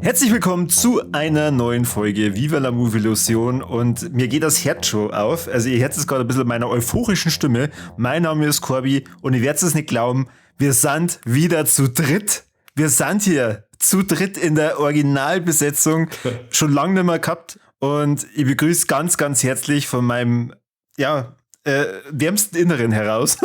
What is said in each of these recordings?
Herzlich willkommen zu einer neuen Folge Viva la Movilusion und mir geht das Herz schon auf. Also ihr hört es gerade ein bisschen meiner euphorischen Stimme. Mein Name ist Corby und ihr werdet es nicht glauben, wir sind wieder zu dritt. Wir sind hier zu dritt in der Originalbesetzung. Schon lange nicht mehr gehabt. Und ich begrüße ganz, ganz herzlich von meinem, ja, wärmsten Inneren heraus.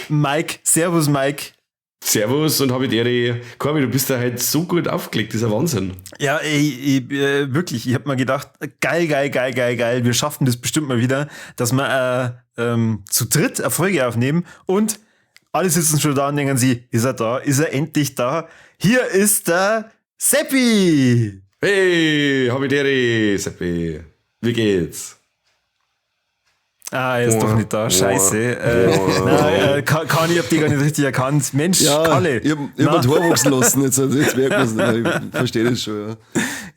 Mike. Servus, Mike. Servus und habe ich dir, Corby, du bist da halt so gut aufgelegt, das ist ein Wahnsinn. Ja, ey, wirklich, ich hab mir gedacht, geil, geil, geil, geil, geil, wir schaffen das bestimmt mal wieder, dass wir zu dritt eine Folge aufnehmen und alle sitzen schon da und denken sie, ist er da, ist er endlich da? Hier ist der Seppi! Hey, hab ich dir, Seppi. Wie geht's? Ah, er ist doch nicht da. Scheiße. Nein, kann ich hab die gar nicht richtig erkannt. Mensch, ja, Kalle. Ich hab einen Tor wachsen lassen. Jetzt merkt man's nicht. Ich verstehe das schon,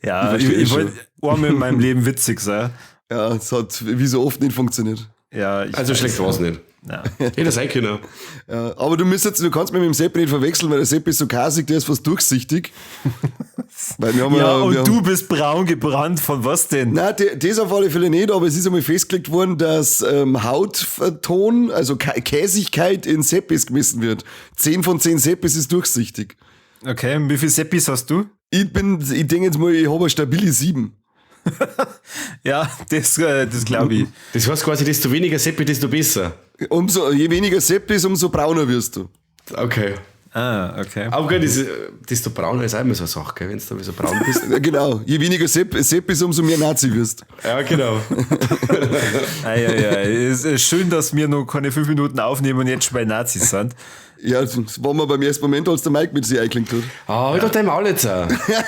ja. Ja, ich wollte einmal in meinem Leben witzig sein. Ja, es hat wie so oft nicht funktioniert. Ja, also schlecht war's nicht. Ja. Hätte sein können. Ja, aber du kannst mich mit dem Seppi nicht verwechseln, weil der Seppi ist so kasig, der ist fast durchsichtig. Weil wir haben ja, und du bist braun gebrannt, von was denn? Nein, das auf alle Fälle nicht, aber es ist einmal festgelegt worden, dass Hautton, also Käsigkeit in Seppis gemessen wird. 10 von 10 Seppis ist durchsichtig. Okay, und wie viele Seppis hast du? Ich denke jetzt mal, ich habe eine stabile 7. Ja, das glaube ich. Das heißt quasi, desto weniger Seppi, desto besser. Je weniger Seppi ist, umso brauner wirst du. Okay. Ah, okay. Aber gut, desto brauner ist auch immer so eine Sache, gell? Wenn du so braun bist. Ja, genau. Je weniger Sepp ist, umso mehr Nazi wirst. Ja, genau. Ei, ei, ei. Es ist schön, dass wir noch keine 5 Minuten aufnehmen und jetzt schon bei Nazis sind. Ja, das war mir beim ersten Moment, als der Mike mit sich eingeklinkt hat. Ah, halt doch dein Maul jetzt auch.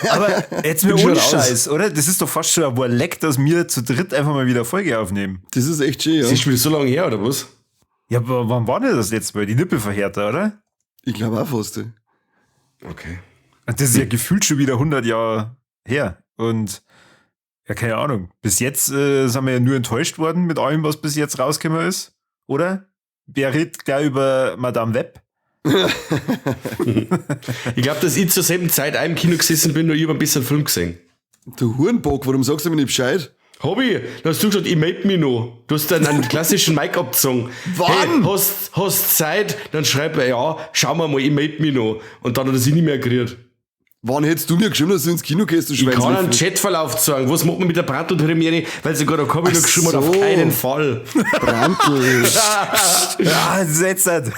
Aber jetzt mir ohne Scheiß, oder? Das ist doch fast schon ein Leck, dass wir zu dritt einfach mal wieder Folge aufnehmen. Das ist echt schön, ja. Das ist schon wieder so lange her, oder was? Ja, aber wann war denn das letzte Mal? Die Nippelverhärter, oder? Ich glaube auch fast. Ja. Okay. Das ist ja gefühlt schon wieder 100 Jahre her. Und ja, keine Ahnung. Bis jetzt sind wir ja nur enttäuscht worden mit allem, was bis jetzt rausgekommen ist, oder? Wer redet gleich über Madame Web? Ich glaube, dass ich zur selben Zeit auch im Kino gesessen bin und ich habe ein bisschen Film gesehen. Du Hurenbock, warum sagst du mir nicht Bescheid? Hobby, da hast du gesagt, ich melde mich noch. Du hast dann einen klassischen Mic abgezogen. Wann? Hey, hast Zeit? Dann schreib er, ja, schauen wir mal, ich melde mich noch. Und dann hat er sich nicht mehr gerührt. Wann hättest du mir geschrieben, dass du ins Kino gehst, du Schweinslöffel? Ich kann einen Chatverlauf zeigen. Was macht man mit der Brandl-Premiere? Weil sogar der Corby noch geschrieben hat, auf keinen Fall. Brandl. Ja, das ist jetzt halt.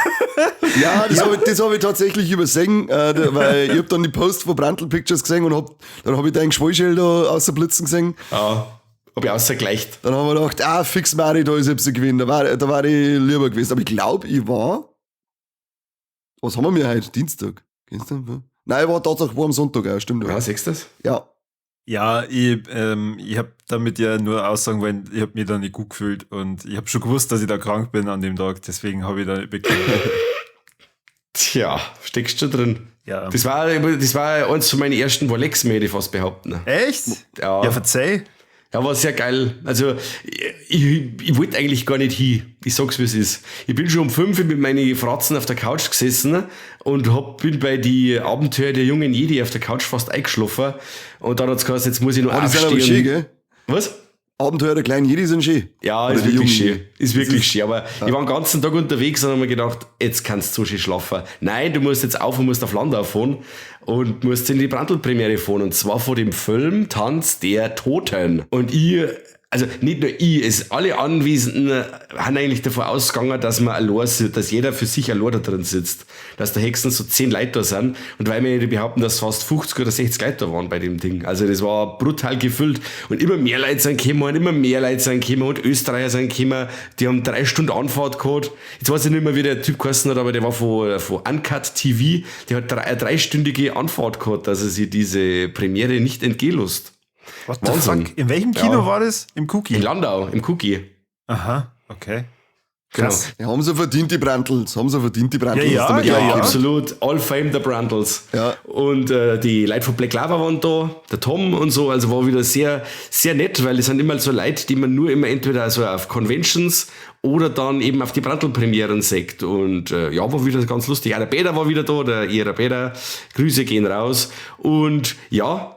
Ja, das hab ich tatsächlich übersehen, weil ich hab dann die Post von Brandl Pictures gesehen und dann hab ich deinen Geschwollschäl da außer Blitzen gesehen. Ja. Hab ich außergleicht. Dann haben wir gedacht, fix Mari, da ist ich gewesen. Da war ich lieber gewesen. Aber ich glaube, ich war. Was haben wir heute? Dienstag? Gestern? Nein, ich war tatsächlich am Sonntag auch, stimmt. Ja, siehst du das? Ja. Ja, ich hab damit ja nur aussagen wollen, ich hab mich da nicht gut gefühlt und ich hab schon gewusst, dass ich da krank bin an dem Tag, deswegen habe ich da nicht bekommen. Tja, steckst schon drin. Ja. Das war eins von meinen ersten Rolex, möchte ich fast behaupten. Echt? Ja. Ja, verzeih. Ja, war sehr geil. Also, ich wollte eigentlich gar nicht hin. Ich sag's, wie es ist. Ich bin schon um 5 Uhr mit meinen Fratzen auf der Couch gesessen und bin bei die Abenteuer der jungen Jedi auf der Couch fast eingeschlafen. Und dann hat's geheißen, jetzt muss ich noch aufstehen. Die sind aber schön, gell? Was? Abenteuer der kleinen Jedi sind schön. Ja, ist wirklich schön. Ist wirklich schön. Aber ich war den ganzen Tag unterwegs und hab mir gedacht, jetzt kannst du so schön schlafen. Nein, du musst jetzt auf und musst auf Landau fahren und musst in die Brandl-Premiere fahren. Und zwar vor dem Film Tanz der Toten. Und ich, also nicht nur ich, es alle Anwesenden haben eigentlich davon ausgegangen, dass man allein sitzt, dass jeder für sich allein da drin sitzt. Dass da höchstens so 10 Leute da sind. Und weil wir behaupten, dass fast 50 oder 60 Leute da waren bei dem Ding. Also das war brutal gefüllt. Und immer mehr Leute sind gekommen und immer mehr Leute sind gekommen und Österreicher sind gekommen. Die haben 3 Stunden Anfahrt gehabt. Jetzt weiß ich nicht mehr, wie der Typ geheißen hat, aber der war von Uncut TV. Der hat eine 3-stündige Anfahrt gehabt, dass er sich diese Premiere nicht entgehen lässt. What the fuck? In welchem Kino war das? Im Cookie? In Landau, im Cookie. Aha, okay. Krass. Ja, haben sie verdient, die Brandls. Haben sie verdient, die Brandls. Ja, ja, ja, absolut. All fame der Brandls. Ja. Und die Leute von Black Lava waren da, der Tom und so, also war wieder sehr, sehr nett, weil es sind immer so Leute, die man nur immer entweder so auf Conventions oder dann eben auf die Brandl-Premieren sieht. Und ja, war wieder ganz lustig. Auch der Peter war wieder da, der Ihrer Peter. Grüße gehen raus. Und ja,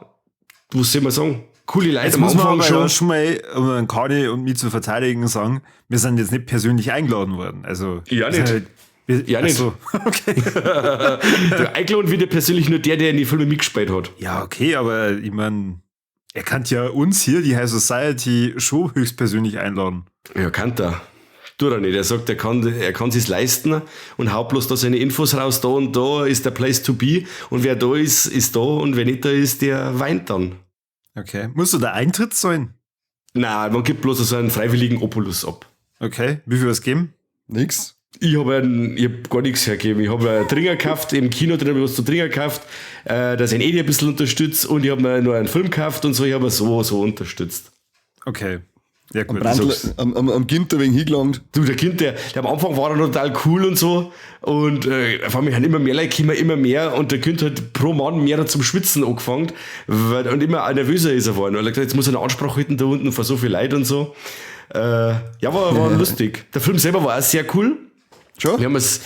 was soll man sagen? Coole Leute Jetzt am muss man Anfang aber schon. ja schon mal, um den Kani und mich zu verteidigen, sagen, wir sind jetzt nicht persönlich eingeladen worden. Also, Ja, wir sind nicht. Halt, wir, Ja, nicht. ach so, okay. Der eingeladen wird ja persönlich nur der, der in die Filme mitgespielt hat. Ja, okay, aber ich meine, er kann ja uns hier, die High Society, schon höchstpersönlich einladen. Ja, kann er. Tut er nicht. Er sagt, er kann sich's leisten und haut bloß da seine Infos raus, da und da ist der Place to be. Und wer da ist, ist da und wer nicht da ist, der weint dann. Okay. Musst du da Eintritt zahlen? Nein, man gibt bloß so einen freiwilligen Opulus ab. Okay. Wie viel was geben? Nix. Ich habe hab gar nichts hergegeben. Ich habe einen Tringer gekauft, im Kino drin habe ich was zu trinken gekauft, dass ich ihn ein bisschen unterstützt und ich habe mir nur einen Film gekauft und so, ich habe so unterstützt. Okay. Ja, gut. Brandl, sag's. am Ginter wegen hingelangt. Du, der Kind, der am Anfang war er total cool und so und auf einmal haben immer mehr Leute gekommen, immer mehr und der Kind hat pro Mann mehr zum Schwitzen angefangen und immer nervöser ist er geworden, weil er gesagt hat, jetzt muss er eine Ansprache halten da unten vor so viel Leid und so. Ja, war lustig. Der Film selber war auch sehr cool. Schon? Wir haben es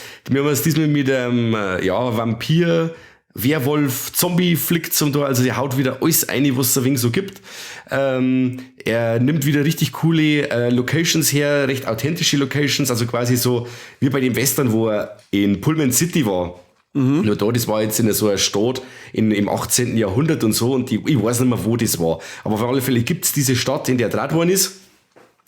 diesmal mit einem Vampir, Werwolf, Zombie-Flick zum Tor. Also der haut wieder alles ein, was es ein wenig so gibt. Er nimmt wieder richtig coole Locations her, recht authentische Locations, also quasi so wie bei dem Western, wo er in Pullman City war. Mhm. Nur da, das war jetzt in so einer Stadt im 18. Jahrhundert und so und ich weiß nicht mehr, wo das war. Aber auf alle Fälle gibt's diese Stadt, in der er draht worden ist.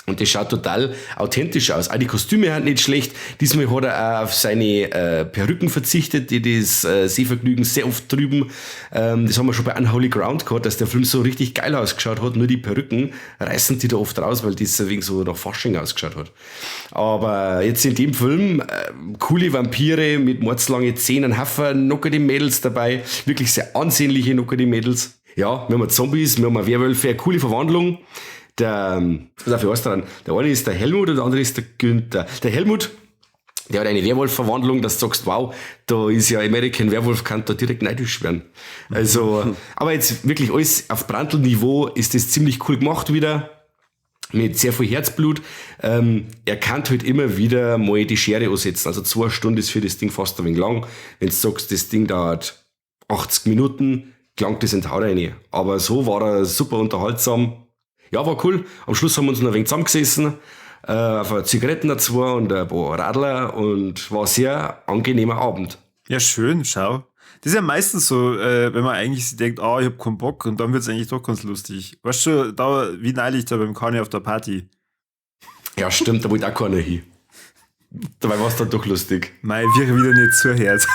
Und das schaut total authentisch aus. Auch die Kostüme sind nicht schlecht. Diesmal hat er auch auf seine Perücken verzichtet, die das Sehvergnügen sehr oft trüben. Das haben wir schon bei Unholy Ground gehabt, dass der Film so richtig geil ausgeschaut hat. Nur die Perücken reißen die da oft raus, weil das ein wenig so nach Fasching ausgeschaut hat. Aber jetzt in dem Film, coole Vampire mit mordslange Zähnen, Haufen nockerte Mädels dabei. Wirklich sehr ansehnliche nockerte Mädels. Ja, wir haben Zombies, wir haben Werwölfe, eine coole Verwandlung. Der, was ist dran? Der eine ist der Helmut und der andere ist der Günther. Der Helmut, der hat eine Werwolf-Verwandlung, dass du sagst, wow, da ist ja American Werewolf, kann da direkt neidisch werden. Also, aber jetzt wirklich alles auf Brandl-Niveau ist das ziemlich cool gemacht wieder. Mit sehr viel Herzblut. Er kann halt immer wieder mal die Schere ansetzen. Also 2 Stunden ist für das Ding fast ein wenig lang. Wenn du sagst, das Ding dauert 80 Minuten, klangt das in die Haut rein. Aber so war er super unterhaltsam. Ja, war cool. Am Schluss haben wir uns noch ein wenig zusammengesessen, auf eine Zigaretten dazu und ein paar Radler und war ein sehr angenehmer Abend. Ja, schön, schau. Das ist ja meistens so, wenn man eigentlich sich denkt, ich hab keinen Bock und dann wird's eigentlich doch ganz lustig. Weißt du, da, wie neulich da beim Kani auf der Party. Ja, stimmt, da wollte auch keiner hin. Dabei war's dann doch lustig. Mei, wir wieder nicht zuhört.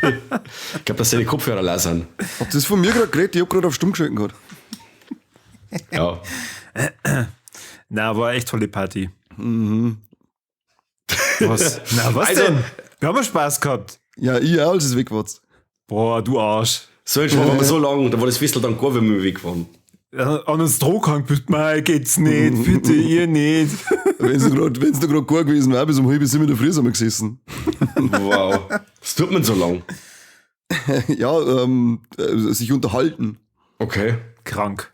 Ich glaube, dass seine Kopfhörer leer sind. Habt ihr das von mir gerade geredet? Ich hab gerade auf Stumm geschalten gehabt. Ja. Na, war echt tolle Party. Mhm. Was? Na, was Also, denn? Wir haben ja Spaß gehabt. Ja, ich auch, als es weg war. Boah, du Arsch. So, jetzt waren wir so lang, da war das Festival dann gar, wenn wir weg waren. An uns Drohkrank bist, mei, geht's nicht, bitte, ihr nicht. Wenn's noch grad gar gewesen wäre, bis um 6:30 in der Früh sind wir gesessen. Wow. Das tut man so lang. Ja, sich unterhalten. Okay. Krank.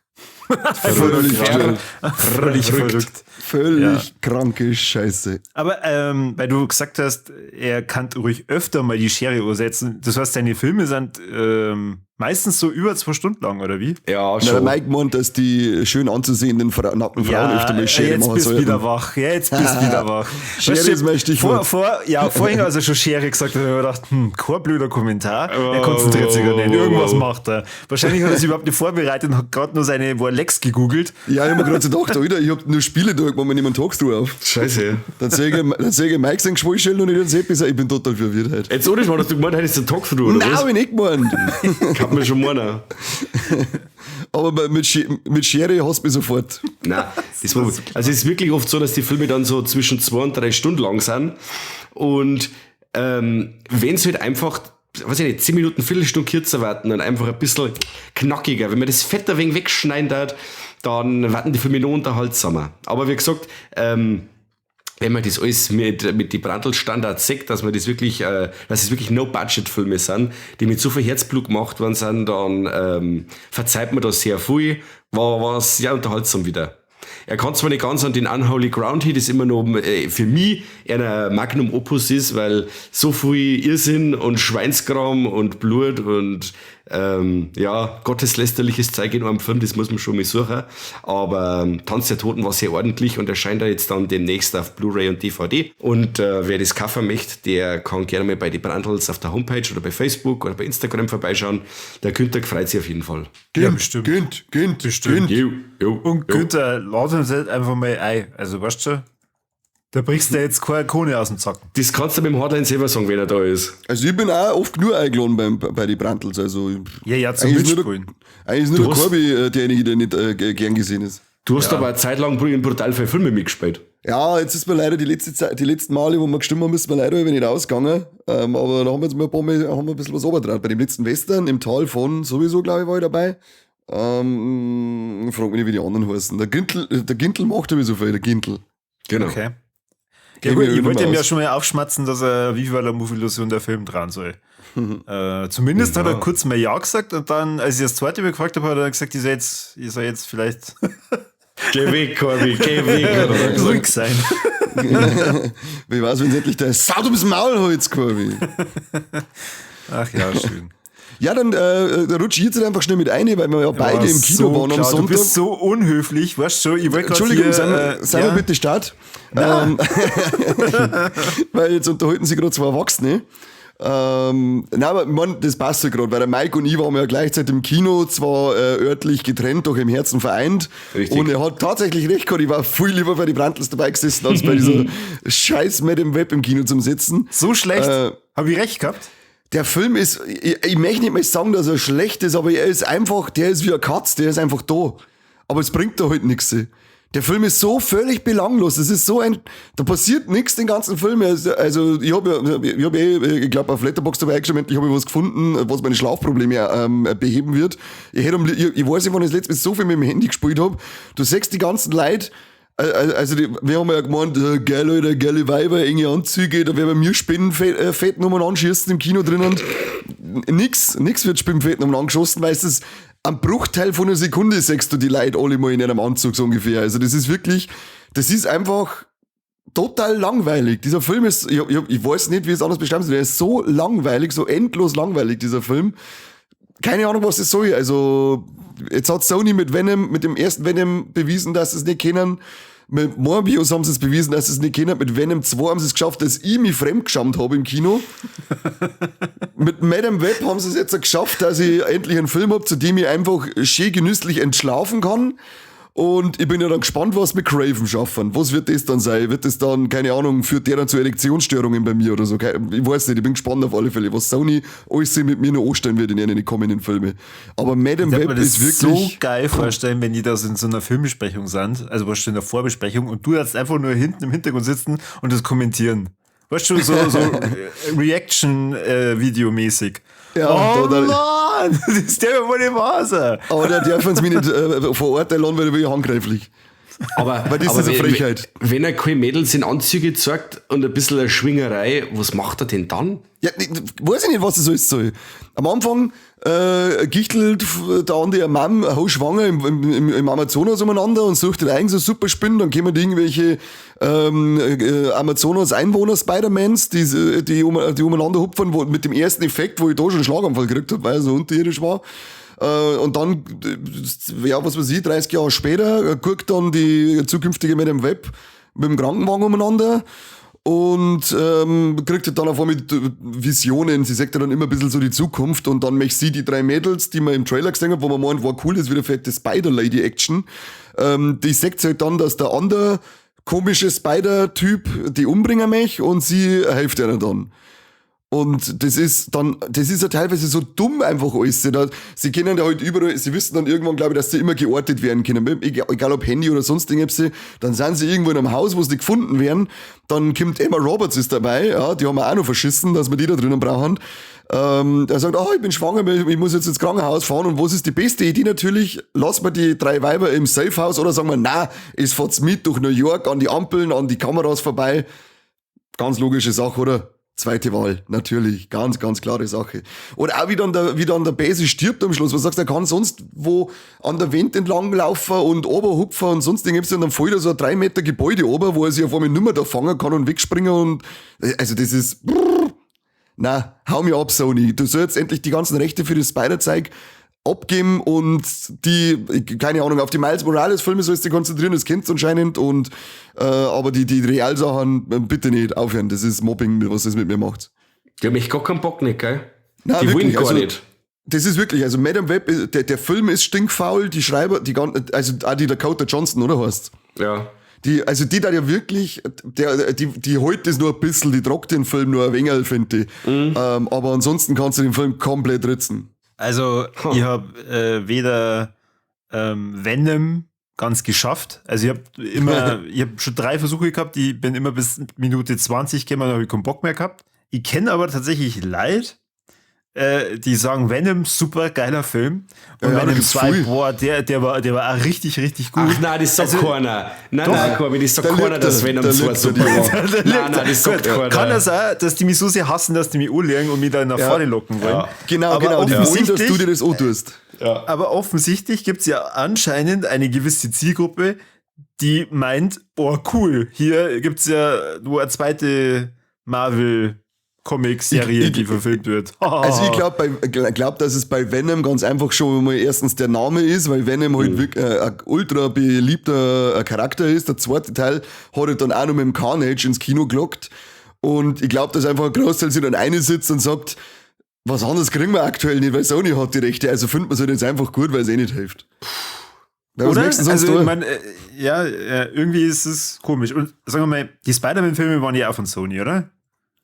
Völlig Verrückt. Völlig verrückt. Völlig kranke Scheiße. Aber weil du gesagt hast, er kann ruhig öfter mal die Schere umsetzen. Das heißt, deine Filme sind meistens so über 2 Stunden lang, oder wie? Ja, Na, schon. der Mike meint, dass die schön anzusehenden nackten Frauen öfter mal Schere jetzt machen bist du sollten. wieder wach. Ja, jetzt bist du wieder wach. Schere Weißt du, ist mein Stichwort. Vorhin, als er schon Schere gesagt hat, habe ich mir gedacht, kein blöder Kommentar. Er konzentriert sich gar nicht. Irgendwas macht er. Wahrscheinlich hat er sich überhaupt nicht vorbereitet und hat gerade nur seine Lex gegoogelt. Ja, ich hab mir gerade so gedacht, Alter, ich hab nur Spiele da gemacht, wir nehmen Talkthrough auf. Scheiße. Dann sehe ich Mike sein Geschwulschild und ich dann sehe ich bin total verwirrt heute. Jetzt ohne Schmarrn, hast du gemeint, heute ist der Talkthrough, oder Nein, was? hab ich nicht gemeint. Kann man schon meinen. Aber mit Schere hast du mich sofort. Nein, das war, also es ist wirklich oft so, dass die Filme dann so zwischen 2 und 3 Stunden lang sind. Und wenn es halt einfach, weiß ich nicht, 10 Minuten, Viertelstunde kürzer warten und einfach ein bisschen knackiger, wenn man das Fett ein wenig wegschneiden hat, dann warten die Filme noch unterhaltsamer. Aber wie gesagt, Wenn man das alles mit die Brandl-Standards sieht, dass man das wirklich, dass es wirklich No-Budget-Filme sind, die mit so viel Herzblut gemacht worden sind, dann verzeiht man da sehr viel. War sehr unterhaltsam wieder. Er kann zwar nicht ganz an den Unholy Ground hin, das immer noch für mich ein Magnum Opus ist, weil so viel Irrsinn und Schweinskram und Blut und ja, gotteslästerliches Zeug in einem Film, das muss man schon mal suchen. Aber Tanz der Toten war sehr ordentlich und erscheint da jetzt dann demnächst auf Blu-ray und DVD. Und wer das kaufen möchte, der kann gerne mal bei den Brandls auf der Homepage oder bei Facebook oder bei Instagram vorbeischauen. Der Günther freut sich auf jeden Fall. Ja, bestimmt. Günt, Bestimmt. Günt. Jo, jo, Und jo. Günther, lad uns halt einfach mal ein. Also, weißt du, da brichst du jetzt keine Krone aus dem Zacken. Das kannst du mit dem Hardline selber sagen, wenn er da ist. Also ich bin auch oft genug eingeladen bei den Brandls. Also Ja, zum eigentlich ist nur Mitspielen. der, eigentlich ist nur der Corby derjenige, der nicht gern gesehen ist. Du hast aber eine Zeit lang in brutal viele Filme mitgespielt. Ja, jetzt ist mir leider die letzte Zeit, die letzten Male, wo wir gestimmt haben, ist mir leider nicht ausgegangen. Aber da haben wir jetzt mal ein paar Mal, haben wir ein bisschen was runtergetraut. Bei dem letzten Western im Tal von sowieso, glaube ich, war ich dabei. Frag mich nicht, wie die anderen heißen. Der Gintl macht sowieso viel, der Gintl. Genau. Okay. Ja Kenn gut, mich ich nicht wollte mehr ihm ja aus. schon mal aufschmatzen, dass er Viva la Movilusion der Film dran soll. Zumindest hat er kurz mal Ja gesagt und dann, als ich das zweite Mal gefragt habe, hat er gesagt, ich soll jetzt vielleicht Geh weg, Corby, geh weg. Hat er gesagt. ruhig sein. Wie weiß, wenn endlich der Sau, du bist Maul holst, Corby. Ach ja, schön. Ja, dann rutsch ich jetzt einfach schnell mit ein, weil wir ja beide im Kino so waren am klar, Sonntag. Du bist so unhöflich, weißt du schon. Ich wollte grad Entschuldigung, hier, sei ja. wir bitte Start. Weil jetzt unterhalten sich gerade zwei Erwachsene. Nein, aber man, das passt ja gerade, weil der Mike und ich waren ja gleichzeitig im Kino, zwar örtlich getrennt, doch im Herzen vereint. Richtig. Und er hat tatsächlich recht gehabt, ich war viel lieber bei den Brandls dabei gesessen, als bei dieser scheiß Madame Web im Kino zum Sitzen. So schlecht. Hab ich recht gehabt? Der Film ist, ich möchte nicht mal sagen, dass er schlecht ist, aber er ist einfach, der ist wie eine Katze, der ist einfach da. Aber es bringt da halt nichts. Der Film ist so völlig belanglos. Es ist so ein, da passiert nichts den ganzen Film. Also, ich hab ja, ich glaub, auf Letterboxd dabei eingeschrieben, endlich hab ich was gefunden, was meine Schlafprobleme beheben wird. Ich weiß nicht, wann ich das letzte Mal so viel mit dem Handy gespielt hab. Du siehst die ganzen Leute, also wir haben ja gemeint, geil, Alter, geile Weiber, enge Anzüge, da werden wir Spinnenfetten umeinander anschießen im Kino drinnen. Nix wird Spinnenfetten umeinander geschossen, weil es ist am Bruchteil von einer Sekunde siehst du die Leute alle mal in einem Anzug so ungefähr. Also das ist wirklich, das ist einfach total langweilig. Dieser Film ist, ich weiß nicht, wie es anders beschreiben soll, der ist so langweilig, so endlos langweilig, dieser Film. Keine Ahnung, was das soll. Also, jetzt hat Sony mit Venom, mit dem ersten Venom bewiesen, dass sie es nicht kennen. Mit Morbius haben sie es bewiesen, dass sie es nicht kennen. Mit Venom 2 haben sie es geschafft, dass ich mich fremdgeschämt habe im Kino. Mit Madame Web haben sie es jetzt geschafft, dass ich endlich einen Film hab, zu dem ich einfach schön genüsslich entschlafen kann. Und ich bin ja dann gespannt, was mit Kraven schaffen. Was wird das dann sein? Wird das dann, keine Ahnung, führt der dann zu Erektionsstörungen bei mir oder so? Ich weiß nicht, ich bin gespannt auf alle Fälle, was Sony alles mit mir noch anstellen wird in ihren kommenden Filmen. Aber Madame Ich Web mir das ist wirklich so geil vorstellen, wenn die da so in so einer Filmbesprechung sind, also was in der Vorbesprechung, und du jetzt einfach nur hinten im Hintergrund sitzen und das kommentieren. Weißt du, so Reaction-Video-mäßig. Ja, oh da, Mann, das ist der wohl nicht wahr. Aber der darf uns mich nicht verurteilen, weil ich bin handgreiflich. Aber, weil das aber ist eine Frechheit. Wenn er keine Mädels in Anzüge zeigt und ein bisschen eine Schwingerei, was macht er denn dann? Ja, weiß ich nicht, was das alles soll. Am Anfang gichtelt der Andi eine Mann, hochschwanger im Amazonas umeinander und sucht den eigen so super Spinnen, dann kommen die irgendwelche Amazonas-Einwohner, Spider-Mans, die umeinander hupfen, wo, mit dem ersten Effekt, wo ich da schon einen Schlaganfall gekriegt hab, weil er so unterirdisch war. Und dann, ja, was weiß ich, 30 Jahre später, guckt dann die zukünftige Madame Web mit dem Krankenwagen umeinander und kriegt dann auf einmal Visionen. Sie sagt ja dann immer ein bisschen so die Zukunft und dann möchte sie die drei Mädels, die man im Trailer gesehen hat, wo man meint, war cool, das ist wieder fette Spider-Lady-Action. Die sagt halt dann, dass der andere komische Spider-Typ die umbringen möchte und sie hilft ihnen dann. Und das ist dann, das ist ja teilweise so dumm einfach alles. Sie können ja halt überall, sie wissen dann irgendwann, glaube ich, dass sie immer geortet werden können. Egal ob Handy oder sonst irgendwas. Dann sind sie irgendwo in einem Haus, wo sie nicht gefunden werden. Dann kommt Emma Roberts ist dabei, ja, die haben wir auch noch verschissen, dass wir die da drinnen brauchen. Der sagt, oh, ich bin schwanger, ich muss jetzt ins Krankenhaus fahren. Und was ist die beste Idee natürlich? Lass mal die drei Weiber im Safehouse oder sagen wir, na, es fahrt's mit durch New York an die Ampeln, an die Kameras vorbei. Ganz logische Sache, oder? Zweite Wahl, natürlich. Ganz, ganz klare Sache. Oder auch wie dann der Base stirbt am Schluss. Was sagst du, er kann sonst wo an der Wand entlang laufen und oberhupfen und sonst irgendwas und dann fällt er so ein 3 Meter Gebäude ober, wo er sich auf einmal nimmer da fangen kann und wegspringen und, also das ist, na, hau mir ab, Sony. Du sollst endlich die ganzen Rechte für das Spider-Zeug abgeben und die, keine Ahnung, auf die Miles Morales-Filme sollst du dich konzentrieren, das kennst du anscheinend, und aber die Realsachen bitte nicht aufhören, das ist Mobbing, was das mit mir macht. Die haben echt gar keinen Bock nicht, gell? Nein, die wirklich, wollen gar nicht. Das ist wirklich, also Madame Web, der Film ist stinkfaul, die Schreiber, die ganzen, also auch die Dakota Johnson, oder heißt? Ja. Die da ja wirklich, die holt das nur ein bisschen, die tragt den Film nur ein wenig, finde ich. Mhm. Aber ansonsten kannst du den Film komplett ritzen. Also, ich habe weder Venom ganz geschafft. Also, ich habe schon 3 Versuche gehabt. Ich bin immer bis Minute 20 gekommen, dann habe ich keinen Bock mehr gehabt. Ich kenne aber tatsächlich Leute, die sagen, Venom, super geiler Film. Und ja, Venom 2, boah, der war auch richtig, richtig gut. Ach nein, das sagt also, keiner. Nein, Corby, das sagt keiner, dass Venom 2 super war. Nein, das sagt keiner. Kann das sein, dass die mich so sehr hassen, dass die mich anlügen und mich da nach vorne locken wollen? Ja. Genau, aber genau. Die wollen, dass du dir das auch tust. Ja. Aber offensichtlich gibt es ja anscheinend eine gewisse Zielgruppe, die meint, oh cool, hier gibt es ja nur eine zweite Marvel Comic-Serie, die verfilmt wird. Also ich glaube, dass es bei Venom ganz einfach schon mal erstens der Name ist, weil Venom halt wirklich ein ultra beliebter Charakter ist. Der zweite Teil hat er dann auch noch mit dem Carnage ins Kino gelockt. Und ich glaube, dass einfach ein Großteil sich dann einsitzt und sagt, was anderes kriegen wir aktuell nicht, weil Sony hat die Rechte. Also findet man es halt jetzt einfach gut, weil es eh nicht hilft. Weil oder? Also, ich mein, ja, irgendwie ist es komisch. Und sagen wir mal, die Spider-Man-Filme waren ja auch von Sony, oder?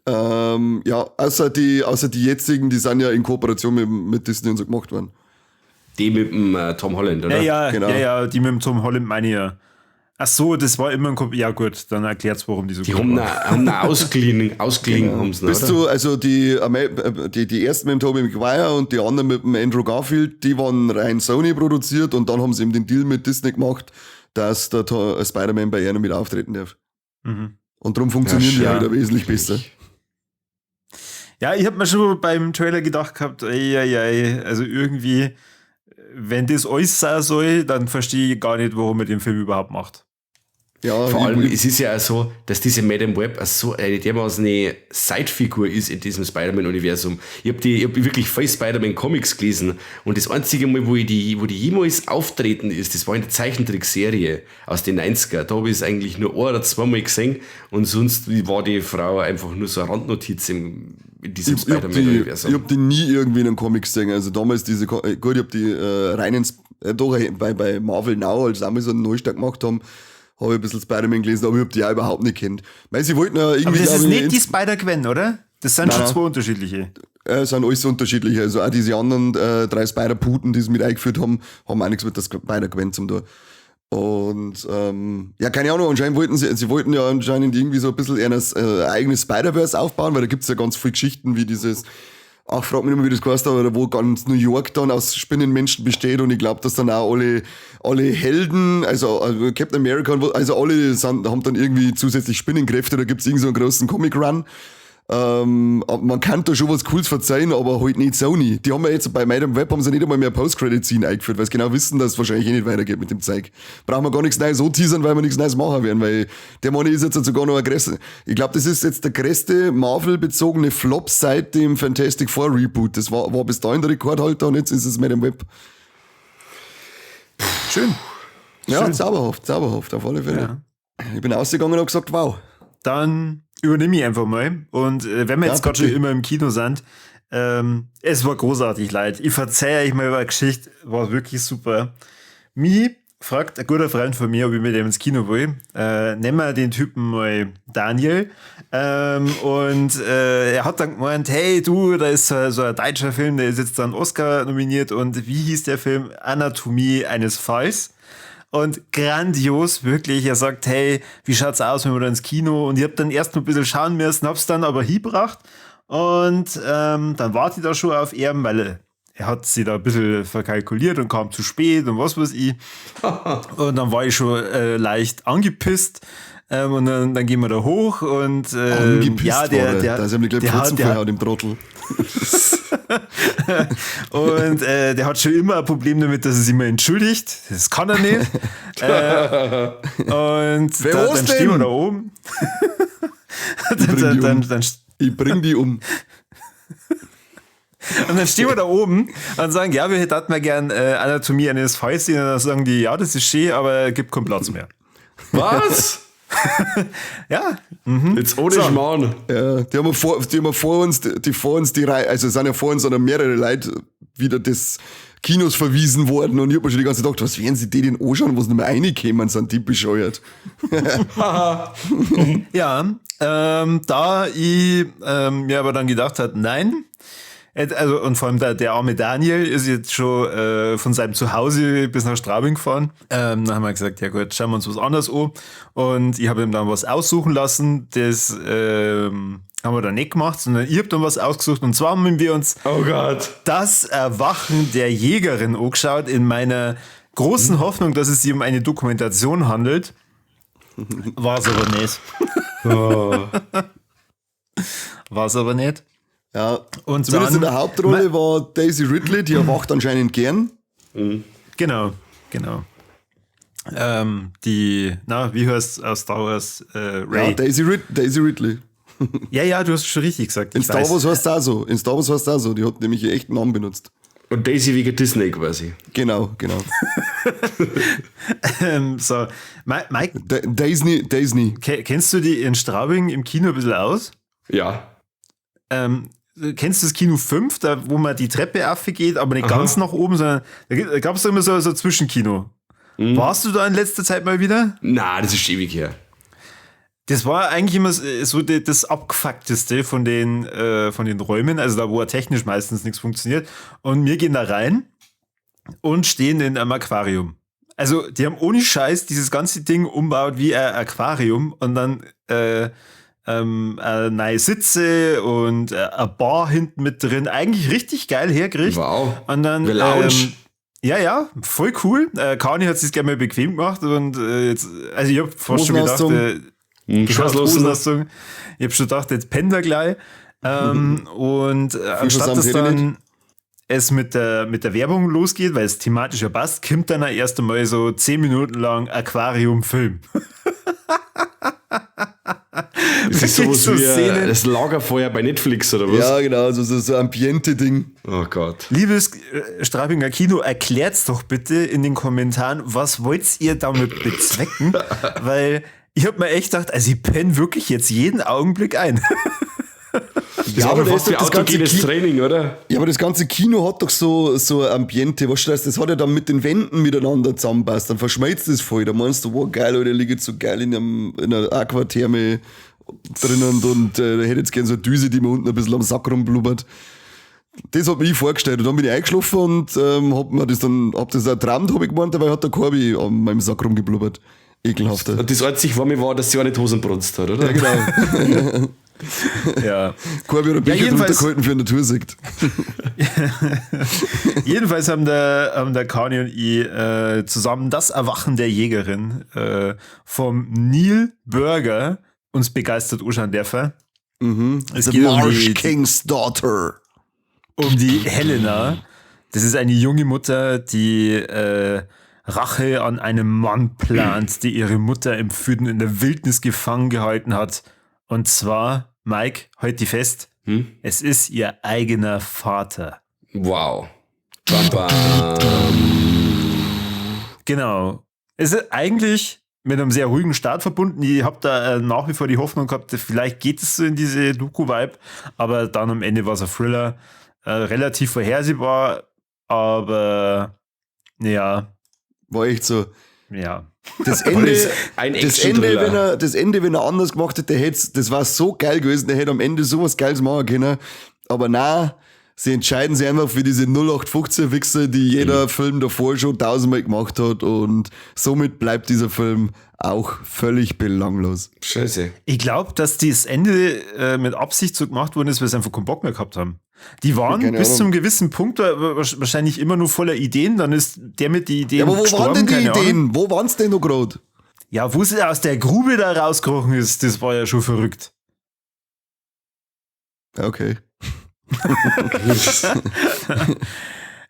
Ja, außer die jetzigen, die sind ja in Kooperation mit Disney und so gemacht worden. Die mit dem Tom Holland, oder? Ja, genau. Ja, die mit dem Tom Holland meine ich ja. Ach so, das war immer ein ja gut, dann erklärt's, warum die so die gut waren. Die haben ausgeliehen, genau. Haben's noch, bist oder? Du, also die ersten mit dem Tobey Maguire und die anderen mit dem Andrew Garfield, die waren rein Sony produziert und dann haben sie eben den Deal mit Disney gemacht, dass der Spider-Man bei ihnen mit auftreten darf. Mhm. Und darum funktionieren die halt wesentlich besser. Ja, ich hab mir schon beim Trailer gedacht gehabt, ey, also irgendwie, wenn das alles sein soll, dann verstehe ich gar nicht, warum man den Film überhaupt macht. Ja, vor allem, es ist ja auch so, dass diese Madame Web so eine dermaßen eine Side-Figur ist in diesem Spider-Man-Universum. Ich hab wirklich voll Spider-Man-Comics gelesen und das einzige Mal, wo die jemals auftreten ist, das war in der Zeichentrickserie aus den 90er. Da habe ich es eigentlich nur ein oder zweimal gesehen und sonst war die Frau einfach nur so eine Randnotiz in diesem Spider-Man-Universum. Ich hab die nie irgendwie in einem Comic gesehen. Also damals diese, gut, ich hab die reinen, doch bei Marvel Now, als sie einmal so einen Neustart gemacht haben, habe ich ein bisschen Spider-Man gelesen, aber ich habe die auch überhaupt nicht kennt. Weil sie wollten ja irgendwie. Aber das ist nicht die Spider-Gwen, oder? Das sind schon zwei unterschiedliche. Sind alles unterschiedliche. Also auch diese anderen 3 Spider-Puten, die sie mit eingeführt haben, haben auch nichts mit der Spider-Gwen zum tun. Und ja, keine Ahnung, anscheinend wollten sie wollten ja anscheinend irgendwie so ein bisschen ihr eigenes Spider-Verse aufbauen, weil da gibt's ja ganz viele Geschichten, wie dieses, ach, frag mich nicht mehr, wie das geheißen hat, aber wo ganz New York dann aus Spinnenmenschen besteht und ich glaube, dass dann auch alle Helden, also Captain America, also alle haben dann irgendwie zusätzlich Spinnenkräfte, da gibt's irgend so einen großen Comic-Run. Man kann da schon was Cooles verzeihen, aber halt nicht Sony. Die haben ja jetzt bei Madame Web haben sie nicht einmal mehr Post-Credit-Scene eingeführt, weil sie genau wissen, dass es wahrscheinlich eh nicht weitergeht mit dem Zeug. Brauchen wir gar nichts Neues so teasern, weil wir nichts Neues machen werden, weil der Mann ist jetzt sogar noch ein größer. Ich glaube, das ist jetzt der größte Marvel-bezogene Flop seit dem Fantastic Four Reboot. Das war bis dahin der Rekordhalter und jetzt ist es Madame Web. Schön. Ja, schön. Zauberhaft, auf alle Fälle. Ja. Ich bin ausgegangen und hab gesagt, wow. Dann übernehme ich einfach mal. Und wenn wir jetzt gerade schon immer im Kino sind, es war großartig, Leute. Ich verzeihe euch mal über eine Geschichte, war wirklich super. Mich fragt ein guter Freund von mir, ob ich mit ihm ins Kino will. Nehmen wir den Typen mal Daniel. Und er hat dann gemeint, hey du, da ist so ein deutscher Film, der ist jetzt dann Oscar nominiert. Und wie hieß der Film? Anatomie eines Falls. Und grandios, wirklich. Er sagt, hey, wie schaut's aus, wenn wir da ins Kino? Und ich hab dann erst noch ein bisschen schauen müssen, hab's dann aber hingebracht. Und dann warte ich da schon auf ihn, weil er hat sich da ein bisschen verkalkuliert und kam zu spät und was weiß ich. Und dann war ich schon leicht angepisst. Und dann gehen wir da hoch und angepisst ja, der da ist ihm gleich Pfotzen vorher dem Trottel. Und der hat schon immer ein Problem damit, dass er sich immer entschuldigt. Das kann er nicht. Und dann stehen wir da oben. Ich bring die um. Und dann stehen wir da oben und sagen, ja, wir hätten mal gern Anatomie eines Falls. Und dann sagen die, ja, das ist schön, aber gibt keinen Platz mehr. Was? Ja. Mhm. Jetzt ohne so. Schmarrn. Ja, die haben vor uns die Reihe, also es sind ja vor uns dann mehrere Leute wieder des Kinos verwiesen worden und ich hab mir schon die ganze Zeit gedacht, was werden sie die denn anschauen, was nicht mehr reinkämen, sind die bescheuert. Ja, da ich mir aber dann gedacht hat, nein, also, und vor allem der arme Daniel ist jetzt schon von seinem Zuhause bis nach Straubing gefahren. Dann haben wir gesagt, ja gut, schauen wir uns was anderes an. Und ich habe ihm dann was aussuchen lassen. Das haben wir dann nicht gemacht, sondern ich habe dann was ausgesucht. Und zwar haben wir uns das Erwachen der Jägerin angeschaut, in meiner großen Hoffnung, dass es sich um eine Dokumentation handelt. War es aber nicht. Oh. War es aber nicht. Ja, und zumindest dann, in der Hauptrolle war Daisy Ridley, die erwacht anscheinend gern. Mhm. Genau. Die, wie heißt aus Star Wars? Rey. Ja, Daisy Ridley. Ja, du hast schon richtig gesagt. In Star Wars heißt es auch so. In Star Wars heißt es auch so. Die hat nämlich ihren echten Namen benutzt. Und Daisy wegen Disney quasi. Genau. So, Mike. Disney. Kennst du die in Straubing im Kino ein bisschen aus? Ja. Kennst du das Kino 5, da wo man die Treppe geht, aber nicht ganz nach oben, sondern da gab es immer so ein Zwischenkino. Mhm. Warst du da in letzter Zeit mal wieder? Na, das ist ewig her. Das war eigentlich immer so das Abgefuckteste von den Räumen, also da, wo technisch meistens nichts funktioniert. Und wir gehen da rein und stehen in einem Aquarium. Also die haben ohne Scheiß dieses ganze Ding umbaut wie ein Aquarium und dann neue Sitze und eine Bar hinten mit drin. Eigentlich richtig geil hergerichtet. Wow. Und dann, Lounge. Ja, voll cool. Kani hat sich gerne mal bequem gemacht und jetzt, also ich hab fast schon gedacht, ich hab schon gedacht, jetzt pennt er gleich. Und anstatt dass dann es mit der Werbung losgeht, weil es thematisch ja passt, kommt dann erst einmal so 10 Minuten lang Aquariumfilm. Das ist sowas so wie das Lagerfeuer bei Netflix oder was? Ja, genau, so ein Ambiente-Ding. Oh Gott. Liebes Straubinger Kino, erklärt's doch bitte in den Kommentaren, was wollt ihr damit bezwecken? Weil ich hab mir echt gedacht, also ich penne wirklich jetzt jeden Augenblick ein. Das ja, aber fast wie autogenes Training, oder? Ja, aber das ganze Kino hat doch so ein Ambiente, weißt du, das hat ja dann mit den Wänden miteinander zusammenpasst, dann verschmelzt das voll, da meinst du, wow, geil, oder liegt so geil in einer Aquatherme drinnen und da hätte jetzt gern so eine Düse, die mir unten ein bisschen am Sack rumblubbert. Das hat mich vorgestellt und dann bin ich eingeschlafen und hab mir das dann, hab das auch geträumt, hab ich gemeint, dabei hat der Corby an meinem Sack rumgeblubbert. Ekelhafter. Und das einzig war mir war, dass sie auch nicht Hosen brunst hat, oder? Ja, genau. Ja. Corby hat einen Becher drunter gehalten für Natursekt. Jedenfalls haben der Kani und ich zusammen das Erwachen der Jägerin vom Neil Burger uns begeistert anschauen dürfen. Mhm. Es The geht Marsh King's Daughter. Um die Helena. Das ist eine junge Mutter, die Rache an einem Mann plant, die ihre Mutter im Füden in der Wildnis gefangen gehalten hat. Und zwar, Mike, halt dich fest, es ist ihr eigener Vater. Wow. Bam, bam. Genau. Es ist eigentlich mit einem sehr ruhigen Start verbunden. Ich habe da nach wie vor die Hoffnung gehabt, vielleicht geht es so in diese Doku-Vibe, aber dann am Ende war es ein Thriller. Relativ vorhersehbar, aber ja. War echt so. Ja. Das Ende, wenn er anders gemacht hätte, das war so geil gewesen, der hätte am Ende sowas Geiles machen können. Aber nein, Sie entscheiden sich einfach für diese 0815-Wichse, die jeder Film davor schon tausendmal gemacht hat und somit bleibt dieser Film auch völlig belanglos. Scheiße. Ich glaube, dass das Ende mit Absicht so gemacht worden ist, weil sie einfach keinen Bock mehr gehabt haben. Die waren bis zum gewissen Punkt wahrscheinlich immer nur voller Ideen, dann ist der mit den Ideen Ja, aber wo waren denn die Ideen? Wo waren's denn noch gerade? Ja, wo sie aus der Grube da rausgekrochen ist, das war ja schon verrückt. Okay.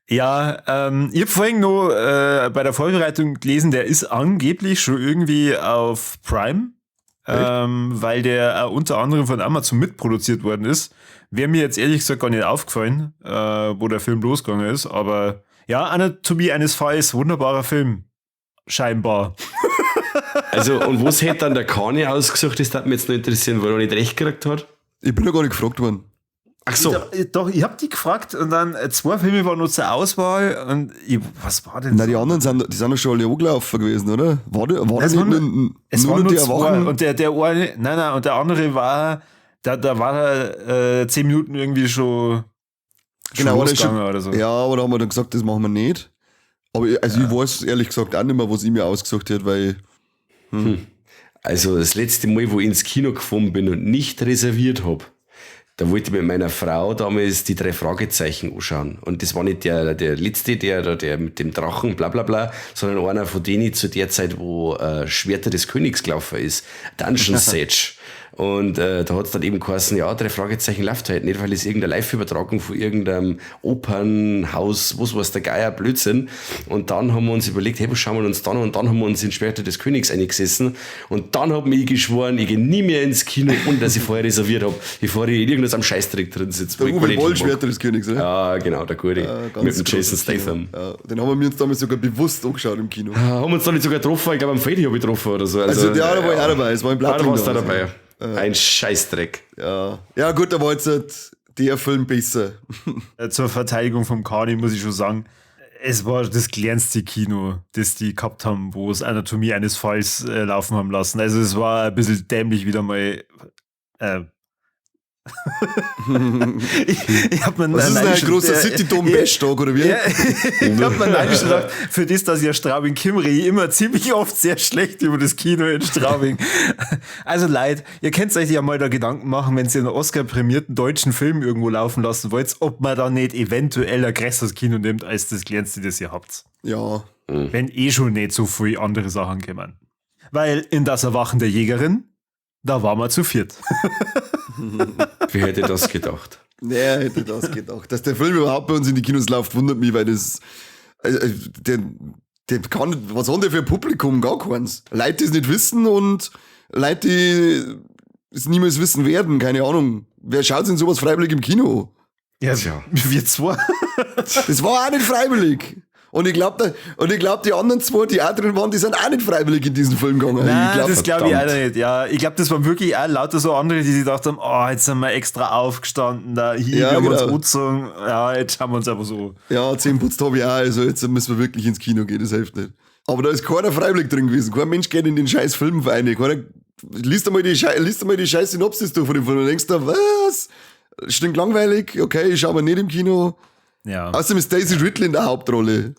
Ja, ich hab vorhin noch bei der Vorbereitung gelesen, der ist angeblich schon irgendwie auf Prime, weil der unter anderem von Amazon mitproduziert worden ist. Wäre mir jetzt ehrlich gesagt gar nicht aufgefallen, wo der Film losgegangen ist, aber ja, Anatomie eines Falls, wunderbarer Film. Scheinbar. Also, und was hätte dann der Kani ausgesucht, das würde mich jetzt noch interessieren, weil er nicht recht gekriegt hat? Ich bin ja gar nicht gefragt worden. Ach so. Doch, ich hab die gefragt und dann 2 Filme waren nur zur Auswahl und ich, was war denn? Na, die anderen sind, die sind doch schon alle angelaufen gewesen, oder? War das nicht nur, es waren nur die 2 und der eine, nein, und der andere war, da war er 10 Minuten irgendwie schon genau, losgegangen oder so. Ja, aber da haben wir dann gesagt, das machen wir nicht. Aber ich, also ich weiß ehrlich gesagt auch nicht mehr, was ich mir ausgesucht hätte, weil. Also das letzte Mal, wo ich ins Kino gefahren bin und nicht reserviert hab, da wollte ich mit meiner Frau damals die 3 Fragezeichen anschauen. Und das war nicht der letzte, der mit dem Drachen, bla bla bla, sondern einer von denen zu der Zeit, wo Schwerter des Königs gelaufen ist. Dungeon Sage. Und da hat es dann eben geheißen, ja, 3 Fragezeichen läuft halt nicht, weil es irgendeine Live-Übertragung von irgendeinem Opernhaus, was weiß der Geier, Blödsinn. Und dann haben wir uns überlegt, hey, was schauen wir uns dann an? Und dann haben wir uns in Schwerter des Königs eingesessen. Und dann hab ich geschworen, ich gehe nie mehr ins Kino, ohne dass ich vorher reserviert hab, bevor ich in irgendeinem Scheißdreck drin sitze. Der Uwe Boll, Schwerter des Königs, oder? Ja, genau, der Gute. Ja, mit dem Jason Statham. Ja, den haben wir uns damals sogar bewusst angeschaut im Kino. Haben wir uns da nicht sogar getroffen? Ich glaube, am Freddy habe ich getroffen oder so. Also ja, da war ich auch dabei. Es war im Plattling. Da warst du dabei. Ein Scheißdreck. Ja. Ja, gut, da war jetzt halt der Film besser. Zur Verteidigung vom Kani muss ich schon sagen, es war das kleinste Kino, das die gehabt haben, wo es Anatomie eines Falls laufen haben lassen. Also es war ein bisschen dämlich wieder mal. Ich hab mir was ist denn ein großer City-Dome-Bash-Tag, oder wie? Ja, ich hab mir neidisch gedacht, für das, dass ja Straubing-Kimri immer ziemlich oft sehr schlecht über das Kino in Straubing. Also leid, ihr könnt euch ja mal da Gedanken machen, wenn ihr einen Oscar-prämierten deutschen Film irgendwo laufen lassen wollt, ob man da nicht eventuell ein größeres Kino nimmt, als das kleinste, das ihr habt. Ja. Wenn eh schon nicht so viel andere Sachen kommen. Weil in das Erwachen der Jägerin, da waren wir zu viert. Wer hätte das gedacht? Wer hätte das gedacht? Dass der Film überhaupt bei uns in die Kinos läuft, wundert mich, weil das. Der kann, was hat der für ein Publikum? Gar keins. Leute, die es nicht wissen und Leute, die es niemals wissen werden, keine Ahnung. Wer schaut denn sowas freiwillig im Kino? Ja, tja. Wir zwei. Das war auch nicht freiwillig. Und ich glaube, die anderen zwei, die auch drin waren, die sind auch nicht freiwillig in diesen Film gegangen. Nein, das glaube ich auch nicht. Ja, ich glaube, das waren wirklich auch lauter so andere, die sich gedacht haben, oh, jetzt sind wir extra aufgestanden, da hier, ja, wir haben uns angezogen, ja, jetzt schauen wir uns aber so. Ja, 10 putzt habe ich auch, also jetzt müssen wir wirklich ins Kino gehen, das hilft nicht. Aber da ist keiner freiwillig drin gewesen, kein Mensch geht in den scheiß Film rein, keiner, liest einmal die scheiß Synopsis durch von dem Film und denkst da, was? Stinkt langweilig, okay, ich schau mal nicht im Kino. Ja. Außerdem ist Daisy Ridley in der Hauptrolle.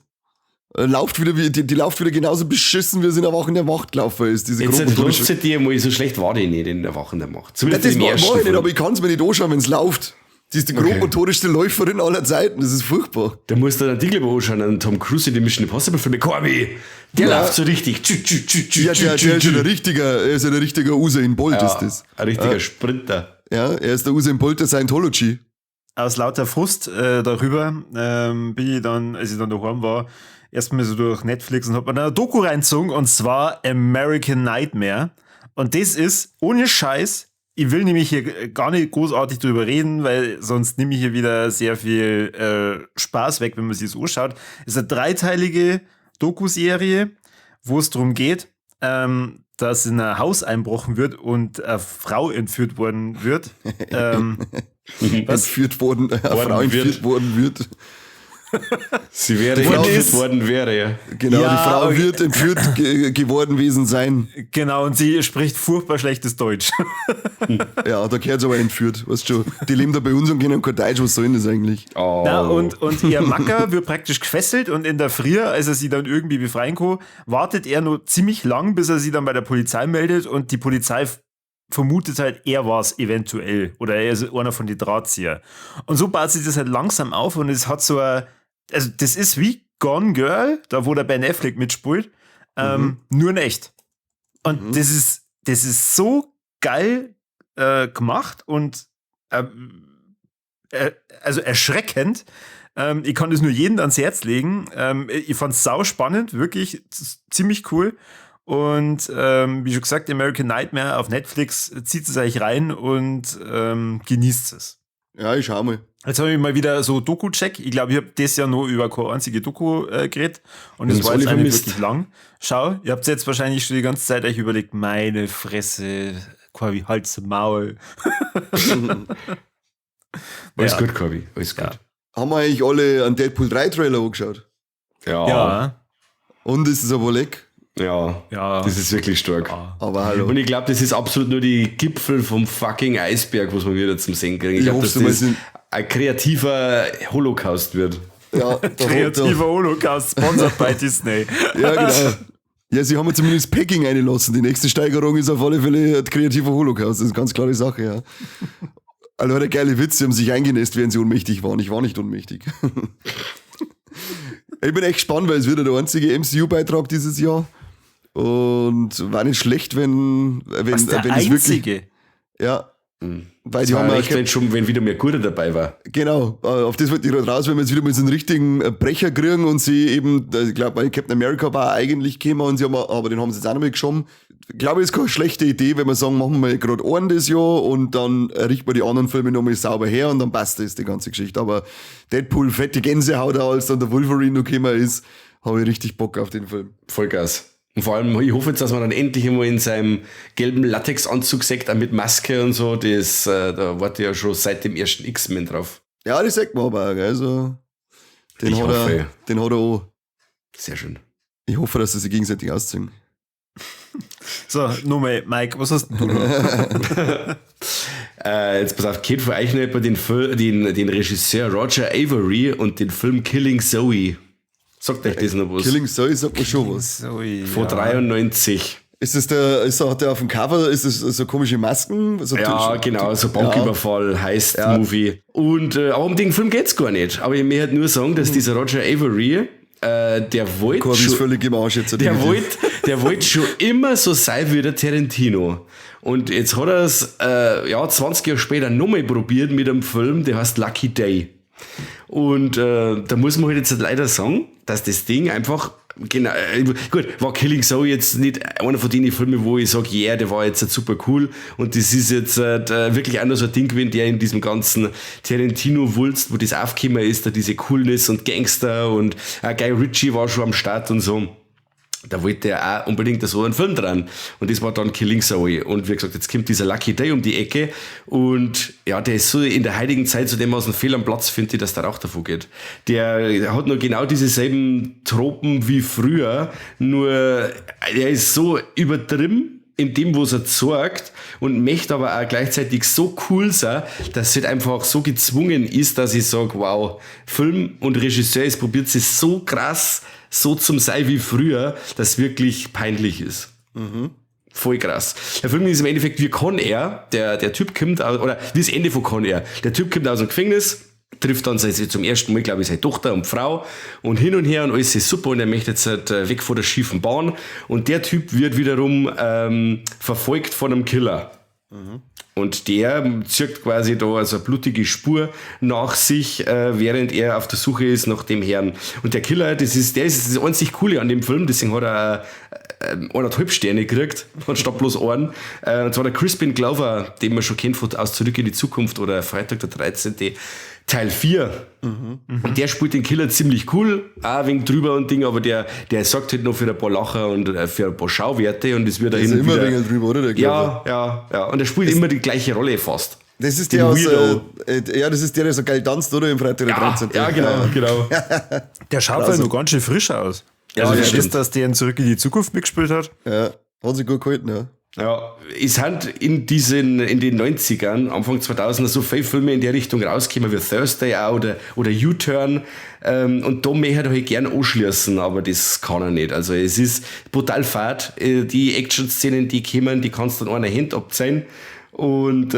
Lauft wieder wie, die läuft wieder genauso beschissen, wie sie in Erwachen der Macht gelaufen ist. Diese jetzt lustet die mal, so schlecht war die nicht in Erwachen der Macht. Zumindest das mach ich nicht, aber ich kann es mir nicht anschauen, wenn es läuft. Die ist die grobmotorischste Läuferin aller Zeiten, das ist furchtbar. Da musst du einen Artikel anschauen, einen Tom Cruise in den Mission Impossible Film. Corby, der läuft so richtig. Ja, der ist ja ein richtiger, er ist ja ein richtiger Usain Bolt, ist das. Ein richtiger Sprinter. Ja, er ist der Usain Bolt der Scientology. Aus lauter Frust darüber bin ich dann, als ich dann daheim war, erstmal so durch Netflix und hab mir eine Doku reingezogen, und zwar American Nightmare. Und das ist, ohne Scheiß, ich will nämlich hier gar nicht großartig drüber reden, weil sonst nehme ich hier wieder sehr viel Spaß weg, wenn man sich das anschaut. Es ist eine dreiteilige Doku-Serie, wo es darum geht, dass in ein Haus einbrochen wird und eine Frau entführt worden wird. Was? Entführt worden, eine Frau entführt worden wird. Sie wäre entführt worden, wäre, ja. Genau, ja, die Frau wird entführt geworden gewesen sein. Genau, und sie spricht furchtbar schlechtes Deutsch. Ja, da gehört sie aber entführt, weißt du schon. Die leben da bei uns und kennen kein Deutsch, was soll denn das eigentlich? Oh. Na, und ihr Macker wird praktisch gefesselt und in der Früh, als er sie dann irgendwie befreien kann, wartet er nur ziemlich lang, bis er sie dann bei der Polizei meldet und die Polizei vermutet halt, er war es eventuell oder er ist einer von den Drahtzieher. Und so baut sich das halt langsam auf und es hat so ein, also das ist wie Gone Girl, da wo der Ben Affleck mitspielt, nur in echt. Und das ist so geil gemacht und also erschreckend. Ich kann das nur jedem ans Herz legen. Ich fand's sau spannend, wirklich ziemlich cool. Und wie schon gesagt, American Nightmare auf Netflix, zieht es euch rein und genießt es. Ja, ich schau mal. Jetzt habe ich mal wieder so Doku-Check. Ich glaube, ich habe das Jahr nur über keine einzige Doku geredet. Und es war jetzt eigentlich wirklich lang. Schau, ihr habt jetzt wahrscheinlich schon die ganze Zeit euch überlegt, meine Fresse, Corby, halt's Maul. Alles gut, Corby, alles gut. Ja. Haben wir eigentlich alle einen Deadpool 3 Trailer angeschaut? Ja. Ja. Und ist es aber leck? Ja, das ist wirklich stark. Ja. Aber hallo. Und ich glaube, das ist absolut nur die Gipfel vom fucking Eisberg, was wir wieder zum Sehen kriegen. Ich glaube, dass das ein kreativer Holocaust wird. Ja, kreativer Holocaust, sponsored by Disney. Ja, genau. Ja, sie haben ja zumindest Packing eingelassen. Die nächste Steigerung ist auf alle Fälle ein kreativer Holocaust. Das ist eine ganz klare Sache, ja. Also der geile Witz, sie haben sich eingenässt, während sie ohnmächtig waren. Ich war nicht ohnmächtig. Ich bin echt gespannt, weil es wird ja der einzige MCU-Beitrag dieses Jahr. Und war nicht schlecht, wenn Was, der wenn es einzige? wirklich. Ja. Mhm. Weil die haben recht, wenn wieder mehr Gute dabei war. Genau, auf das wollte ich gerade raus, wenn wir jetzt wieder mal so einen richtigen Brecher kriegen und sie eben, ich glaube, Captain America war eigentlich gekommen und sie haben, aber den haben sie jetzt auch noch mal geschoben. Ich glaube, ist keine schlechte Idee, wenn wir sagen, machen wir mal gerade einen das Jahr und dann richten wir die anderen Filme nochmal sauber her und dann passt das, die ganze Geschichte. Aber Deadpool, fette Gänsehaut, als dann der Wolverine noch gekommen ist, habe ich richtig Bock auf den Film. Vollgas. Und vor allem, ich hoffe jetzt, dass man dann endlich einmal in seinem gelben Latexanzug sieht, auch mit Maske und so. Das, da warte ich ja schon seit dem ersten X-Men drauf. Ja, das sagt man aber auch, also den hat er auch. Sehr schön. Ich hoffe, dass sie sich gegenseitig ausziehen. So, nochmal, Mike, was hast du noch? Jetzt pass auf, kennt von euch noch etwa den Regisseur Roger Avery und den Film Killing Zoe? Sagt euch das noch was? Killing Zoe sagt mir schon was. Zoe, von 93. Ist das hat der auf dem Cover, ist das so komische Masken? So ja, genau, so Banküberfall, heißt Movie. Und aber um den Film geht's gar nicht. Aber ich möchte halt nur sagen, dass dieser Roger Avery, der wollte schon, völlig im Arsch jetzt, der wollte schon immer so sein wie der Tarantino. Und jetzt hat er es 20 Jahre später nochmal probiert mit einem Film, der heißt Lucky Day. Und da muss man halt jetzt leider sagen, dass das Ding einfach, genau, gut, war Killing Zoe jetzt nicht einer von den Filmen, wo ich sage, yeah, der war jetzt super cool und das ist jetzt wirklich auch noch so ein Ding gewesen, der in diesem ganzen Tarantino-Wulst, wo das aufgekommen ist, da diese Coolness und Gangster und Guy Ritchie war schon am Start und so. Da wollte er auch unbedingt so einen Film dran. Und das war dann Killing Zoe. Und wie gesagt, jetzt kommt dieser Lucky Day um die Ecke. Und ja, der ist so in der heutigen Zeit so dermaßen fehl am Platz, finde ich, dass der Rauch davon geht. Der hat noch genau diese selben Tropen wie früher, nur er ist so übertrieben in dem, was er zeigt, und möchte aber auch gleichzeitig so cool sein, dass es halt einfach so gezwungen ist, dass ich sage, wow, Film und Regisseur, es probiert sich so krass, so zum sein wie früher, dass es wirklich peinlich ist. Mhm. Voll krass. Der Film ist im Endeffekt wie Con Air, der Typ kommt, oder wie das Ende von Con Air. Der Typ kommt aus dem Gefängnis, trifft dann zum ersten Mal, glaube ich, seine Tochter und Frau und hin und her und alles ist super und er möchte jetzt halt weg von der schiefen Bahn und der Typ wird wiederum verfolgt von einem Killer. Mhm. Und der zirkt quasi da also eine blutige Spur nach sich, während er auf der Suche ist nach dem Herrn. Und der Killer, der ist das einzig Coole an dem Film, deswegen hat er 1,5 Sterne gekriegt, anstatt bloß einen. Und zwar der Crispin Glover, den man schon kennt von aus Zurück in die Zukunft oder Freitag der 13. Teil 4. Mhm. Und der spielt den Killer ziemlich cool, auch wegen drüber und Ding, aber der sorgt halt noch für ein paar Lacher und für ein paar Schauwerte und es wird dahin immer wieder, wegen drüber, oder? Der ja. Und er spielt immer die gleiche Rolle fast. Das ist der aus, ja, das ist der, der so geil tanzt, oder? Im Freitag der 13. Ja, genau. Der schaut halt noch ganz schön frisch aus. Ja, also, das ich weiß, stimmt. dass der in Zurück in die Zukunft mitgespielt hat. Ja, hat sich gut gehalten, ja. Ja, es sind in den 90ern, Anfang 2000er, so viele Filme in der Richtung rausgekommen, wie Thursday auch oder U-Turn. Und da möchte ich halt gern anschließen, aber das kann er nicht. Also es ist brutal fad. Die Action-Szenen, die kommen, die kannst du an einer Hand abziehen. Und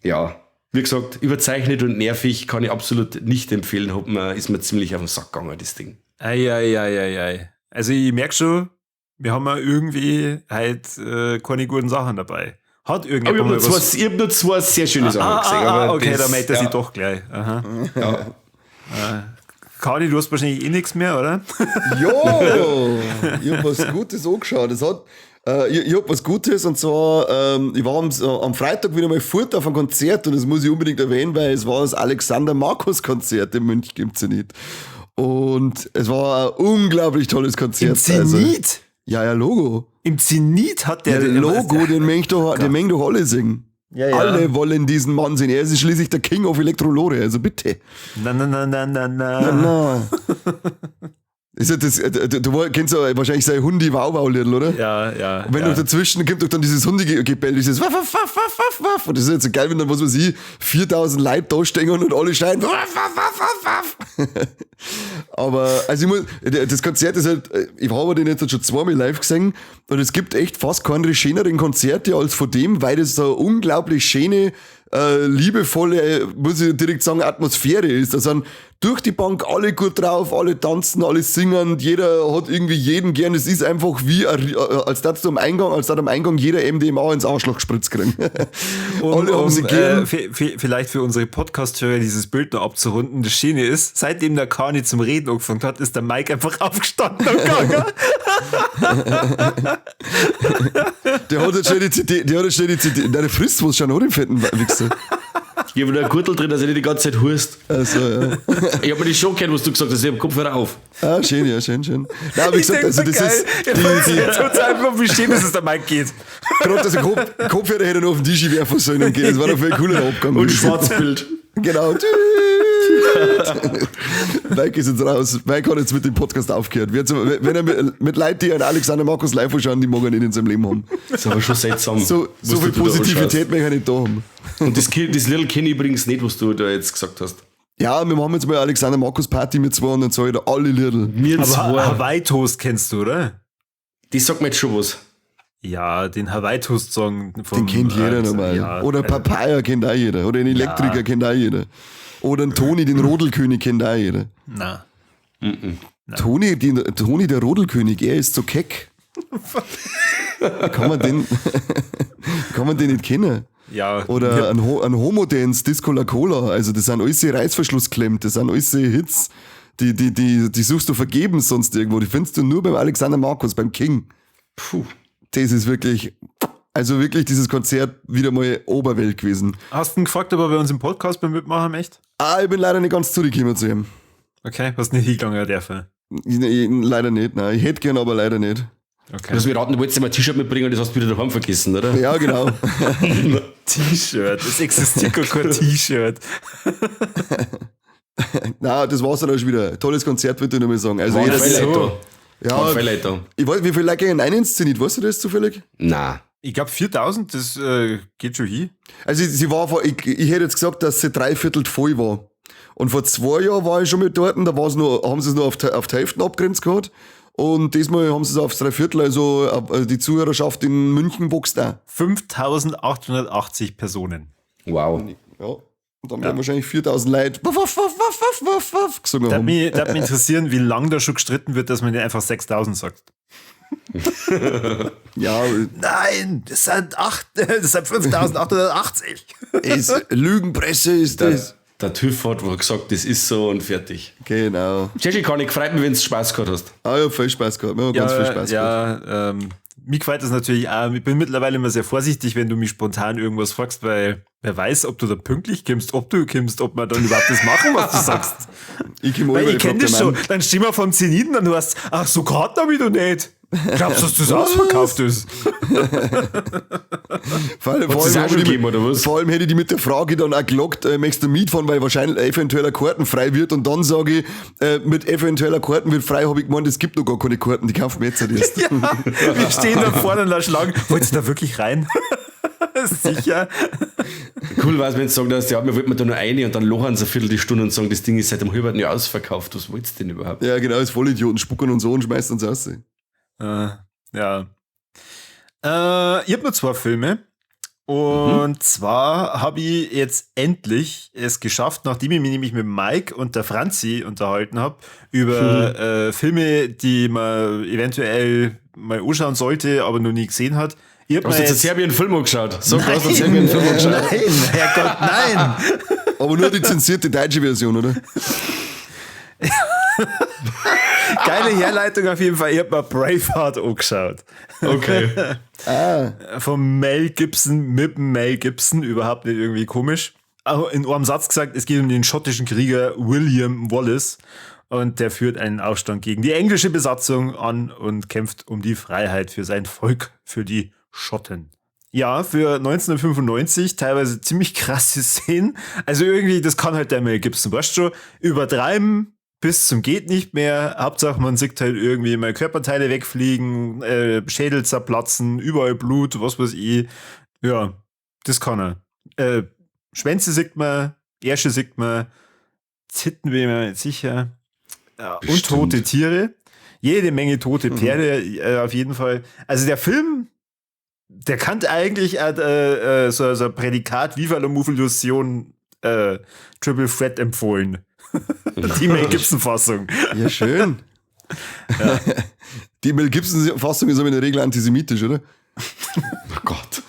ja, wie gesagt, überzeichnet und nervig, kann ich absolut nicht empfehlen. Ist mir ziemlich auf den Sack gegangen, das Ding. Ei, ei, ei, ei, ei. Also ich merke schon, wir haben ja irgendwie halt keine guten Sachen dabei. Hat irgendjemand Aber ich hab nur zwei sehr schöne Sachen gesehen. Aber okay, das, da meldet er sich doch gleich. Aha. Ja. Kani, du hast wahrscheinlich eh nichts mehr, oder? Jo! Ich hab was Gutes angeschaut. Es hat, ich hab was Gutes und zwar, ich war am Freitag wieder mal fort auf ein Konzert und das muss ich unbedingt erwähnen, weil es war das Alexander Marcus Konzert in München im Zenit. Und es war ein unglaublich tolles Konzert. Im Zenit? Also, ja, Logo. Im Zenit hat der... Ja, Logo, den mögen doch alle singen. Ja, ja. Alle wollen diesen Mann sehen. Er ist schließlich der King of Elektrolore, also bitte. Na, na, na, na, na, na. Na, na. Ist ja das, du kennst ja wahrscheinlich sein Hundi-Wauwau-Lidl, oder? Ja, ja. Und wenn ja. doch dazwischen kommt doch dann dieses Hundegebell, dieses Waff, waff, waff, waff, waff. Und das ist jetzt so geil, wenn dann, was weiß ich, 4000 Leute da stehen und alle schreien waff, waff, waff, waff, waff. Aber, also ich muss, das Konzert ist halt, ich habe den jetzt schon zweimal live gesehen und es gibt echt fast keine schöneren Konzerte als von dem, weil das so eine unglaublich schöne, liebevolle, muss ich direkt sagen, Atmosphäre ist. Da sind durch die Bank alle gut drauf, alle tanzen, alle singen, jeder hat irgendwie jeden gern. Es ist einfach wie, als dass am Eingang jeder MDMA ins Arschloch gespritzt kriegen. Alle haben sie gern. Vielleicht für unsere Podcast-Hörer dieses Bild noch abzurunden. Das Schöne ist, seitdem der Kani zum Reden angefangen hat, ist der Mike einfach aufgestanden und gegangen. Der hat jetzt schnell die CD, der frisst was schon, oder? Im fetten Wichser. Ich habe da einen Gürtel drin, dass ich nicht die ganze Zeit hust. Also, ja. Ich habe mir das schon gehört, was du gesagt hast. Ich habe Kopfhörer auf. Ah, schön, ja, schön, schön. Nein, wie gesagt, also das geil. ist. Die tut's einfach, wie schön, dass es der Mike geht. Gerade, dass er Kopfhörer hätte nur auf den Tisch werfen sollen und geht. Das war doch viel cooler Abgang. Und Schwarzbild. Genau. Mike ist jetzt raus. Mike hat jetzt mit dem Podcast aufgehört. Wenn er mit Leuten, die einen Alexander Marcus live anschauen, die mag er nicht in seinem Leben haben. Das ist aber schon seltsam. So viel Positivität möchte ich nicht da haben. Und das Little kenne ich übrigens nicht, was du da jetzt gesagt hast. Ja, wir machen jetzt mal Alexander Marcus Party mit zwei und dann sage ich da alle Little. Mir aber zwei. Hawaii Toast kennst du, oder? Die sagt mir jetzt schon was. Ja, den Hawaii Toast Song vom. Den kennt jeder nochmal. Ja, oder Papaya kennt auch jeder. Oder den Elektriker kennt auch jeder. Oder einen Toni, den Rodelkönig, kennt auch jeder. Na. Na. Toni, Toni, der Rodelkönig, er ist so keck. Kann man den, nicht kennen? Ja. Oder ein Homo-Dance, Disco La Cola. Also, das sind alles Reißverschlussklemmt, das sind alles Hits. Die suchst du vergebens sonst irgendwo. Die findest du nur beim Alexander Marcus, beim King. Puh. Das ist wirklich, also wirklich dieses Konzert wieder mal Oberwelt gewesen. Hast du ihn gefragt, ob er bei uns im Podcast beim Mitmachen möchte? Ah, ich bin leider nicht ganz zugekommen zu ihm. Okay, hast nicht hingegangen dürfen? Leider nicht, nein. Ich hätte gern, aber leider nicht. Okay. Du hast mir raten, du wolltest dir mal ein T-Shirt mitbringen und das hast du wieder daheim vergessen, oder? Ja, genau. T-Shirt, es existiert gar kein T-Shirt. Na, das war's dann auch schon wieder. Tolles Konzert, würde ich nur mal sagen. Also Waren jeder, viele Leute da. ja, Waren viele Leute da. ich weiß, wie viele Leute gehen rein ins Zenit? Weißt du das zufällig? Nein. Ich glaube 4000, das geht schon hin. Also sie war vor, ich hätte jetzt gesagt, dass sie dreiviertel voll war. Und vor 2 Jahren war ich schon mit dort, da war's nur, haben sie es nur auf die Hälfte abgrenzt gehabt. Und diesmal haben sie es aufs Dreiviertel, also die Zuhörerschaft in München wächst auch. 5880 Personen. Wow. Ja. Und dann werden wahrscheinlich 4000 Leute waff, waff, waff, waff, waff, waff, gesungen Da haben. würde mich interessieren, wie lange da schon gestritten wird, dass man nicht einfach 6000 sagt. Ja, Nein, das sind 5880. Lügenpresse ist das. Der TÜV hat gesagt, das ist so und fertig. Genau. Tscheschi, kann ich freut mich, wenn du Spaß gehabt hast. Ah, ich hab viel Spaß gehabt. Wir haben ganz viel Spaß gehabt. Ja, mich gefällt das natürlich auch. Ich bin mittlerweile immer sehr vorsichtig, wenn du mich spontan irgendwas fragst, weil wer weiß, ob du da pünktlich kommst, ob du kommst, ob wir dann überhaupt das machen, was du sagst. Ich, komm Weil über, ich kenne frag das den schon. Mann. Dann stehen wir vom Zenit und dann hörst, ach, so Karten hab ich doch nicht. Glaubst du, dass das ausverkauft ist? Vor allem, vor allem, die, gegeben, oder was? Vor allem hätte ich die mit der Frage dann auch gelockt, möchtest du mitfahren, weil wahrscheinlich eventueller Karten frei wird und dann sage ich, mit eventueller Karten wird frei, habe ich gemeint, es gibt noch gar keine Karten, die kaufen wir jetzt erst. Ja, wir stehen da vorne in der Schlange. Wolltest du da wirklich rein? Sicher. Cool war es, wenn sie sagen, dass, ja, wir wollten da nur eine und dann lachen sie eine Viertelstunde und sagen, das Ding ist seit einem halben Jahr ausverkauft. Was wolltest du denn überhaupt? Ja, genau, ist Vollidioten, spucken und so und schmeißen uns raus. Ja. Ich habe nur zwei Filme. Und zwar habe ich jetzt endlich es geschafft, nachdem ich mich nämlich mit Mike und der Franzi unterhalten habe, über Filme, die man eventuell mal anschauen sollte, aber noch nie gesehen hat. Ich hab Hast du jetzt einen Serbien-Film angeschaut? Sag, du hast einen Serbien-Film angeschaut. Nein, Herrgott, nein! Aber nur die zensierte deutsche Version, oder? Geile Herleitung auf jeden Fall. Ich hab mir Braveheart angeschaut. Okay. Von Mel Gibson mit Mel Gibson, überhaupt nicht irgendwie komisch. Auch in einem Satz gesagt, es geht um den schottischen Krieger William Wallace und der führt einen Aufstand gegen die englische Besatzung an und kämpft um die Freiheit für sein Volk, für die Schotten. Ja, für 1995 teilweise ziemlich krasse Szenen. Also irgendwie, das kann halt der Mel Gibson, weißt du schon, übertreiben bis zum geht nicht mehr. Hauptsache, man sieht halt irgendwie mal Körperteile wegfliegen, Schädel zerplatzen, überall Blut, was weiß ich. Ja, das kann er. Schwänze sieht man, Ärsche sieht man, Zitten bin ich mir nicht sicher. Ja, und tote Tiere. Jede Menge tote Pferde, auf jeden Fall. Also der Film, der kann eigentlich so ein Prädikat Viva la Movolution Triple Threat empfohlen. Die Mel Gibson-Fassung. Ja, schön. Ja. Die Mel Gibson-Fassung ist aber in der Regel antisemitisch, oder? Oh Gott.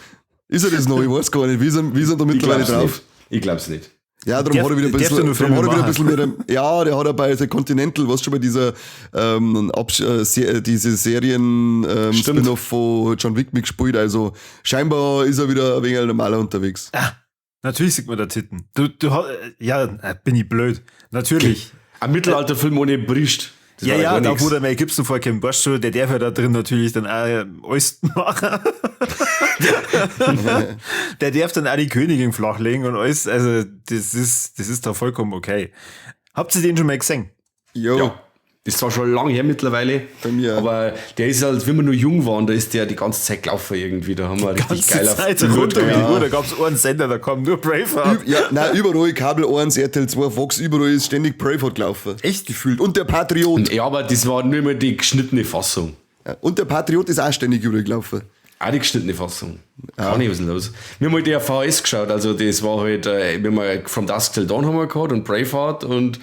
Ist er das noch? Ich weiß gar nicht. Wie sind da mittlerweile drauf? Nicht. Ich glaub's nicht. Ja, darum hat er wieder ein bisschen, darum hat er wieder ein bisschen mehr, ja, der hat er bei The Continental, was schon bei dieser, diese Serien, Spin-off von John Wick mitgespielt, also scheinbar ist er wieder ein wenig normaler unterwegs. Ah, natürlich sieht man da Titten. Du, ja, bin ich blöd. Natürlich. Ein Mittelalterfilm ohne Brist. Das ja, ja, da wo der Mel Gibson vorkommt, weißt du, der darf ja da drin natürlich dann auch alles machen. Der darf dann auch die Königin flachlegen und alles, also das ist da vollkommen okay. Habt ihr den schon mal gesehen? Jo. Ja. Das ist zwar schon lange her mittlerweile, bei mir. Aber der ist halt, wenn wir nur jung waren, da ist der die ganze Zeit gelaufen irgendwie. Da haben wir richtig geil Zeit rund um die Uhr, da gab es einen Sender, da kam nur Braveheart. Ja, nein, überall Kabel 1, RTL 2, Fox, überall ist ständig Braveheart gelaufen. Echt? Gefühlt. Und der Patriot. Ja, aber das war nur immer die geschnittene Fassung. Ja, und der Patriot ist auch ständig überall gelaufen. Auch die geschnittene Fassung. Ja. Gar nicht, was ist denn los? Wir haben halt die VHS geschaut, also das war halt, wir haben From Dusk Till Dawn haben wir gehabt und Braveheart und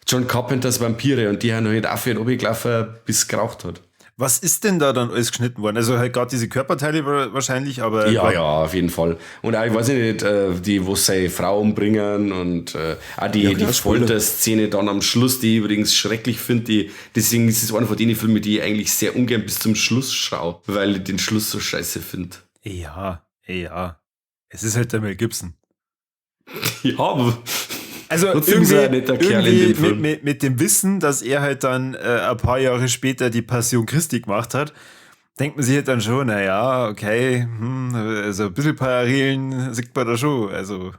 John Carpenters Vampire und die haben halt auf und runter gelaufen, bis es geraucht hat. Was ist denn da dann alles geschnitten worden? Also halt gerade diese Körperteile wahrscheinlich, aber... Ja, ja, auf jeden Fall. Und auch, ich weiß nicht, die, wo seine Frau umbringen und auch die, ja, die Folterszene dann am Schluss, die ich übrigens schrecklich finde. Deswegen ist es einer von den Filmen, die ich eigentlich sehr ungern bis zum Schluss schaue, weil ich den Schluss so scheiße finde. Ja, ja. Es ist halt der Mel Gibson. Ja, aber... Also irgendwie mit dem Wissen, dass er halt dann ein paar Jahre später die Passion Christi gemacht hat, denkt man sich halt dann schon, naja, okay, also ein bisschen Parallelen sieht man da schon. Also,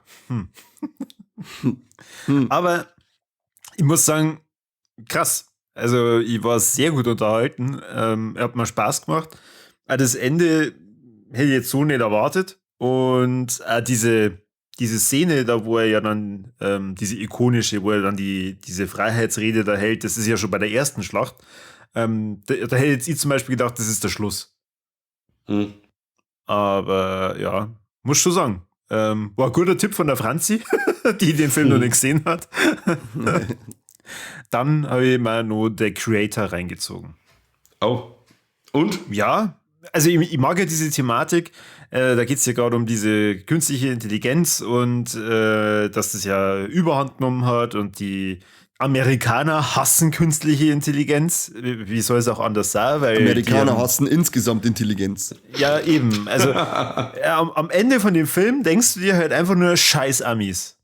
Aber ich muss sagen, krass. Also ich war sehr gut unterhalten. Hat mir Spaß gemacht. Das Ende hätte ich jetzt so nicht erwartet. Und diese Szene da, wo er ja dann, diese ikonische, wo er dann diese Freiheitsrede da hält, das ist ja schon bei der ersten Schlacht. Da hätte jetzt ich zum Beispiel gedacht, das ist der Schluss. Mhm. Aber ja, muss schon sagen. War ein guter Tipp von der Franzi, die den Film noch nicht gesehen hat. Dann habe ich mal noch The Creator reingezogen. Oh. Und? Ja, also ich mag ja diese Thematik, da geht es ja gerade um diese künstliche Intelligenz und dass das ja Überhand genommen hat und die Amerikaner hassen künstliche Intelligenz. Wie soll es auch anders sein? Weil Amerikaner hassen insgesamt Intelligenz. Ja, eben. Also am Ende von dem Film denkst du dir halt einfach nur scheiß Amis.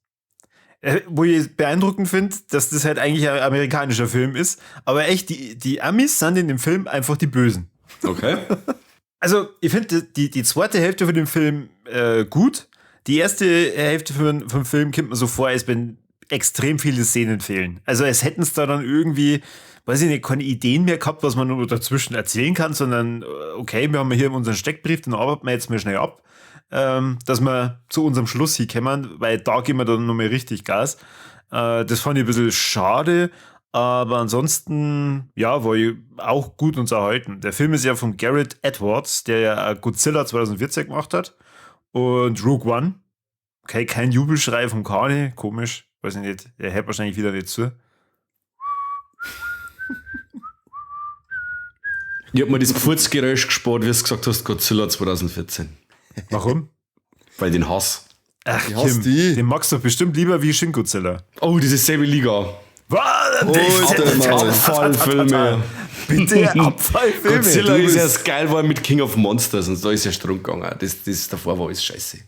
Wo ich beeindruckend finde, dass das halt eigentlich ein amerikanischer Film ist. Aber echt, die Amis sind in dem Film einfach die Bösen. Okay. Also, ich finde die zweite Hälfte von dem Film gut. Die erste Hälfte vom Film kommt mir so vor, als wenn extrem viele Szenen fehlen. Also, es hätten es da dann irgendwie, weiß ich nicht, keine Ideen mehr gehabt, was man nur dazwischen erzählen kann, sondern okay, wir haben hier unseren Steckbrief, den arbeiten wir jetzt mal schnell ab, dass wir zu unserem Schluss hinkommen, weil da geben wir dann nochmal richtig Gas. Das fand ich ein bisschen schade, aber ansonsten, ja, war ich auch gut unterhalten. Der Film ist ja von Gareth Edwards, der ja Godzilla 2014 gemacht hat und Rogue One. Okay, kein Jubelschrei von Kani, komisch, weiß ich nicht, er hört wahrscheinlich wieder nicht zu. Ich hab mir das Furzgeräusch gespart, wie du gesagt hast, Godzilla 2014. Warum? Weil den Hass. Ach, Kim, die. Den magst du bestimmt lieber wie Shin Godzilla. Oh, das ist selbe Liga. Was? Abfallfilme. Bitte Abfallfilme. Godzilla ist erst geil geworden mit King of Monsters und da ist ja Strom gegangen. Das davor war alles scheiße.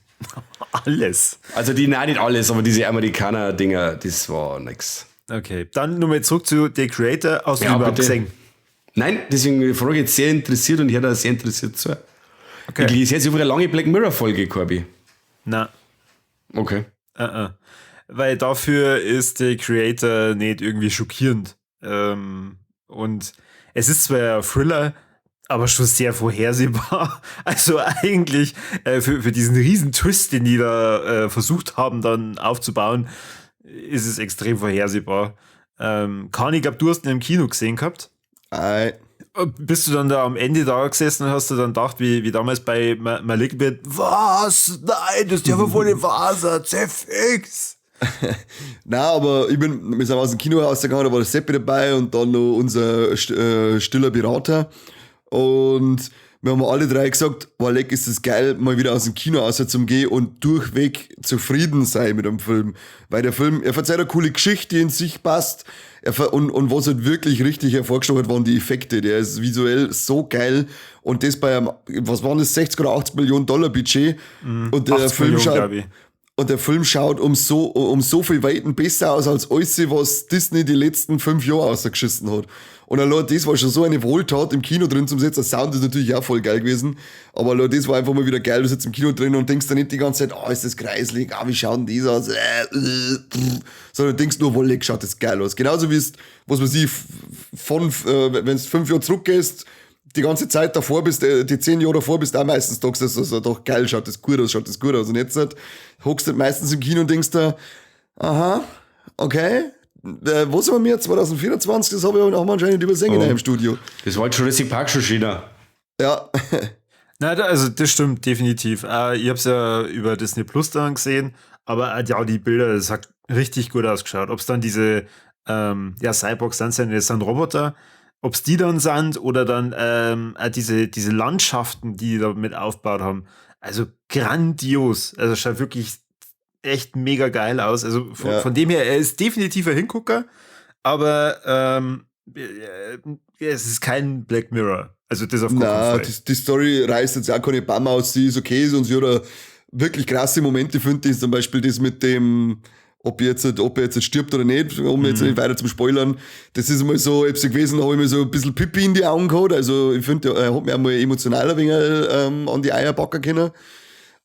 Alles? Also die, nein, nicht alles, aber diese Amerikaner-Dinger, das war nix. Okay, dann nochmal zurück zu The Creator. Hast du ja, überhaupt gesehen? Nein, deswegen die Frage jetzt sehr interessiert und ich höre da sehr interessiert zu. Okay. Ich lese jetzt über eine lange Black Mirror-Folge, Corby. Nein. Okay. Weil dafür ist The Creator nicht irgendwie schockierend. Und es ist zwar ein Thriller, aber schon sehr vorhersehbar. Also eigentlich für diesen riesen Twist, den die da versucht haben, dann aufzubauen, ist es extrem vorhersehbar. Kani, ich glaube, du hast ihn im Kino gesehen gehabt. Ei. Bist du dann da am Ende da gesessen und hast du dann gedacht, wie damals bei Malignant, was? Nein, das ist ja voll die Faser, zerfix! Nein, aber wir sind aus dem Kino rausgegangen, da war der Seppi dabei und dann noch unser stiller Berater. Und wir haben alle drei gesagt, boah, leck, ist das geil, mal wieder aus dem Kino raus zum Gehen und durchweg zufrieden sein mit dem Film. Weil der Film, er verzeiht eine coole Geschichte, die in sich passt. Und was halt wirklich richtig hervorgestochen hat, waren die Effekte. Der ist visuell so geil. Und das bei einem, was waren das, 60 oder 80 Millionen Dollar Budget. Und der Film schaut, und der Film schaut um so viel Weiten besser aus, als alles, was Disney die letzten 5 Jahre rausgeschissen hat. Und allein das war schon so eine Wohltat im Kino drin zum Sitzen. Der Sound ist natürlich auch voll geil gewesen. Aber allein das war einfach mal wieder geil. Du sitzt im Kino drin und denkst dann nicht die ganze Zeit, ist das kreislig, wie schaut denn das aus? Sondern denkst nur, wolle, schaut das geil aus. Genauso wie es, was weiß ich, wenn du 5 Jahre zurückgehst, die ganze Zeit davor bist, die 10 Jahre davor bist, auch meistens da gesagt, also, doch geil, schaut das gut aus, schaut das gut aus. Und jetzt halt, hockst du meistens im Kino und denkst da, aha, okay, wo sind wir jetzt? 2024, das habe ich auch anscheinend übersehen in einem Studio. Das war jetzt Jurassic Park schon schöner. Ja. Nein, also das stimmt definitiv. Ich habe es ja über Disney Plus dann gesehen, aber ja, die Bilder, das hat richtig gut ausgeschaut. Ob es dann diese Cyborgs dann sind, das sind Roboter, ob es die dann sind oder dann diese Landschaften, die die da mit aufgebaut haben. Also grandios. Also schaut wirklich echt mega geil aus. Also von dem her, er ist definitiv ein Hingucker, aber es ist kein Black Mirror. Also das auf keinen Fall. Die Story reißt jetzt auch keine Bämme aus, sie ist okay und sie hat wirklich krasse Momente, finde ich. Zum Beispiel das mit dem, ob er jetzt stirbt oder nicht, um jetzt nicht weiter zum Spoilern. Das ist mal so, ich hab's gewesen, da habe ich mir so ein bisschen Pipi in die Augen gehabt. Also ich finde, er hat mir auch mal emotional ein wenig an die Eier backen können.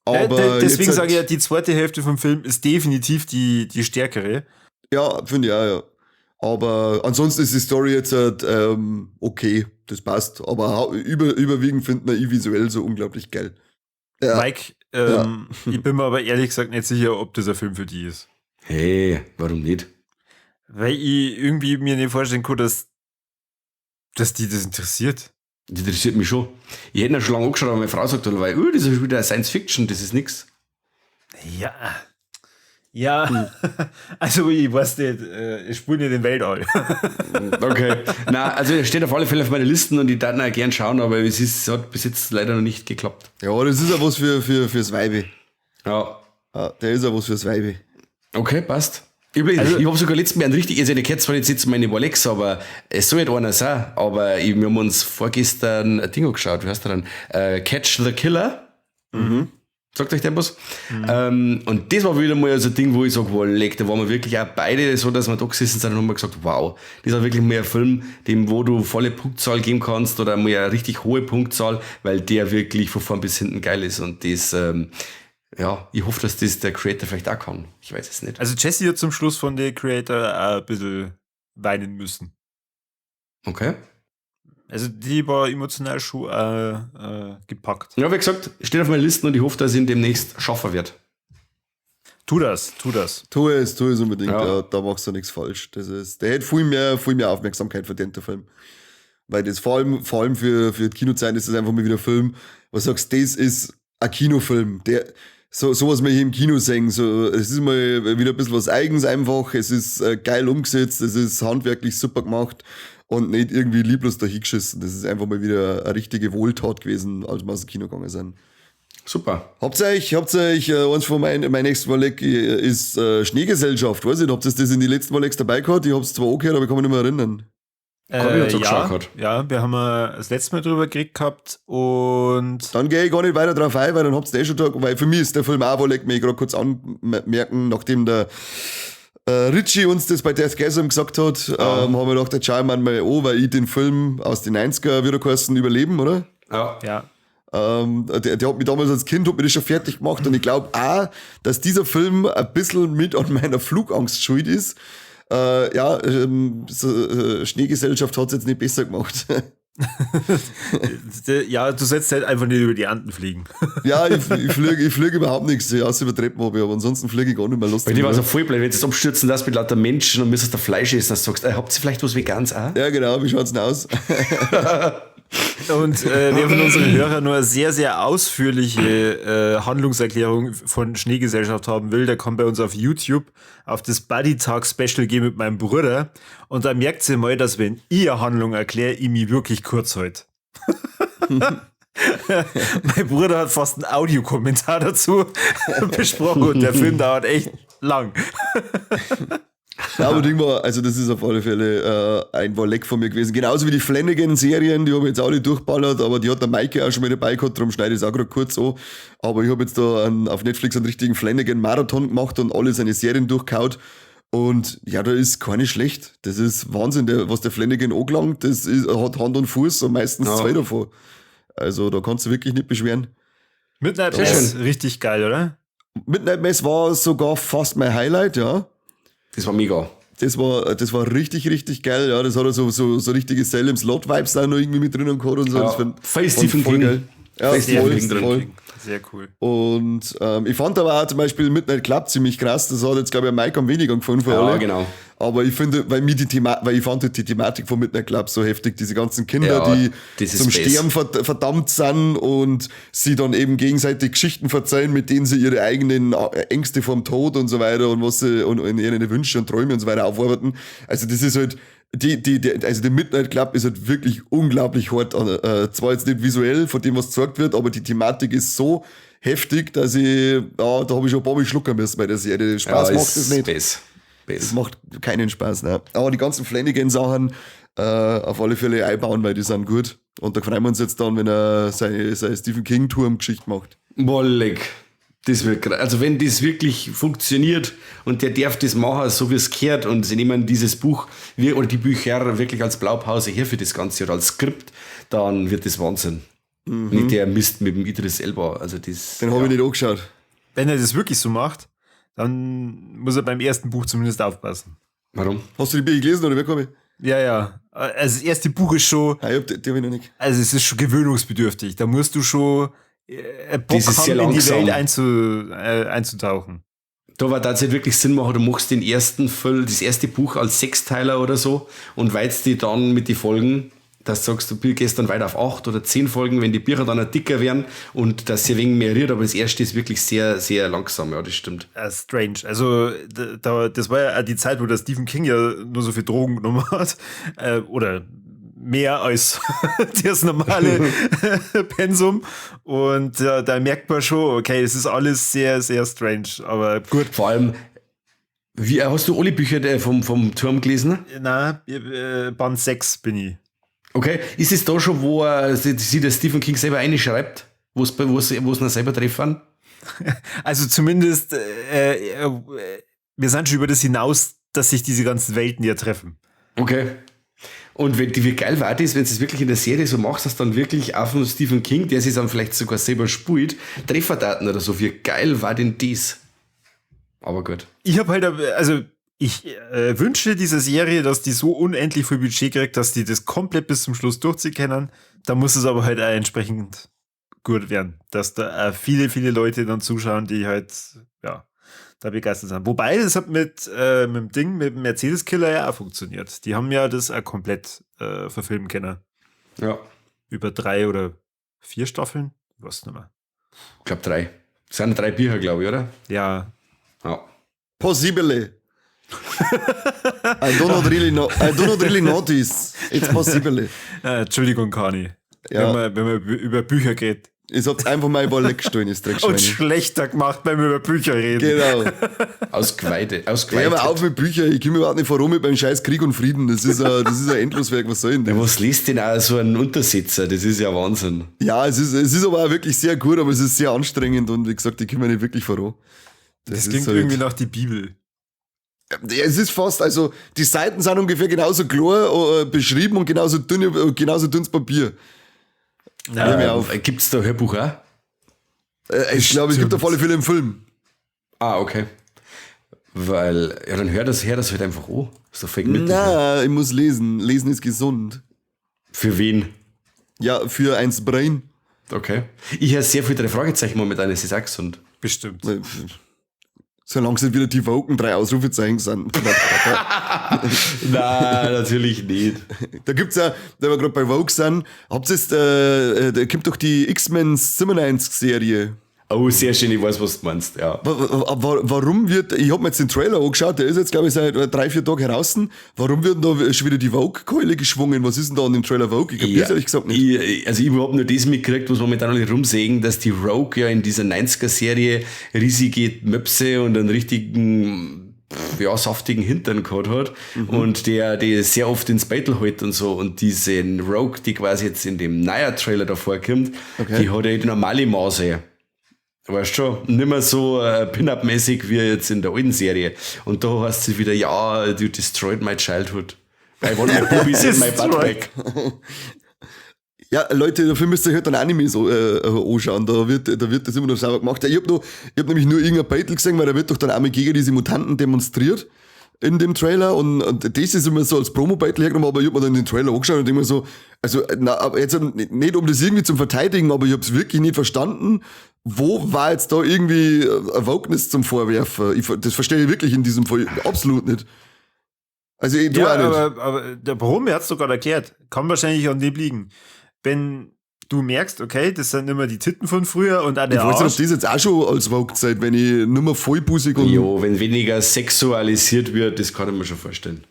Aber deswegen sage ich ja, die zweite Hälfte vom Film ist definitiv die stärkere. Ja, finde ich auch, ja. Aber ansonsten ist die Story jetzt halt, okay, das passt. Aber überwiegend finden wir ich visuell so unglaublich geil. Ja. Mike, ich bin mir aber ehrlich gesagt nicht sicher, ob das ein Film für dich ist. Hey, warum nicht? Weil ich irgendwie mir nicht vorstellen kann, dass die das interessiert. Das interessiert mich schon. Ich hätte ihn schon lange angeschaut, aber meine Frau sagt, weil, das ist wieder Science Fiction, das ist nix. Ja. Ja, also ich weiß nicht, ich spule nicht den Weltall. Okay. Na, also er steht auf alle Fälle auf meiner Liste und ich darf ihn auch gern schauen, aber es hat bis jetzt leider noch nicht geklappt. Ja, das ist ja was fürs Weibe. Ja. Ja, der ist ja was fürs Weibe. Okay, passt. Ich habe sogar letztes Mal einen richtig, also ich kenne zwar nicht jetzt meine Rolex, aber es soll nicht einer sein, aber wir haben uns vorgestern ein Ding angeschaut, wie heißt der dann? Catch the Killer. Mhm. Sagt euch der was? Mhm. Und das war wieder mal so ein Ding, wo ich sage, wow, leck, da waren wir wirklich auch beide so, dass wir da gesessen sind und haben gesagt, wow, das ist auch wirklich mal ein Film, dem wo du volle Punktzahl geben kannst oder mal eine richtig hohe Punktzahl, weil der wirklich von vorn bis hinten geil ist. Und das, ja, ich hoffe, dass das der Creator vielleicht auch kann. Ich weiß es nicht. Also Jesse hat zum Schluss von The Creator auch ein bisschen weinen müssen. Okay. Also die war emotional schon gepackt. Ja, wie gesagt, steht auf meiner Liste und ich hoffe, dass ich ihn demnächst schaffen werde. Tu das, tu das. Tu es unbedingt, ja. Ja, da machst du nichts falsch. Das ist, der hätte viel mehr Aufmerksamkeit verdient, der Film. Weil das vor allem für die Kinozeit ist das einfach mal wieder ein Film, wo du sagst, das ist ein Kinofilm. Der, so was wir hier im Kino sehen, so, es ist mal wieder ein bisschen was Eigens einfach, es ist geil umgesetzt, es ist handwerklich super gemacht und nicht irgendwie lieblos dahingeschissen. Das ist einfach mal wieder eine richtige Wohltat gewesen, als wir aus dem Kino gegangen sind. Super. Habt ihr euch eins von mein nächstes Mal ist Schneegesellschaft, weiß ich nicht, habt ihr das in die letzten Mal dabei gehabt? Ich hab's zwar angehört, aber ich kann mich nicht mehr erinnern. Ja, wir haben das letzte Mal drüber geredet gehabt und... Dann gehe ich gar nicht weiter drauf ein, weil dann habt ihr eh schon da, weil für mich ist der Film auch, wollte ich mir gerade kurz anmerken, nachdem der Richie uns das bei Deathgasm gesagt hat, haben wir gedacht, jetzt schauen wir mal an, weil ich den Film aus den 90er wieder geheißen Überleben, oder? Ja. Ja. Der hat mich damals als Kind hat mich das schon fertig gemacht und ich glaube auch, dass dieser Film ein bisschen mit an meiner Flugangst schuld ist. Schneegesellschaft hat es jetzt nicht besser gemacht. Ja, du sollst halt einfach nicht über die Anden fliegen. Ja, ich fliege überhaupt nichts, außer über Treppen habe ich, aber ansonsten fliege ich gar nicht mehr lustig. Bei dir war es ja voll blöd, wenn du jetzt abstürzen lässt mit lauter Menschen und müsstest da Fleisch essen, dann sagst du, habt ihr vielleicht was Veganes auch? Ja, genau, wie schaut's denn aus? Und wer von unseren Hörern nur eine sehr, sehr ausführliche Handlungserklärung von Schneegesellschaft haben will, der kann bei uns auf YouTube auf das Buddy Talk Special gehen mit meinem Bruder. Und da merkt ihr mal, dass wenn ich eine Handlung erkläre, ich mich wirklich kurz halte. Mein Bruder hat fast einen Audiokommentar dazu besprochen und der Film dauert echt lang. Ja, aber Ding war, also das ist auf alle Fälle ein Walleck von mir gewesen. Genauso wie die Flanagan-Serien, die habe ich jetzt auch nicht durchballert, aber die hat der Maike auch schon mal dabei gehabt, darum schneide ich es auch gerade kurz an. Aber ich habe jetzt da auf Netflix einen richtigen Flanagan-Marathon gemacht und alle seine Serien durchgehaut. Und ja, da ist keine schlecht. Das ist Wahnsinn, was der Flanagan angelangt, das ist, hat Hand und Fuß und meistens zwei davon. Also da kannst du wirklich nicht beschweren. Midnight Mass, richtig geil, oder? Midnight Mass war sogar fast mein Highlight, ja. Das war mega. Das war richtig, richtig geil. Ja, das hat er so richtige Salem's Lot-Vibes da noch irgendwie mit drinnen gehabt und so. Ja, das voll Stephen King. Geil. Ja, voll. Sehr cool. Und ich fand aber auch zum Beispiel Midnight Club ziemlich krass. Das hat jetzt, glaube ich, Mike am weniger gefallen von alle. Ja, genau. Aber ich finde, weil ich fand die Thematik von Midnight Club so heftig, diese ganzen Kinder, ja, die zum Sterben verdammt sind und sie dann eben gegenseitig Geschichten verzeihen, mit denen sie ihre eigenen Ängste vorm Tod und so weiter und was sie und ihre Wünsche und Träume und so weiter aufarbeiten. Also das ist halt, also der Midnight Club ist halt wirklich unglaublich hart. Zwar jetzt nicht visuell von dem, was gezeigt wird, aber die Thematik ist so heftig, dass ich, ja, da habe ich schon ein paar Mal schlucken müssen bei der Serie. Spaß macht das nicht. Das macht keinen Spaß, ne? Aber die ganzen Flanagan-Sachen auf alle Fälle einbauen, weil die sind gut. Und da freuen wir uns jetzt dann, wenn er seine Stephen King-Turm-Geschichte macht. Wolleck. Das wird, also wenn das wirklich funktioniert und der darf das machen, so wie es gehört, und sie nehmen dieses Buch oder die Bücher wirklich als Blaupause her für das Ganze oder als Skript, dann wird das Wahnsinn. Mhm. Nicht der Mist mit dem Idris Elba. Also das, den habe ich nicht angeschaut. Wenn er das wirklich so macht, dann muss er beim ersten Buch zumindest aufpassen. Warum? Hast du die Bücher gelesen oder wer komme ich? Ja, ja. Also das erste Buch ist schon. Ja, die hab ich noch nicht. Also es ist schon gewöhnungsbedürftig. Da musst du schon Bock haben, in die Welt einzutauchen. Da war tatsächlich wirklich Sinn machen, du machst den ersten Film, das erste Buch als Sechsteiler oder so und weitest die dann mit die Folgen, dass du sagst, du gehst dann weiter auf 8 oder 10 Folgen, wenn die Bücher dann auch dicker werden und dass sie ein wenig mehr rührt, aber das erste ist wirklich sehr, sehr langsam, ja, das stimmt. Strange. Also das war ja die Zeit, wo der Stephen King ja nur so viel Drogen genommen hat, oder mehr als das normale Pensum. Und da merkt man schon, okay, es ist alles sehr, sehr strange, aber gut. Vor allem, wie, hast du alle Bücher vom Turm gelesen? Nein, Band 6 bin ich. Okay, ist es da schon, wo sich der Stephen King selber einschreibt, wo es ihn selber treffen? Also zumindest, wir sind schon über das hinaus, dass sich diese ganzen Welten ja treffen. Okay. Und wenn, wie geil war das, wenn du es wirklich in der Serie so machst, dass dann wirklich auch von Stephen King, der sich dann vielleicht sogar selber spielt, Trefferdaten oder so, wie geil war denn das? Aber gut. Ich habe halt, also ich wünsche dieser Serie, dass die so unendlich viel Budget kriegt, dass die das komplett bis zum Schluss durchziehen können. Da muss es aber halt auch entsprechend gut werden, dass da viele, viele Leute dann zuschauen, die halt, ja, da begeistert sind. Wobei, das hat mit dem Ding, mit dem Mercedes-Killer ja auch funktioniert. Die haben ja das auch komplett verfilmen können. Ja. Über 3 oder 4 Staffeln? Ich weiß nicht mehr. Ich glaube 3. Das sind 3 Bücher, glaube ich, oder? Ja. Ja. Possibile. I do not really know, I do not really notice. It's possible. Entschuldigung, Kani. Ja. Wenn man über Bücher geht. Ich hab's einfach mal über Leck gestohlen, das Dreckschwein. Und schlechter gemacht, wenn wir über Bücher reden. Genau. Ausgeweitet. Hör mal auf mit Büchern, ich komme überhaupt nicht voran mit meinem scheiß Krieg und Frieden. Das ist ein Endloswerk, was soll denn das? Ja, was liest denn auch so ein Untersetzer? Das ist ja Wahnsinn. Ja, es ist aber auch wirklich sehr gut, aber es ist sehr anstrengend und wie gesagt, ich komme nicht wirklich voran. Das klingt halt irgendwie nach die Bibel. Ja, es ist fast, also die Seiten sind ungefähr genauso klar beschrieben und genauso dünn, genauso dünnes Papier. Ja, gibt es da Hörbuch auch? Ich glaube, es gibt auf alle Fälle einen Film. Ah, okay. Weil, ja, dann hör das halt einfach an. Ist doch voll gemütlich. Nein, ich muss lesen. Lesen ist gesund. Für wen? Ja, für eins Brain. Okay. Ich höre sehr viel 3 Fragezeichen momentan, es ist auch gesund. Bestimmt. Solange es wieder die Woken 3 Ausrufezeichen sind. Nein, natürlich nicht. Da gibt's ja, da wir gerade bei Vogue sind, habt ihr jetzt, da kommt doch die X-Men 97 Serie. Oh, sehr schön, ich weiß, was du meinst, ja. Warum wird, ich hab mir jetzt den Trailer angeschaut, der ist jetzt, glaube ich, seit 3-4 Tagen heraus. Warum wird denn da schon wieder die Vogue-Keule geschwungen? Was ist denn da an dem Trailer Vogue? Ich kapier's ehrlich gesagt nicht. Ich hab nur das mitgekriegt, was momentan alle rumsägen, dass die Rogue ja in dieser 90er-Serie riesige Möpse und einen richtigen, ja, saftigen Hintern gehabt hat. Mhm. Und der sehr oft ins Battle hält und so. Und diese Rogue, die quasi jetzt in dem neuen Trailer davor kommt, okay, die hat ja die normale Maße. Weißt schon, nicht mehr so Pin-Up-mäßig wie jetzt in der alten Serie. Und da heißt es wieder, ja, you destroyed my childhood. I want my boobies in my butt back. Ja, Leute, dafür müsst ihr halt dann Anime so anschauen. Da wird das immer noch sauber gemacht. Ich hab nämlich nur irgendein Battle gesehen, weil da wird doch dann einmal gegen diese Mutanten demonstriert in dem Trailer und das ist immer so als Promo-Battle hergenommen, aber ich hab mir dann den Trailer angeschaut und immer so, also na, aber jetzt nicht um das irgendwie zum Verteidigen, aber ich hab's wirklich nicht verstanden, wo war jetzt da irgendwie ein Wokeness zum Vorwerfen? Das verstehe ich wirklich in diesem Fall absolut nicht. Also ich, du ja, auch nicht. Aber warum? Er hat's doch gerade erklärt. Kann wahrscheinlich an dem liegen. Wenn du merkst, okay, das sind immer die Titten von früher und auch der Ich weiß nicht, Arsch. ob das jetzt auch schon als Vogue Zeit, wenn ich nur mehr vollbusig und... Jo, wenn weniger sexualisiert wird, das kann ich mir schon vorstellen.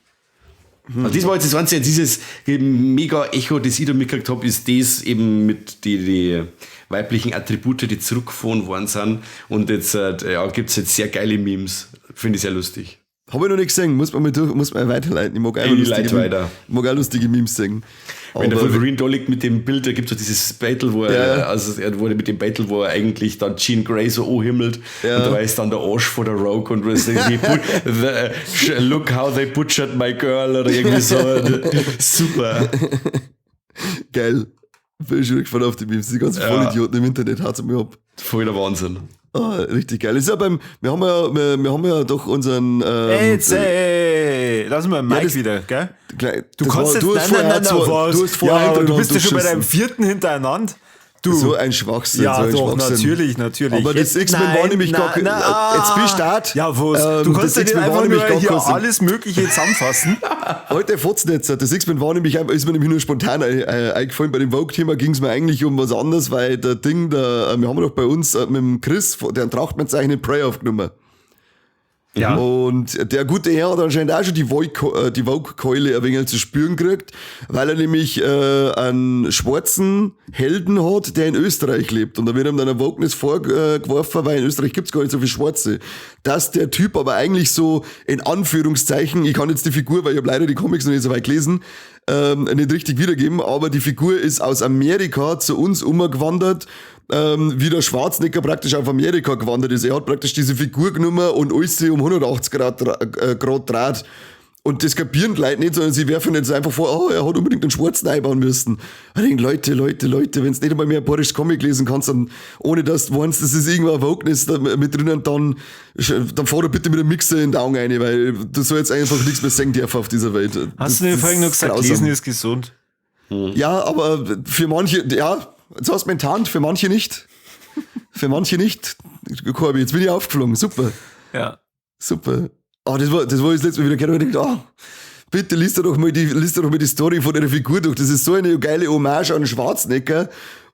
Also das war jetzt das Einzige, dieses mega Echo, das ich da mitgekriegt habe, ist das eben mit die weiblichen Attribute, die zurückgefahren worden sind. Und jetzt ja, gibt es jetzt sehr geile Memes. Finde ich sehr lustig. Habe ich noch nicht gesehen, muss man weiterleiten. Ich mag auch, lustige Memes sehen. Wenn der Wolverine da liegt mit dem Bild, da gibt es so dieses Battle, wo er, also er wurde mit dem Battle, wo er eigentlich dann Jean Grey so anhimmelt, ja, und da ist dann der Arsch vor der Rogue und was look how they butchered my girl oder irgendwie so. Super. Geil. Bin ich schon gespannt auf die Memes. Die ganzen Vollidioten im Internet hat's mir ab. Voll der Wahnsinn. Ah, richtig geil. Ist ja beim, wir haben ja doch unseren. Hey, lass mal Mike wieder, gell? Du kannst jetzt, nein, was? Du hast vorher, ja, du bist ja schon bei deinem vierten hintereinander. Du. So ein Schwachsinn. Ja, so ein doch, Schwachsinn. natürlich. Aber das X-Men war nämlich gar kein. Jetzt bist du da. Ja, was? Du kannst ja nicht einfach nur hier alles Mögliche zusammenfassen. Heute Fotznetzer. Das X-Men war nämlich, ist mir nämlich nur spontan eingefallen. Bei dem Vogue-Thema ging es mir eigentlich um was anderes, weil der Ding, wir haben doch bei uns mit dem Chris, der einen Trachtmann-Zeichen in Prey aufgenommen. Ja. Und der gute Herr hat anscheinend auch schon die Vogue-Keule ein wenig zu spüren gekriegt, weil er nämlich einen schwarzen Helden hat, der in Österreich lebt. Und da wird ihm dann ein Wokeness vorgeworfen, weil in Österreich gibt's gar nicht so viele Schwarze. Dass der Typ aber eigentlich so in Anführungszeichen, ich kann jetzt die Figur, weil ich habe leider die Comics noch nicht so weit gelesen, nicht richtig wiedergeben, aber die Figur ist aus Amerika zu uns umgewandert Wie der Schwarzenegger praktisch auf Amerika gewandert ist. Er hat praktisch diese Figur genommen und alles sich um 180 Grad dreht. Und das kapieren die Leute nicht, sondern sie werfen jetzt einfach vor, oh, er hat unbedingt einen Schwarzen einbauen müssen. Ich denke, Leute, Leute, Leute, wenn du nicht einmal mehr ein bayerisches Comic lesen kannst, dann, ohne dass du meinst, das ist irgendwo ein Wokeness da mit drinnen, dann fahr doch bitte mit dem Mixer in die Augen rein, weil du sollst einfach nichts mehr sehen dürfen auf dieser Welt. Hast du nicht vorhin noch gesagt, grausam. Lesen ist gesund? Ja, aber für manche, ja, jetzt hast du mich enttarnt, für manche nicht. Für manche nicht. Corby, jetzt bin ich aufgeflogen, super. Ja. Super. Ah, das war das letzte Mal wieder gehört, und ich gedacht, ah, bitte liest doch mal die Story von der Figur durch. Das ist so eine geile Hommage an Schwarzenegger.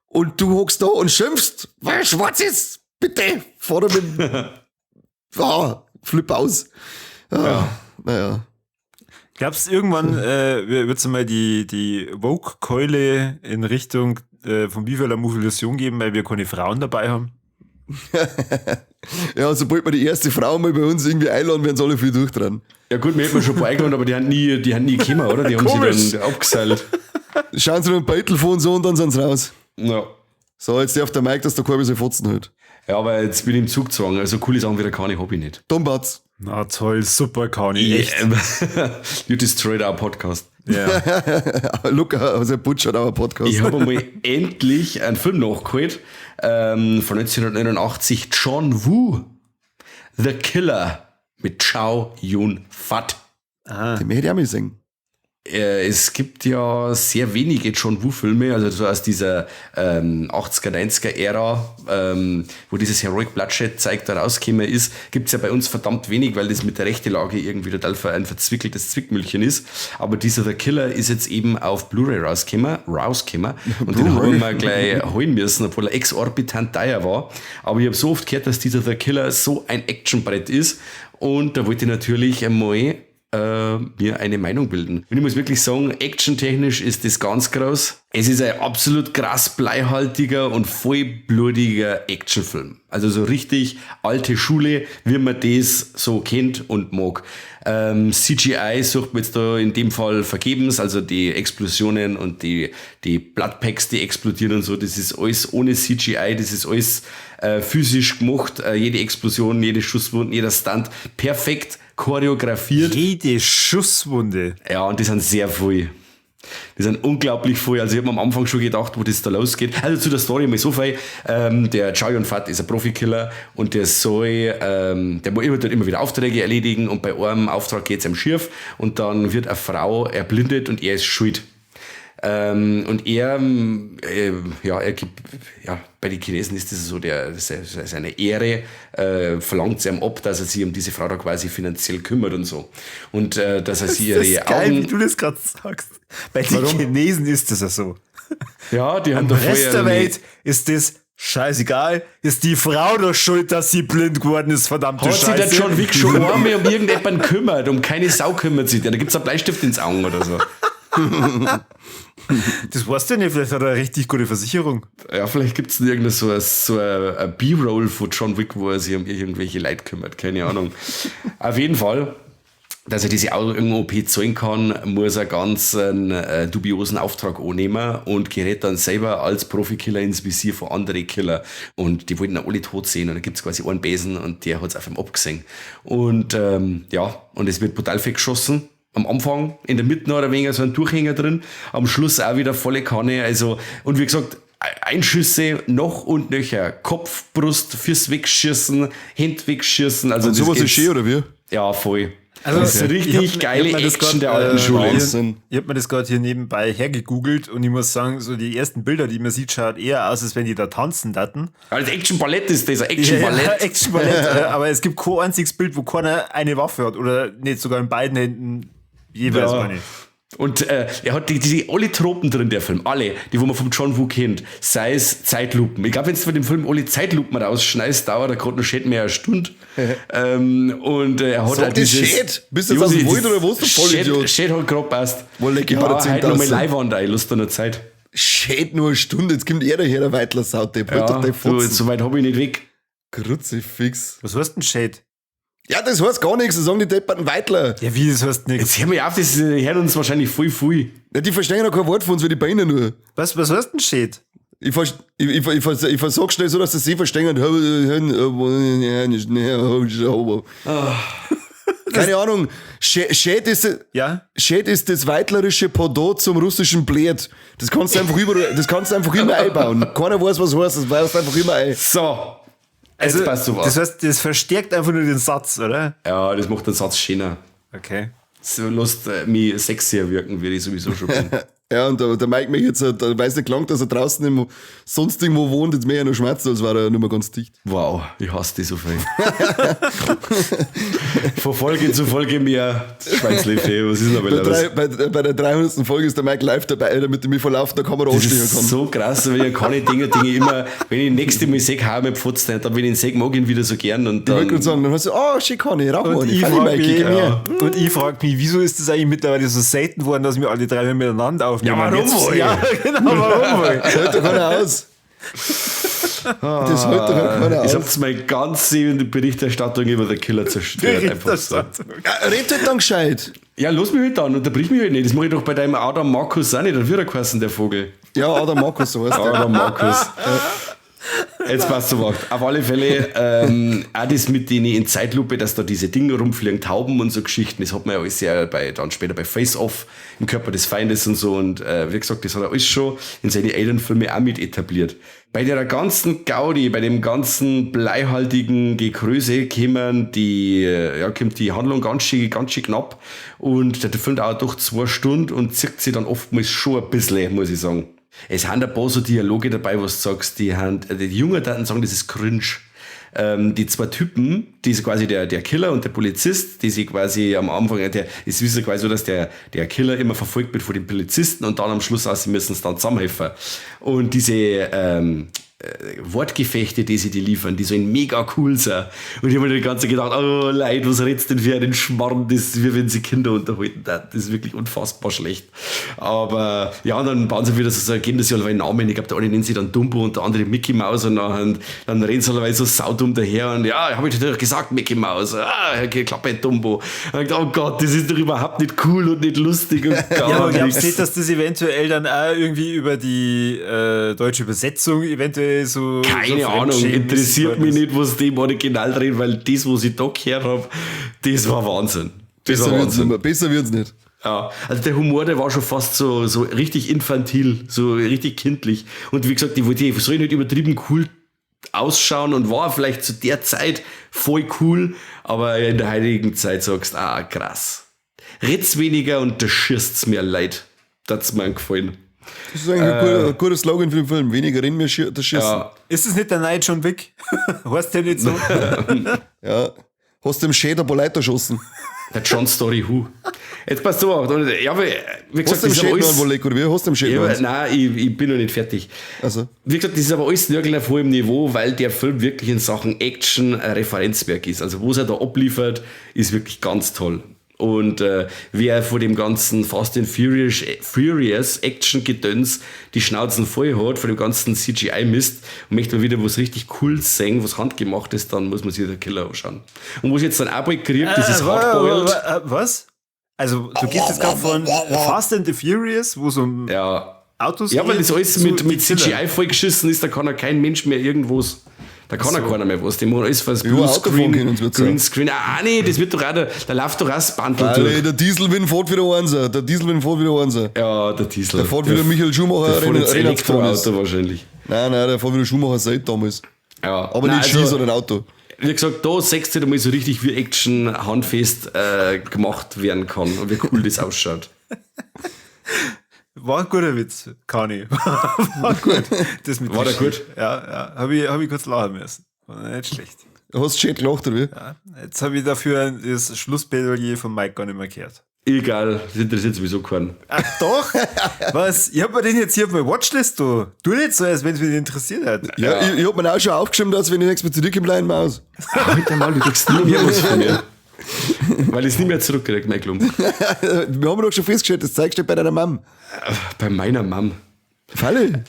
Und du hockst da und schimpfst, weil er schwarz ist. Bitte, fahr doch mit dem, ah, flipp aus. Ah, Ja. Naja. Glaubst du, irgendwann wird es mal die Woke-Keule in Richtung von Viva la Movilusion geben, weil wir keine Frauen dabei haben? Ja, sobald wir die erste Frau mal bei uns irgendwie einladen, werden sie alle viel durchdrehen. Ja gut, wir hätten schon ein paar eingeladen, aber die haben nie gekommen, oder? Die haben Komisch. sich dann abgeseilt. Schauen sie nur einen Beutel vor und so und dann sind sie raus. Ja. So, jetzt darf der Mike, dass der Corby seine Fotzen hält. Ja, aber jetzt bin ich im Zugzwang. Also coole Sachen wieder keine, hab ich nicht. Dombatz. Na toll, super, Kani. Echt. You destroyed our podcast. Ja. Luca, also butchert our Podcast. Ich habe einmal endlich einen Film nachgeholt, von 1989, John Woo, The Killer mit Chow Yun-Fat. Den möchte ich auch mal sehen. Es gibt ja sehr wenige John Woo-Filme, also so aus dieser 80er, 90er Ära, wo dieses Heroic Bloodshed-Zeug da rausgekommen ist, gibt's ja bei uns verdammt wenig, weil das mit der Rechtelage irgendwie total ein verzwickeltes Zwickmühlchen ist. Aber dieser The Killer ist jetzt eben auf Blu-ray rausgekommen und den haben wir gleich holen müssen, obwohl er exorbitant teuer war. Aber ich habe so oft gehört, dass dieser The Killer so ein Actionbrett ist und da wollte ich natürlich einmal mir eine Meinung bilden. Und ich muss wirklich sagen, actiontechnisch ist das ganz groß. Es ist ein absolut krass bleihaltiger und vollblutiger Actionfilm. Also so richtig alte Schule, wie man das so kennt und mag. CGI sucht man jetzt da in dem Fall vergebens, also die Explosionen und die Bloodpacks, die explodieren und so, das ist alles ohne CGI, das ist alles physisch gemacht, jede Explosion, jede Schusswunde, jeder Stunt, perfekt choreografiert. Jede Schusswunde. Ja, und die sind sehr viel. Die sind unglaublich viel. Also ich hab mir am Anfang schon gedacht, wo das da losgeht. Also zu der Story mal so viel. Der Chow Yun-Fat ist ein Profikiller und der der muss immer wieder Aufträge erledigen und bei einem Auftrag geht's ihm schief und dann wird eine Frau erblindet und er ist schuld. Und er ja, er gibt, ja, bei den Chinesen ist das so, der, das ist seine Ehre, verlangt es ihm ab, dass er sich um diese Frau da quasi finanziell kümmert und so. Und dass er sie Das ihre ist geil, Augen wie du das grad sagst. Bei den Warum? Chinesen ist das ja so. Ja, die haben Am da Rest vorher der nie Welt ist das scheißegal. Ist die Frau doch schuld, dass sie blind geworden ist, verdammte Hat sich Scheiße. der John Wick schon einmal um irgendjemanden kümmert, um keine Sau kümmert sich der. Da gibt's einen Bleistift ins Auge oder so. Das weißt du nicht, vielleicht hat er eine richtig gute Versicherung. Ja, vielleicht gibt's denn irgendeine so ein B-Roll von John Wick, wo er sich um irgendwelche Leute kümmert, keine Ahnung. Auf jeden Fall, dass er diese Augen-O P zahlen kann, muss er ganz einen dubiosen Auftrag annehmen und gerät dann selber als Profikiller ins Visier von anderen Killer. Und die wollten auch alle tot sehen und da gibt's quasi einen Besen und der hat's auf ihm abgesehen. Und es wird brutal viel geschossen. Am Anfang, in der Mitte noch ein wenig so ein Durchhänger drin, am Schluss auch wieder volle Kanne. Also, und wie gesagt, Einschüsse noch und nöcher. Kopf, Brust, Füße wegschießen, Hände wegschießen. Also Und das sowas ist geht schön, oder wie? Ja, voll. Also, das ist richtig geile ich hab mir das Action grad, der alten Schule. Wahnsinn. Ich hab mir das grad hier nebenbei hergegoogelt und ich muss sagen, so die ersten Bilder, die man sieht, schaut eher aus, als wenn die da tanzen daten. Also Action-Ballett ist das, ein Action-Ballett. Ja, Action-Ballett, aber es gibt kein einziges Bild, wo keiner eine Waffe hat oder nicht sogar in beiden Händen jeweils Ja. eine. Und er hat die alle Tropen drin, der Film, alle, die wo man vom John Woo kennt, sei es Zeitlupen. Ich glaub, wenn du von dem Film alle Zeitlupen rausschneidest, dauert er grad noch schön mehr eine Stunde. Und er hat Sag auch das dieses Shit. Bist du jetzt aus dem Josi, Wald oder was, du Vollidiot? Shit hat grad passt. Wo leck ich ich bei der brauch heute noch mal 10.000. Leihwand ein, Lust an der Zeit. Shit, nur eine Stunde, jetzt kommt er daher, der Weitler Saudepp. Halt Ja, doch dein du, Fotzen. so weit hab ich nicht weg. Kruzifix. Was heißt denn Shit? Ja, das heißt gar nichts, das sagen die depperten Weitler. Ja, wie, das heißt nichts? Jetzt hör mir auf, das hören uns wahrscheinlich voll viel. Ja, die verstehen ja kein Wort von uns, wie die Beine nur. Was heißt denn Shit? Ich, vers ich, ich, ich, vers ich versuch schnell so, dass das sie verstehen. Keine Ahnung. Schät ist, Ja? Schät ist das weitlerische Pendant zum russischen Blät. Das kannst du einfach überall, das kannst du einfach immer einbauen. Keiner weiß, was heißt, das baust du einfach immer ein. So. Jetzt Also, passt du das was. heißt, das verstärkt einfach nur den Satz, oder? Ja, das macht den Satz schöner. Okay. So lässt mich sexier wirken, wie ich sowieso schon bin. Ja, und der Mike mich jetzt, der weiß nicht gelangt, dass er draußen im, sonst irgendwo wohnt, jetzt mehr ja noch schmerzt, als war er nicht mehr ganz dicht. Wow, ich hasse dich so viel. Von Folge zu Folge mehr Schweinsleffe, was ist denn da Bei, los? bei der 300. Folge ist der Mike live dabei, damit ich mich vor laufender Kamera Das anstehen ist kann. so krass, weil ich kann die Dinge immer, wenn ich nächste Mal sehe, hau ich mir Pfotzen rein, dann wenn ich ihn sehe, mag ich ihn wieder so gern und Ich wollte dann, gerade sagen, dann hast du, oh, schick Conny, rauch mal, Und ich ich frage frage Mikey, mich, komm her. und ich frag mich, wieso ist das eigentlich mittlerweile so selten geworden, dass wir alle drei miteinander aufnehmen? Ja, warum Jetzt, wohl? Ja, genau, warum wohl? Das hält doch keiner aus. Das hält doch keiner ich aus. hab's meine ganze Berichterstattung über den Killer zerstört. Einfach so. Berichterstattung. Ja, red halt dann gescheit. Ja, lass mich halt an, unterbrich mich halt nicht. Das mache ich doch bei deinem Adam Markus auch nicht, dann wird er geheißen, der Vogel. Ja, Adam Markus, so heißt der. Adam Markus. Jetzt passt du auf. Auf alle Fälle, auch das mit denen in Zeitlupe, dass da diese Dinge rumfliegen, Tauben und so Geschichten, das hat man ja alles sehr bei, dann später bei Face Off im Körper des Feindes und so. Und wie gesagt, das hat er alles schon in seine Alien-Filme auch mit etabliert. Bei der ganzen Gaudi, bei dem ganzen bleihaltigen Gekröse kämen die, ja, kommt die Handlung ganz schön knapp. Und der Film dauert doch 2 Stunden und zieht sich dann oftmals schon ein bisschen, muss ich sagen. Es sind ein paar so Dialoge dabei, wo du sagst, die, haben, die Jungen dann sagen, das ist cringe. Die zwei Typen, die ist quasi der Killer und der Polizist, die sich quasi am Anfang, es ist ja quasi so, dass der Killer immer verfolgt wird von den Polizisten und dann am Schluss auch, sie müssen es dann zusammenhelfen. Und diese Wortgefechte, die sie die liefern, die sollen mega cool sein. Und ich habe mir die ganze Zeit gedacht, oh Leid, was redst denn für einen Schmarrn, das ist wie wenn sie Kinder unterhalten. Das ist wirklich unfassbar schlecht. Aber ja, und dann bauen sie wieder so, geben das ja alle Namen. Ich glaube, der eine nennt sie dann Dumbo und der andere Mickey Mouse und dann reden sie alle so saudumm daher und ja, habe ich dir doch gesagt, Mickey Mouse. Ah, okay, Klappe, Dumbo. Und ich dachte, oh Gott, das ist doch überhaupt nicht cool und nicht lustig und gar Ja, aber glaubst nichts. du nicht, dass das eventuell dann auch irgendwie über die deutsche Übersetzung eventuell so. Keine so Ahnung, fremdschämig interessiert geworden mich ist? nicht, was die im Original drin, weil das, was ich da gehört habe, das war Wahnsinn. Das Besser war wird's Wahnsinn. nicht mehr. Besser wird's nicht. Ja, also der Humor, der war schon fast so richtig infantil, so richtig kindlich. Und wie gesagt, die sollen nicht übertrieben cool ausschauen und war vielleicht zu der Zeit voll cool, aber in der heutigen Zeit sagst du, ah, krass. Red's weniger und da schießt's mir leid. Das hat mir gefallen. Das ist eigentlich ein guter Slogan für den Film. Weniger reden, mehr das Schießen. Ja. Ist es nicht der neue John Wick? Heißt der nicht so? Ja. Hast du dem Schäder ein paar Leute erschossen? Der John Story Who. Jetzt passt du auf. Ja, aber, wie gesagt, Hast du das dem ist aber Schädel alles. einen Wolleck, oder wie? Hast du dem Schädel Ja, einen? nein, ich bin noch nicht fertig. Also. Wie gesagt, das ist aber alles nirgends auf hohem Niveau, weil der Film wirklich in Sachen Action ein Referenzwerk ist. Also, was er da abliefert, ist wirklich ganz toll. Und wer vor dem ganzen Fast and Furious Action-Gedöns die Schnauzen voll hat, vor dem ganzen CGI-Mist und möchte mal wieder was richtig Cooles sehen, was handgemacht ist, dann muss man sich den Killer anschauen. Und was ich jetzt dann auch bald kriege, das ist Hardboiled. Was? Also, du gehst jetzt gerade von Fast and the Furious, wo es um Ja, Autos Ja, weil geht, das alles zu mit die Killer. CGI vollgeschissen ist, da kann ja kein Mensch mehr irgendwas. Da kann ja keiner mehr was. Die machen alles fürs Ja, Auto fahren können, wird's Green ja. Screen. Ah, nee, das wird doch auch, da läuft doch auch das Bandel Alter, durch. der Dieselwind fährt wieder eins. Der Dieselwind fährt wieder eins. Ja, der Diesel. Der fährt wieder Michael Schumacher Der fährt ins Rennen gefahren ist. Elektroauto wahrscheinlich. Nein, nein, der fährt wieder Schumacher seit damals. Ja. Aber Nein, nicht also, Ski, sondern Auto. Wie gesagt, da siehst du halt mal so richtig, wie Action handfest gemacht werden kann und wie cool das ausschaut. War ein guter Witz, Kani. War gut. Das mit War dem der Ski. gut? Ja, ja. Habe ich kurz lachen müssen. War nicht schlecht. Hast du schön gelacht, oder wie? Ja. Jetzt habe ich dafür das Schlussplädoyer von Mike gar nicht mehr gehört. Egal, das interessiert sowieso keinen. Ach doch! Was? Ich hab mir den jetzt hier auf meiner Watchlist, du. Tu nicht so, als wenn es mich nicht interessiert hat. Ja, ich hab mir auch schon aufgeschrieben, dass wenn ich nächstes Mal zu dir komme, leihen wir aus. Halt einmal, du kriegst nie mehr was von mir. Weil ich es nie mehr zurückkriege, mein Klump. Wir haben doch schon festgestellt, das zeigst du bei deiner Mom. Bei meiner Mom. Falle.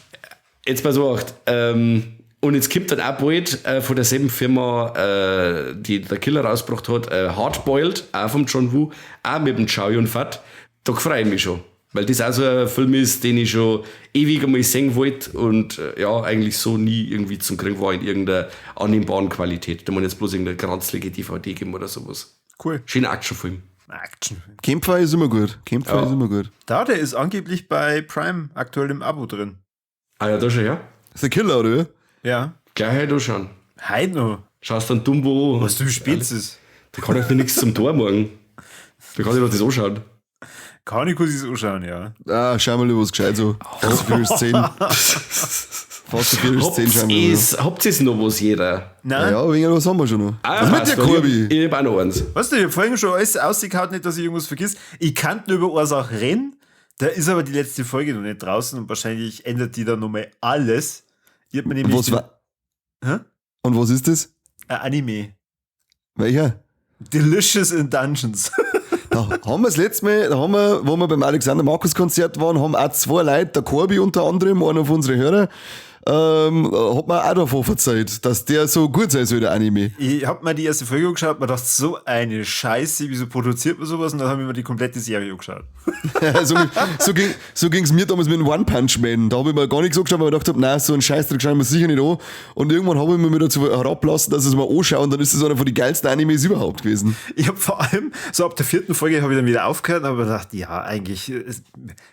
Jetzt pass auf. Und jetzt kommt dann auch bald von derselben Firma, die der Killer rausgebracht hat, Hardboiled, auch vom John Woo, auch mit dem Chow Yun Fat. Da freue ich mich schon. Weil das auch so ein Film ist, den ich schon ewig einmal sehen wollte und ja, eigentlich so nie irgendwie zum Kriegen war in irgendeiner annehmbaren Qualität. Da muss jetzt bloß irgendeine granzlige DVD geben oder sowas. Cool. Schöner Actionfilm. Actionfilm. Kämpfer ist immer gut. Kämpfer Ja. ist immer gut. Da, der ist angeblich bei Prime aktuell im Abo drin. Ah ja, da schon, ja. The Killer, oder? Ja. Gleich heute anschauen. Heute noch. Schaust dann Dumbo an. Was du spät ist. Da kann ich noch nichts zum Tor morgen. Da kann ich doch das anschauen. Kann ich kurz anschauen, ja. Ah, schau mal, was gescheit so. Fast and Furious 10. Fast and Furious 10 schauen wir mal. Habt ihr noch was jeder? Nein. Ja, wegen was haben wir schon noch. Ah, was mit passt, dir, Corby? Ich hab auch noch eins. Weißt du, ich hab vorhin schon alles ausgekaut, nicht, dass ich irgendwas vergiss. Ich kann nur über Ursache reden. Da ist aber die letzte Folge noch nicht draußen und wahrscheinlich ändert die dann nochmal alles. Ich hab mir nämlich Was war? Hä? Und was ist das? ein Anime. Welcher? Delicious in Dungeons. Da haben wir das letzte Mal, da haben wir, wo wir beim Alexander Markus Konzert waren, haben auch zwei Leute, der Corby unter anderem, einer von unseren Hörer, hat mir auch davon verzeiht, dass der so gut sein soll, der Anime. Ich hab mir die erste Folge angeschaut, mir dachte, so eine Scheiße, wieso produziert man sowas? Und dann habe ich mir die komplette Serie angeschaut. So ging's mir damals mit dem One Punch Man. Da habe ich mir gar nichts angeschaut, weil ich mir gedacht habe, nein, so einen Scheißdreck schauen wir sicher nicht an. Und irgendwann habe ich mir wieder dazu herablassen, dass ich es mir anschaue und dann ist es einer von den geilsten Animes überhaupt gewesen. Ich habe vor allem, so ab der 4. Folge habe ich dann wieder aufgehört und habe mir gedacht, ja, eigentlich,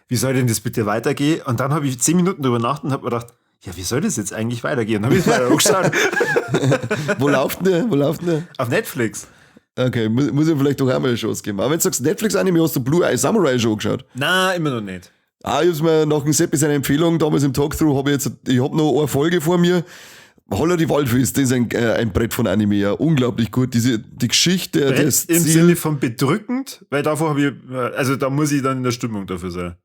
wie soll denn das bitte weitergehen? Und dann habe ich 10 Minuten drüber nachgedacht und habe mir gedacht, ja, wie soll das jetzt eigentlich weitergehen? Und dann habe ich es weiter angeschaut. Wo läuft denn der? Wo läuft denn der? Auf Netflix. Okay, muss ich vielleicht doch einmal eine Chance geben. Aber wenn du sagst, Netflix-Anime, hast du Blue Eye Samurai schon angeschaut? Na, immer noch nicht. Ah, ich hab's mir nach dem Seppi seine Empfehlung damals im Talkthrough, hab ich jetzt, ich hab noch eine Folge vor mir. Holla die Waldfee, das ist ein Brett von Anime, ja. Unglaublich gut. Die Geschichte, Brett das im Ziel. Sinne von bedrückend, weil davor hab ich, also da muss ich dann in der Stimmung dafür sein.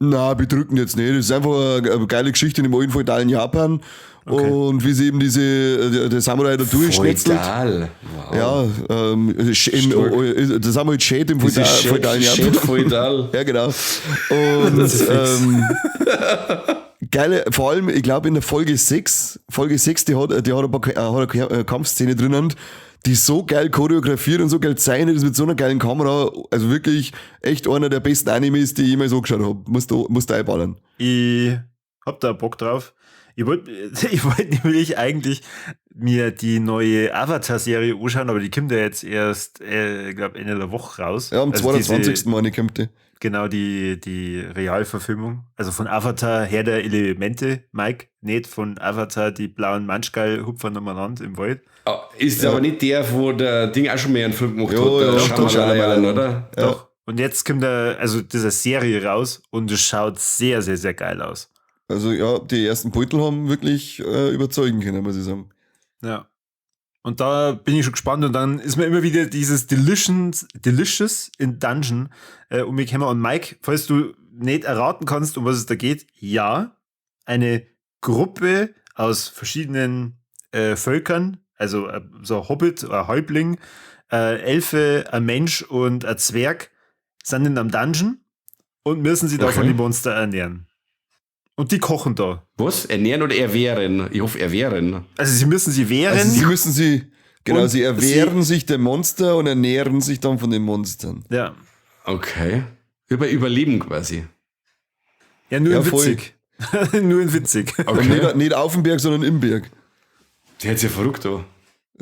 Na, bedrückend jetzt nicht. Das ist einfach eine geile Geschichte in dem alten feudalen Japan. Okay. Und wie sie eben der Samurai da durchschnetzelt. Feudal. Wow. Ja, der Samurai schät im Das ist feudalen Japan. Schät feudal. Ja, genau. Und geile, vor allem, ich glaube in der Folge 6, die hat ein paar, hat eine Kampfszene drinnen, die so geil choreografiert und so geil zeichnet ist mit so einer geilen Kamera. Also wirklich echt einer der besten Animes, die ich jemals angeschaut hab. Musst du einballern. Ich hab da Bock drauf. Ich wollt nämlich eigentlich mir die neue Avatar-Serie anschauen, aber die kommt ja jetzt erst, ich glaub, Ende der Woche raus. Ja, am Also 22. meine ich, kommt die. Genau, die Realverfilmung. Also von Avatar, Herr der Elemente, Mike, nicht von Avatar, die blauen Manschgeil hupfen umeinander im Wald. Ah, ist ja. Aber nicht der, wo der Ding auch schon mehr einen Film gemacht Jo, hat, der ja, Shyamalan, oder? Ja. Doch. Und jetzt kommt diese Serie raus und es schaut sehr, sehr, sehr geil aus. Also ja, die ersten Beutel haben wirklich überzeugen können, muss ich sagen. Ja. Und da bin ich schon gespannt. Und dann ist mir immer wieder dieses Delicious in Dungeon um mich gekommen. Und Mike, falls du nicht erraten kannst, um was es da geht, ja, eine Gruppe aus verschiedenen Völkern, also so ein Hobbit, ein Häuptling, Elfe, ein Mensch und ein Zwerg, sind in einem Dungeon und müssen sich da von den Monster ernähren. Und die kochen da. Was? Ernähren oder erwehren? Ich hoffe, erwehren. Also sie müssen sie wehren. Also sie müssen sie, genau, sie erwehren sich dem Monster und ernähren sich dann von den Monstern. Ja. Okay. Überleben quasi. Ja, nur ja, in witzig. Nur in witzig. Okay. Nicht auf dem Berg, sondern im Berg. Der hat's ja verrückt, da.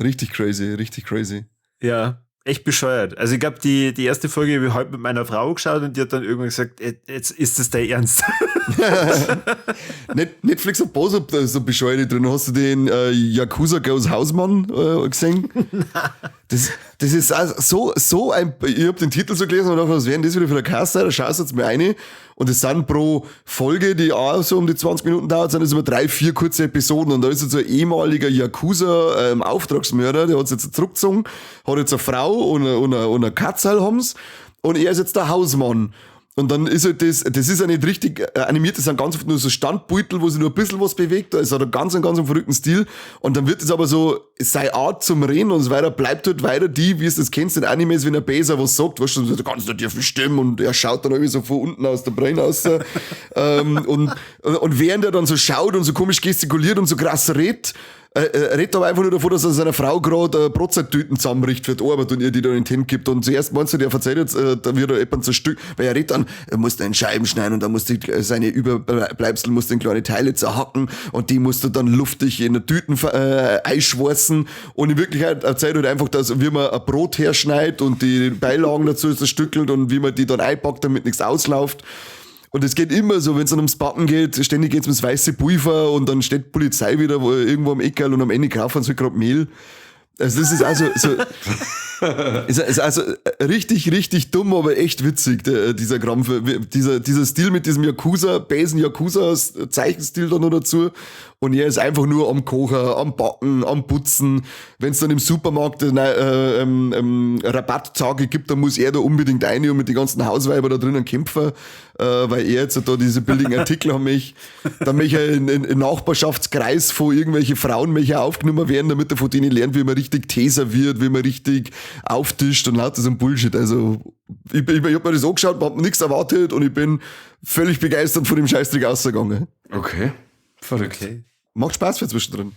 Richtig crazy, richtig crazy. Ja. Echt bescheuert. Also ich glaube, die erste Folge habe ich heute mit meiner Frau geschaut und die hat dann irgendwann gesagt, jetzt ist das dein Ernst. Netflix hat ein paar so bescheuerte drin. Hast du den Yakuza Goes Hausmann gesehen? Das ist auch so ein... Ich habe den Titel so gelesen und dachte, was wäre denn das wieder für eine Kasse? Da schaust du jetzt mal rein. Und es sind pro Folge, die auch so um die 20 Minuten dauert, sind es immer 3, 4 kurze Episoden. Und da ist jetzt so ein ehemaliger Yakuza-Auftragsmörder, der hat sich jetzt zurückgezogen, hat jetzt eine Frau und eine Katze haben's. Und er ist jetzt der Hausmann. Und dann ist halt das ist ja nicht richtig animiert, das sind ganz oft nur so Standbeutel, wo sich nur ein bisschen was bewegt, da ist halt ein ganz verrückten Stil. Und dann wird es aber so, seine Art zum Reden und so weiter, bleibt halt weiter die, wie es das kennst in Animes, wenn ein Besser was sagt, weißt du, du kannst nicht stimmen und er schaut dann irgendwie so von unten aus der Brille raus. Und während er dann so schaut und so komisch gestikuliert und so krass redet, Redet aber einfach nur davon, dass er seiner Frau gerade Brotzeittüten zusammenrichtet für die Arbeit und ihr die dann in die Hände gibt. Und zuerst meinst du, der verzeiht jetzt, da wird er jemand zerstückt, weil er redet dann, er muss da in Scheiben schneiden und dann muss die, seine Überbleibsel muss in kleine Teile zerhacken und die musst du dann luftig in der Tüten einschweißen. Und in Wirklichkeit erzählt halt einfach, dass wie man ein Brot herschneidet und die Beilagen dazu zerstückelt und wie man die dann einpackt, damit nichts ausläuft. Und es geht immer so, wenn es dann ums Backen geht, ständig geht's ums weiße Pulver und dann steht die Polizei wieder irgendwo am Eckerl und am Ende kaufen sie halt gerade Mehl. Also das ist also so, ist also richtig, richtig dumm, aber echt witzig, dieser Krampf, dieser Stil mit diesem Yakuza, Besen Yakuza Zeichenstil da noch dazu. Und er ist einfach nur am Kochen, am Backen, am Putzen. Wenn es dann im Supermarkt Rabatttage gibt, dann muss er da unbedingt rein und mit den ganzen Hausweiber da drinnen kämpfen, weil er jetzt da diese billigen Artikel haben möchte. Dann möchte er in Nachbarschaftskreis von irgendwelchen Frauen möchte er aufgenommen werden, damit er von denen lernt, wie man richtig Tee serviert, wie man richtig auftischt und lauter so ein Bullshit. Also ich hab mir das angeschaut, hab nichts erwartet und ich bin völlig begeistert von dem Scheißdreck rausgegangen. Okay. Verrückt. Okay. Macht Spaß für zwischendrin.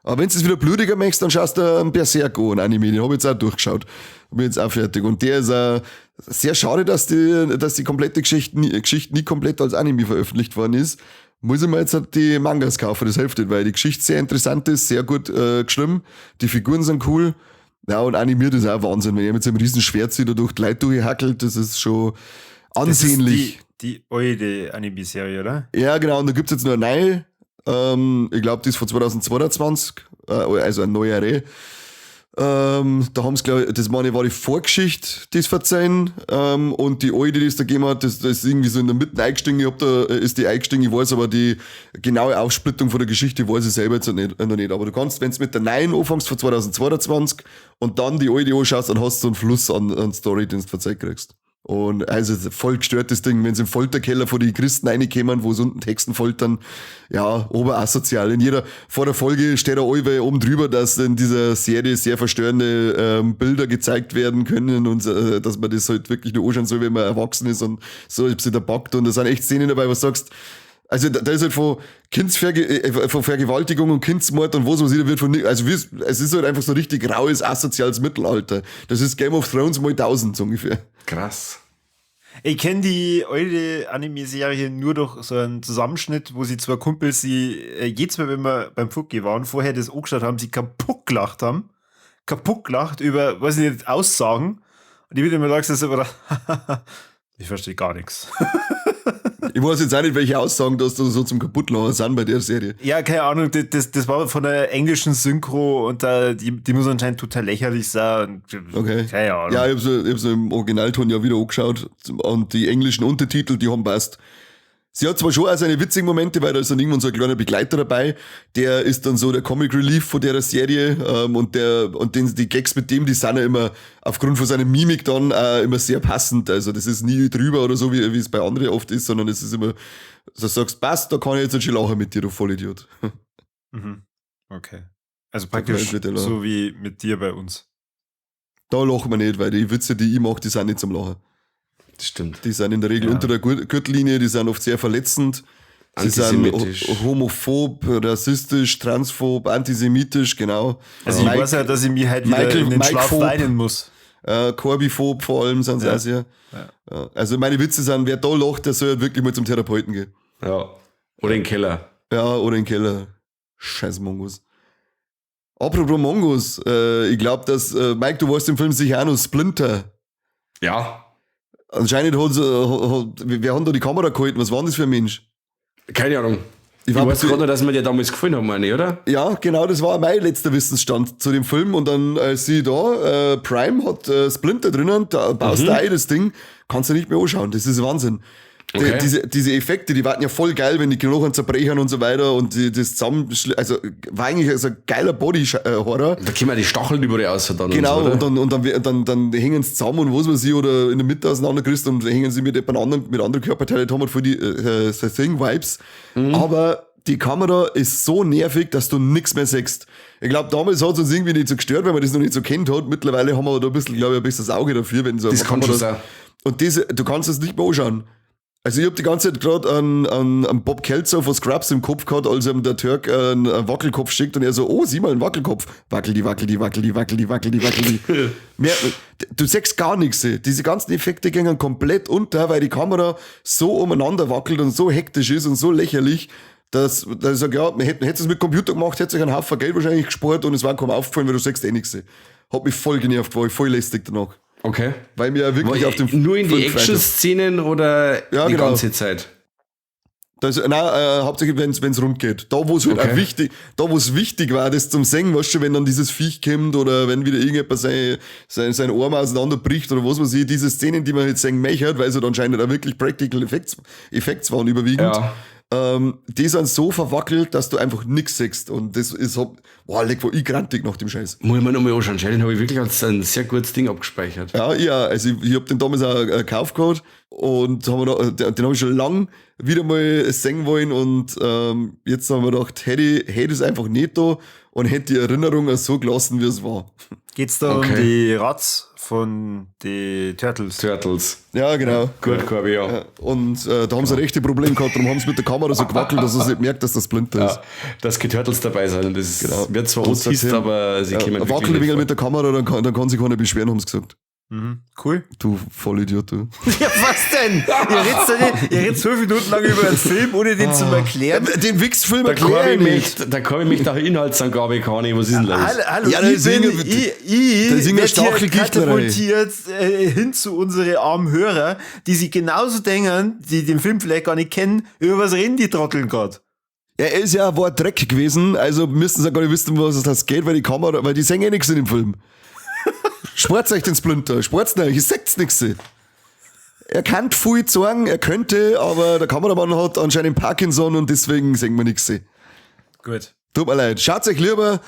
Aber wenn du es wieder blutiger möchtest, dann schaust du einen Berserk an, Anime. Den hab ich jetzt auch durchgeschaut. Bin jetzt auch fertig. Und der ist auch sehr schade, dass die komplette Geschichte nie komplett als Anime veröffentlicht worden ist. Muss ich mir jetzt halt die Mangas kaufen, das hilft nicht, weil die Geschichte sehr interessant ist, sehr gut geschrieben. Die Figuren sind cool. Ja, und animiert ist auch Wahnsinn. Wenn er mit seinem riesen Schwert sich da durch die Leute durchhackelt, das ist schon ansehnlich. Das ist die alte Anime-Serie, oder? Ja, genau. Und da gibt's jetzt noch eine neue. Ich glaube, die ist von 2022, also eine neuere. Da haben sie, glaube ich, das meine war die Vorgeschichte, die es verzeihen. Und die alte, die es da gegeben hat, das ist irgendwie so in der Mitte eingestiegen. Ich hab da, ist die eingestiegen, ich weiß aber die genaue Aufsplittung von der Geschichte weiß ich selber jetzt noch nicht. Aber du kannst, wenn du mit der neuen anfängst von 2022 und dann die alte anschaust, dann hast du so einen Fluss an Story, den du verzeiht kriegst. Und also voll gestörtes Ding, wenn sie im Folterkeller vor die Christen reinkommen, wo sie unten Texten foltern, ja, oberasozial. In jeder, vor der Folge steht da allweil oben drüber, dass in dieser Serie sehr verstörende Bilder gezeigt werden können und dass man das halt wirklich nur anschauen soll, wenn man erwachsen ist und so, ich hab sie da packt. Und da sind echt Szenen dabei, wo du sagst, also da ist halt von von Vergewaltigung und Kindsmord und was weiß ich, da wird von, also es ist halt einfach so richtig raues, asoziales Mittelalter. Das ist Game of Thrones mal 1000 so ungefähr. Krass. Ich kenne die alte Anime-Serie nur durch so einen Zusammenschnitt, wo sie zwei Kumpels, die jedes Mal, wenn wir beim Fuki waren, vorher das angeschaut haben, sie kaputt gelacht haben. Kaputt gelacht über, weiß ich nicht, Aussagen. Und ich würde immer sagen, das aber, ich verstehe gar nichts. Ich weiß jetzt auch nicht, welche Aussagen das da so zum Kaputtlachen sind bei der Serie. Ja, keine Ahnung, das war von der englischen Synchro und da, die muss anscheinend total lächerlich sein. Und, okay. Keine Ahnung. Ja, ich hab's im Originalton ja wieder angeschaut und die englischen Untertitel, die haben passt. Sie hat zwar schon auch seine witzigen Momente, weil da ist dann irgendwann so ein kleiner Begleiter dabei, der ist dann so der Comic Relief von der Serie, und die Gags mit dem, die sind ja immer aufgrund von seiner Mimik dann immer sehr passend. Also das ist nie drüber oder so, wie es bei anderen oft ist, sondern es ist immer, so sagst, passt, da kann ich jetzt nicht schon lachen mit dir, du Vollidiot. Mhm. Okay. Also praktisch so wie mit dir bei uns. Da lachen wir nicht, weil die Witze, die ich mache, die sind nicht zum Lachen. Das stimmt. Die sind in der Regel unter der Gürtellinie, die sind oft sehr verletzend. Sie sind homophob, rassistisch, transphob, antisemitisch, genau. Also ich weiß ja, dass ich mich halt wieder in den Schlaf weinen muss. Korbiphob vor allem sind sie auch sehr. Ja. Also meine Witze sind, wer da lacht, der soll halt wirklich mal zum Therapeuten gehen. Ja, oder in den Keller. Ja, oder in den Keller. Scheiß Mongos. Apropos Mongos, ich glaube, dass, Mike, du warst im Film sicher auch noch, Splinter. Ja. Anscheinend wer hat da die Kamera gehalten? Was war denn das für ein Mensch? Keine Ahnung. Ich weiß gerade noch, dass wir dir damals gefallen haben, meine ich, oder? Ja, genau, das war mein letzter Wissensstand zu dem Film. Und dann sehe ich da, Prime hat Splinter drinnen, da baust du ein das Ding, kannst du nicht mehr anschauen. Das ist Wahnsinn. Okay. Diese Effekte, die waren ja voll geil, wenn die Knochen zerbrechen und so weiter und die, das zusammen, also war eigentlich so ein geiler Body-Horror. Da kommen ja die Stacheln überall raus dann. Genau, und, so, und dann hängen sie zusammen und was weiß ich, oder in der Mitte auseinandergerissen und hängen sie mit jemand anderen, mit anderen Körperteilen, haben halt voll die The Thing-Vibes. Mhm. Aber die Kamera ist so nervig, dass du nichts mehr siehst. Ich glaube, damals hat es uns irgendwie nicht so gestört, weil man das noch nicht so kennt hat. Mittlerweile haben wir da ein bisschen, glaube ich, ein bisschen das Auge dafür, wenn so das kann schon sein. Und diese, du kannst es nicht mehr anschauen. Also ich hab die ganze Zeit gerade an Bob Kelso von Scrubs im Kopf gehabt, als ihm der Turk einen Wackelkopf schickt und er so, oh, sieh mal, einen Wackelkopf. Wackel die, wackel die, wackel die, wackel die, wackel die, wackel die. Mehr, du siehst gar nichts. Diese ganzen Effekte gingen komplett unter, weil die Kamera so umeinander wackelt und so hektisch ist und so lächerlich, dass ich sag, ja, man hätte es mit Computer gemacht, hätte sich einen Haufen Geld wahrscheinlich gespart und es war kaum aufgefallen, weil du siehst eh nichts. Hat mich voll genervt, war ich voll lästig danach. Okay. Weil mir ja wirklich auf dem Nur in die Action-Szenen oder ja, die ganze Zeit? Das, nein, hauptsächlich, wenn's rund geht. Da, wo es halt auch wichtig, da, wo es wichtig war, das zum Singen, weißt du, wenn dann dieses Viech kommt oder wenn wieder irgendjemand sein Arm auseinanderbricht oder was weiß ich, diese Szenen, die man jetzt sehen möchte, weil sie dann anscheinend auch wirklich Practical Effects waren überwiegend. Ja. Die sind so verwackelt, dass du einfach nix siehst. Und das ist, boah, leck, war ich grantig nach dem Scheiß. Muss ich mir nochmal anschauen. Den habe ich wirklich als ein sehr gutes Ding abgespeichert. Ja, also ich hab den damals auch gekauft gehabt und haben wir da, den habe ich schon lang wieder mal sehen wollen und jetzt haben wir gedacht, hätte ich es einfach nicht da und hätte die Erinnerung auch so gelassen, wie es war. Geht's da um die Rats von die Turtles? Turtles. Ja, genau. Gut, Corby, ja. Und da haben sie rechte Probleme gehabt, darum haben sie mit der Kamera so gewackelt, dass es nicht merkt, dass das Splinter ist. Ja, dass die Turtles dabei sind. Das wird zwar Autist, aber sie kommen wirklich wackeln ein wenig mit der Kamera, dann kann sich keiner beschweren, haben sie gesagt. Mhm. Cool. Du Vollidiot, du. Ja, was denn? Ihr redet 12 Minuten lang über einen Film, ohne den zu erklären. Den Wichsfilm erkläre ich nicht. Da kann ich mich nach Inhaltsangabe gar nicht. Was ist denn los? Hallo, ja, ich werde hier katapultiert hin zu unseren armen Hörer, die sich genauso denken, die den Film vielleicht gar nicht kennen, über was reden die Trotteln gerade? Ja, er ist ja war Dreck gewesen, also müssten sie ja gar nicht wissen, was das geht, weil die Kamera, weil die sehen eh nichts in dem Film. Sport's euch den Splinter, sport's nicht, ihr seht's nix. Er kann viel sagen, er könnte, aber der Kameramann hat anscheinend Parkinson und deswegen sehen wir nix. Gut. Tut mir leid. Schaut euch lieber,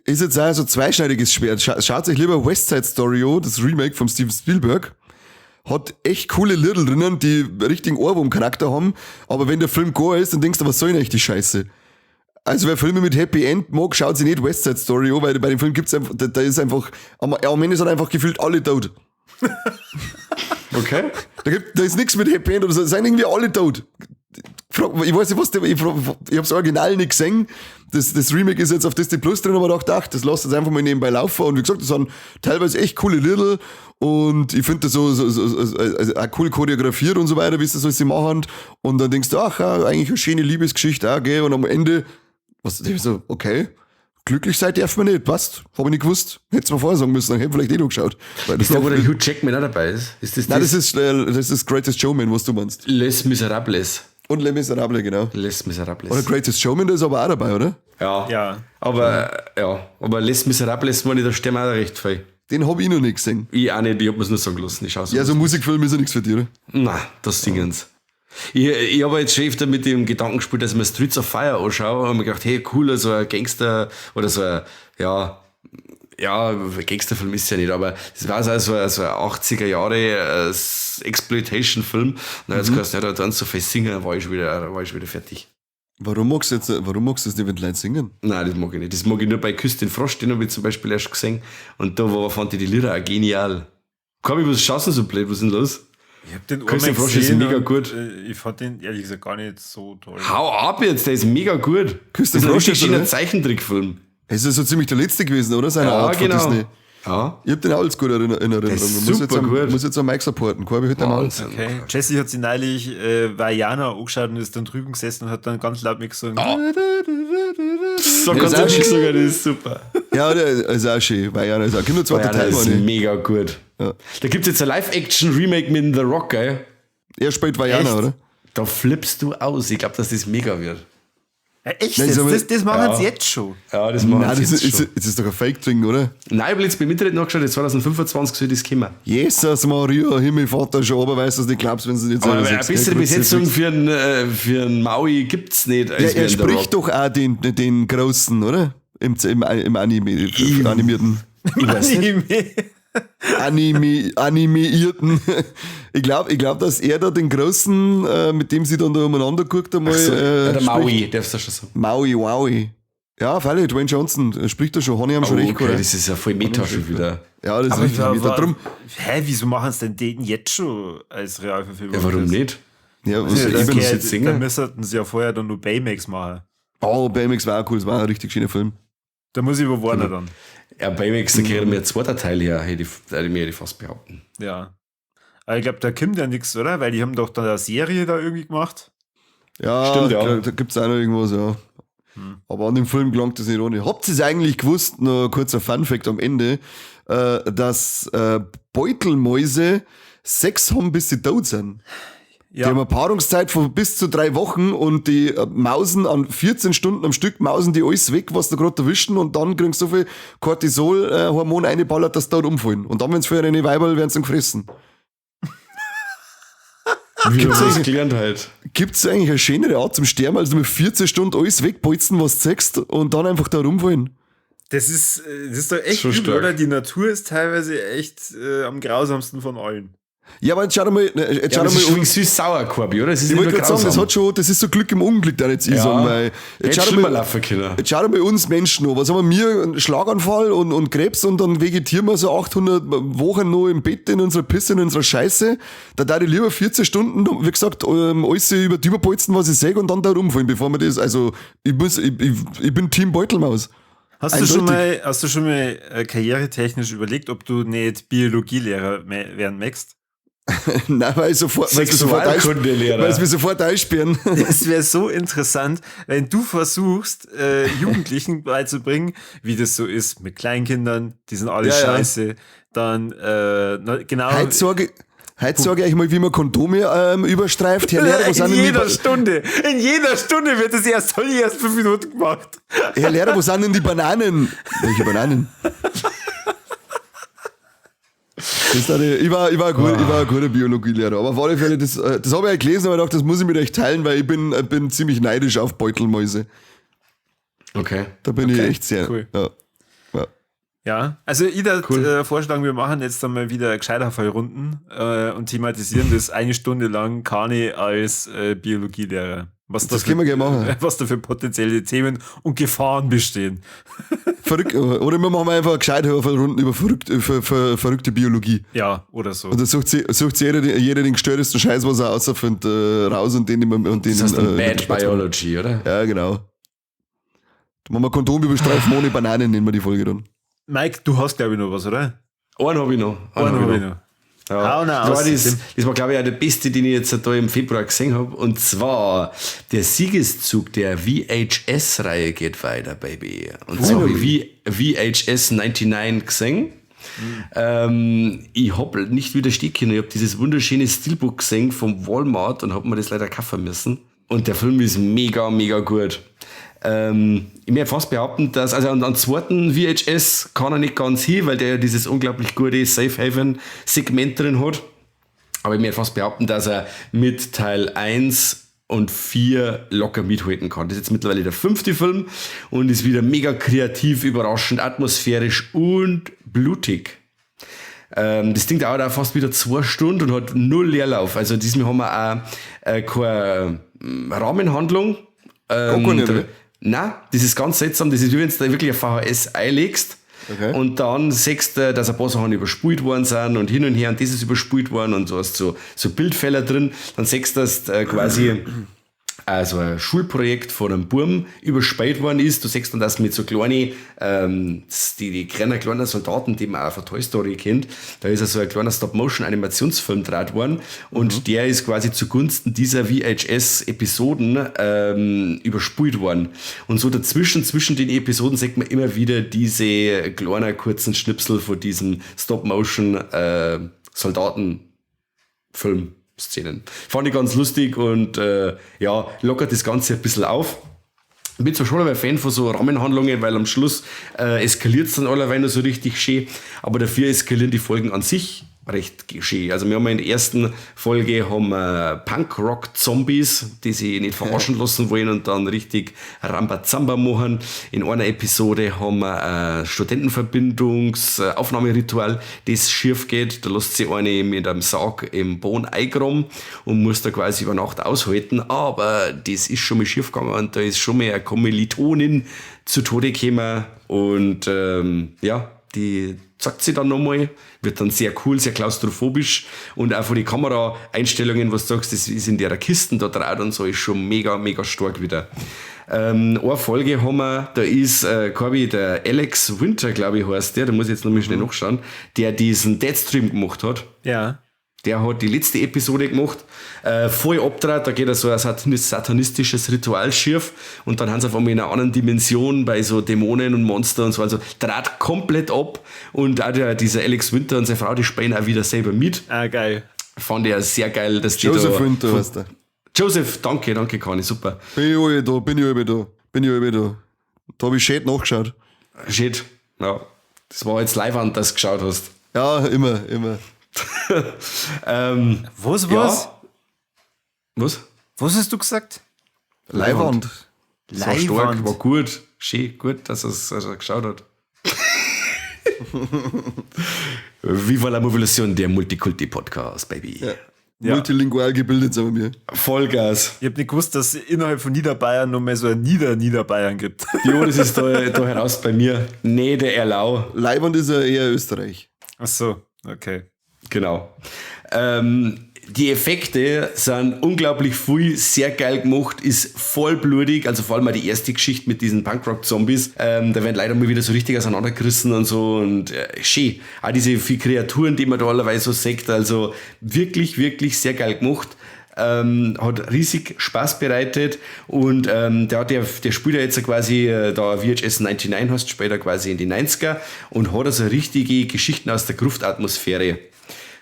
ist jetzt auch so zweischneidiges Schwert, schaut euch lieber West Side Story an, das Remake von Steven Spielberg. Hat echt coole Little drinnen, die richtigen Ohrwurm-Charakter haben, aber wenn der Film gar ist, dann denkst du, was soll denn echt die Scheiße? Also wer Filme mit Happy End mag, schaut sich nicht West Side Story an, weil bei dem Film gibt's einfach, da ist einfach, am Ende sind einfach gefühlt alle tot. Okay. Da ist nichts mit Happy End oder so, sind irgendwie alle tot. Ich weiß nicht, was ich hab's Original nicht gesehen. Das Remake ist jetzt auf Disney Plus drin, aber ich dachte, das lasst jetzt einfach mal nebenbei laufen. Und wie gesagt, das sind teilweise echt coole Little. Und ich finde das so also auch cool choreografiert und so weiter, wie sie das alles machen. Und dann denkst du, ach, ja, eigentlich eine schöne Liebesgeschichte, auch, gell? Und am Ende, was, ich so, okay, glücklich sein darf man nicht, passt. Hab ich nicht gewusst. Hätt's mir vorher sagen müssen, dann hätte ich vielleicht eh noch geschaut. Weil das ist da, wo der Hugh Jackman auch dabei ist? Ist das Nein, das ist Greatest Showman, was du meinst. Les Miserables. Und Les Miserables, genau. Les Miserables. Oder Greatest Showman, der ist aber auch dabei, oder? Ja. Ja. Aber Les Miserables, meine ich, da stimmt auch recht viel. Den hab ich noch nicht gesehen. Ich auch nicht, ich hab mir's nur sagen lassen. Ich schau so. Ja, so Musikfilm ist ja nichts für dich, oder? Nein, das singen's. Ich habe jetzt schon öfter mit dem Gedanken gespielt, dass ich mir Streets of Fire anschaue und mir gedacht, hey, cool, so ein Gangster oder so ein, ja, Gangsterfilm ist ja nicht, aber das war so ein 80er Jahre Exploitation-Film. Und dann hat es geheißen, ja, da dann so viel singen, dann war ich wieder fertig. Warum magst du das nicht, wenn die Leute singen? Nein, das mag ich nicht. Das mag ich nur bei Küss den Frosch, den habe ich zum Beispiel erst gesehen. Und da fand ich die Lieder auch genial. Komm, was schaust du so blöd? Was ist denn los? Ich hab den Küss den Frosch ist mega gut. Ich fand den ehrlich gesagt gar nicht so toll. Hau ab jetzt, der ist mega gut. Küss den das Frosch ist ein schöner Zeichentrickfilm. Es ist so ziemlich der letzte gewesen, oder? Seine Art von Disney. Ja. Ich hab den auch alles gut in Erinnerung. Das ist super gut. Muss jetzt am Mike supporten. Corby heute einmal. Okay. Jesse hat sich neulich Vajana angeschaut und ist dann drüben gesessen und hat dann ganz laut mitgesungen. Oh. So ganz laut mitgesungen, das ist super. Ja, der ist auch schön. Vajana ist auch. Kommt der zweite Teil, ist mega gut. Ja. Da gibt's jetzt ein Live-Action-Remake mit The Rock, gell? Er spielt Vajana, oder? Da flippst du aus. Ich glaube, dass das mega wird. Ja, echt? Nein, das machen sie jetzt schon. Ja, das machen sie jetzt schon. Das ist doch ein Fake-Ding, oder? Nein, ich habe jetzt beim Internet nachgeschaut, 2025 soll das kommen. Jesus Maria, Himmel, Vater, schon, aber weißt du, nicht glaubst, wenn sie nicht selber. Aber eine bessere Besetzung für einen Maui gibt's nicht. Ja, er spricht doch auch den Großen, oder? Im Anime, animierten. Ich weiß nicht. Animierten. Ich glaub, dass er da den Großen, mit dem sie dann da umeinander guckt, einmal. So, der Maui, darfst du schon sagen. Maui, Wowi. Ja, freilich, Dwayne Johnson spricht da schon, habe ich ihm schon recht, okay, das ist ja voll Meta schon wieder. Ja, das ist richtig Meta. Drum. Hä, wieso machen sie denn den jetzt schon als Realverfilmung? Ja, warum nicht? Ja, was, Ja, ich da bin, jetzt singen? Da müssten sie ja vorher dann nur Baymax machen. Oh, Baymax war auch cool, das war ein richtig schöner Film. Da muss ich überwarnen dann. Ja, Baymax, da kriegen wir einen zweiten Teil her, hätte ich fast behaupten. Ja. Aber ich glaube, da kommt ja nichts, oder? Weil die haben doch da eine Serie da irgendwie gemacht. Ja, Stimmt, ja. Da gibt's auch noch irgendwas, ja. Aber an dem Film gelangt das nicht ohne. Habt ihr es eigentlich gewusst, noch ein kurzer Funfact am Ende, dass Beutelmäuse Sex haben, bis sie tot sind? Ja. Die haben eine Paarungszeit von bis zu 3 Wochen und die mausen an 14 Stunden am Stück, mausen die alles weg, was da gerade erwischen und dann kriegen sie so viel Cortisol-Hormon eingeballert, dass sie dort umfallen. Und dann, wenn sie für eine Weiberl, werden sie dann gefressen. Wie das gelernt halt. Gibt's eigentlich eine schönere Art zum Sterben, als mit 14 Stunden alles wegbolzen, was du siehst, und dann einfach da rumfallen? Das ist doch echt Schon übel, stark. oder? Die Natur ist teilweise echt am grausamsten von allen. Ja, aber jetzt schau doch mal, jetzt Ja, schau aber doch es ist mal schon süß-sauer, Korbi, oder? Es ist ich nicht wollte nur gerade sagen, das grausam. hat schon, das ist so Glück im Unglück, da jetzt ich Ja. sagen, weil Hätte jetzt schau doch schlimmer mal, laufen können. jetzt schau doch mal uns Menschen an. Was haben wir? Einen Schlaganfall und Krebs und dann vegetieren wir so 800 Wochen noch im Bett in unserer Pisse, in unserer Scheiße. Da darf ich lieber 14 Stunden, wie gesagt, alles über die überbolzen, was ich sehe und dann da rumfallen, bevor wir das, also, ich muss, ich bin Team Beutelmaus. Hast du schon mal karrieretechnisch überlegt, ob du nicht Biologielehrer werden möchtest? Nein, weil ich sofort, Sexualkundelehrer. weil sie mich sofort einsperren. Das wäre so interessant, wenn du versuchst, Jugendlichen beizubringen, wie das so ist mit Kleinkindern, die sind alle Ja, ja. scheiße. Dann, genau. Heute sage ich euch mal, wie man Kondome überstreift. Herr Lehrer, wo sind in denn die jeder Stunde, in jeder Stunde wird das erst, hab ich erst 5 Minuten gemacht. Herr Lehrer, wo sind denn die Bananen? Welche Bananen? Das war die, ich war ein guter Biologielehrer. Aber auf alle Fälle, das habe ich ja gelesen, aber ich dachte, das muss ich mit euch teilen, weil ich bin ziemlich neidisch auf Beutelmäuse. Okay. Da bin ich echt sehr. cool. Ja. Ja. Ja, also ich würde vorschlagen, wir machen jetzt dann mal wieder Gescheiterfallrunden und thematisieren das eine Stunde lang Kani als Biologielehrer. Was Das können wir gerne machen. Was da für potenzielle Themen und Gefahren bestehen. Verrückt, oder wir machen einfach Gescheiterfallrunden über verrückte Biologie. Ja, oder so. Und dann sucht sich jeder den gestörtesten Scheiß, was er außerfindet, raus und den immer und den. Das heißt dann Bad Biology, oder? Ja, genau. Da machen wir Kondom überstreifen ohne Bananen, nennen wir die Folge dann. Mike, du hast, glaube ich, noch was, oder? Einen habe ich noch. Einen hab ich noch. Ja. Hau noch aus. Das war, glaube ich, auch der beste, den ich jetzt da im Februar gesehen habe. Und zwar der Siegeszug der VHS-Reihe geht weiter, Baby. Und zwar habe ich VHS 99 gesehen. Ich habe nicht widerstehen können. Ich habe dieses wunderschöne Steelbook gesehen vom Walmart und habe mir das leider kaufen müssen. Und der Film ist mega, mega gut. Ich möchte fast behaupten, dass, also an zweiten VHS kann er nicht ganz hin, weil der ja dieses unglaublich gute Safe Haven Segment drin hat. Aber ich möchte fast behaupten, dass er mit Teil 1 und 4 locker mithalten kann. Das ist jetzt mittlerweile der 5. Film und ist wieder mega kreativ, überraschend, atmosphärisch und blutig. Das Ding dauert auch fast wieder 2 Stunden und hat null Leerlauf. Also diesmal haben wir auch keine Rahmenhandlung. Nein, das ist ganz seltsam. Das ist wie wenn du da wirklich eine VHS einlegst. Okay. Und dann siehst du, dass ein paar Sachen überspult worden sind und hin und her und das ist überspult worden und so hast so Bildfehler drin. Dann siehst du, dass quasi also ein Schulprojekt von einem Burm überspielt worden ist. Du siehst dann, dass mit so kleinen, die kleinen Soldaten, die man auch von Toy Story kennt, da ist also ein kleiner Stop-Motion-Animationsfilm draht worden und der ist quasi zugunsten dieser VHS-Episoden überspult worden. Und so dazwischen, zwischen den Episoden, sieht man immer wieder diese kleinen, kurzen Schnipsel von diesem Stop-Motion-Soldaten-Film. Szenen. Fand ich ganz lustig und ja, lockert das Ganze ein bisschen auf. Ich bin zwar schon ein Fan von so Rahmenhandlungen, weil am Schluss eskaliert es dann allerweil noch so richtig schön, aber dafür eskalieren die Folgen an sich recht schön. Also wir haben in der ersten Folge haben wir Punk-Rock-Zombies, die sich nicht verarschen lassen wollen und dann richtig Rambazamba machen. In einer Episode haben wir ein Studentenverbindungs-Aufnahmeritual, das schief geht. Da lässt sich eine mit einem Sarg im Boden eingraben und muss da quasi über Nacht aushalten. Aber das ist schon mal schief gegangen und da ist schon mal eine Kommilitonin zu Tode gekommen und ja, Die zeigt sie dann nochmal, wird dann sehr cool, sehr klaustrophobisch und auch von den Kameraeinstellungen, was du sagst, das ist in der Kisten da drauf und so, ist schon mega, mega stark wieder. Eine Folge haben wir, da ist, Corby, der Alex Winter, glaube ich, heißt der, da muss ich jetzt nochmal schnell nachschauen, der diesen Deadstream gemacht hat. Ja. Der hat die letzte Episode gemacht, voll abtrat, da geht er so ein satanistisches Ritual schief und dann haben sie auf einmal in einer anderen Dimension bei so Dämonen und Monster und so, also trat komplett ab und auch dieser Alex Winter und seine Frau, die spielen auch wieder selber mit. Ah, geil. Fand ich auch sehr geil, dass die Joseph da Winter heißt der. Joseph, danke, Kani, super. Bin ich alle da. Da hab ich schön nachgeschaut. Schön, ja. Das war jetzt live an, dass du geschaut hast. Ja, immer. Was? Ja. Was? Was hast du gesagt? Leiwand. Das war stark, war gut. Schön, gut, dass er geschaut hat. Viva la Mobilisation, der Multikulti-Podcast, Baby. Ja. Ja. Multilingual gebildet sind wir. Vollgas. Ich hab nicht gewusst, dass es innerhalb von Niederbayern noch mehr so ein Nieder-Niederbayern gibt. Jo, das ist da heraus bei mir. Nee, der Erlau. Leiwand ist ja eher Österreich. Ach so, okay. Genau. Die Effekte sind unglaublich viel, sehr geil gemacht, ist voll blutig, also vor allem auch die erste Geschichte mit diesen Punkrock-Zombies, da werden leider mal wieder so richtig auseinandergerissen und so und schön. Auch diese vielen Kreaturen, die man da allerweil so sieht, also wirklich, wirklich sehr geil gemacht. Hat riesig Spaß bereitet und der spielt ja jetzt quasi da VHS 99 hast, später quasi in die 90er und hat also richtige Geschichten aus der Gruftatmosphäre.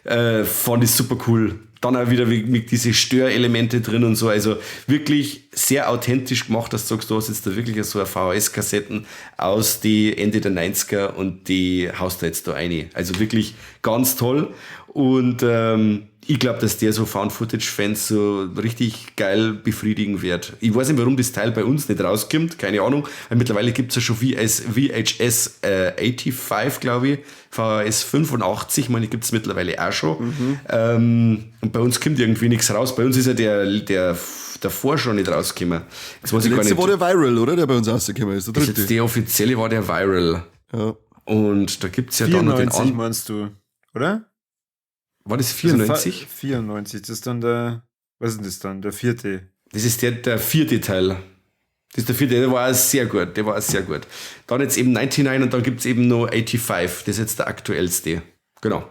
Fand ich super cool. Dann auch wieder mit diese Störelemente drin und so. Also wirklich sehr authentisch gemacht, dass du sagst, du hast jetzt da wirklich so eine VHS-Kassetten aus die Ende der 90er und die haust du jetzt da rein. Also wirklich ganz toll. Und ich glaube, dass der so Found-Footage-Fans so richtig geil befriedigen wird. Ich weiß nicht, warum das Teil bei uns nicht rauskommt, keine Ahnung. Weil mittlerweile gibt's ja schon VHS 85, glaube ich, VHS 85, meine, gibt's mittlerweile auch schon. Mhm. Und bei uns kommt irgendwie nichts raus. Bei uns ist ja der davor schon nicht rausgekommen. Jetzt weiß ich gar nicht. War der Viral, oder? Der bei uns rausgekommen ist. Der das jetzt der offizielle war der Viral. Ja. Und da gibt's ja dann noch den 94 meinst du, oder? War das 94? Also 94, das ist dann der, was ist denn das dann? Der vierte. Das ist der vierte Teil. Das ist der vierte, der war auch sehr gut, Dann jetzt eben 99 und dann gibt es eben noch 85, das ist jetzt der aktuellste. Genau.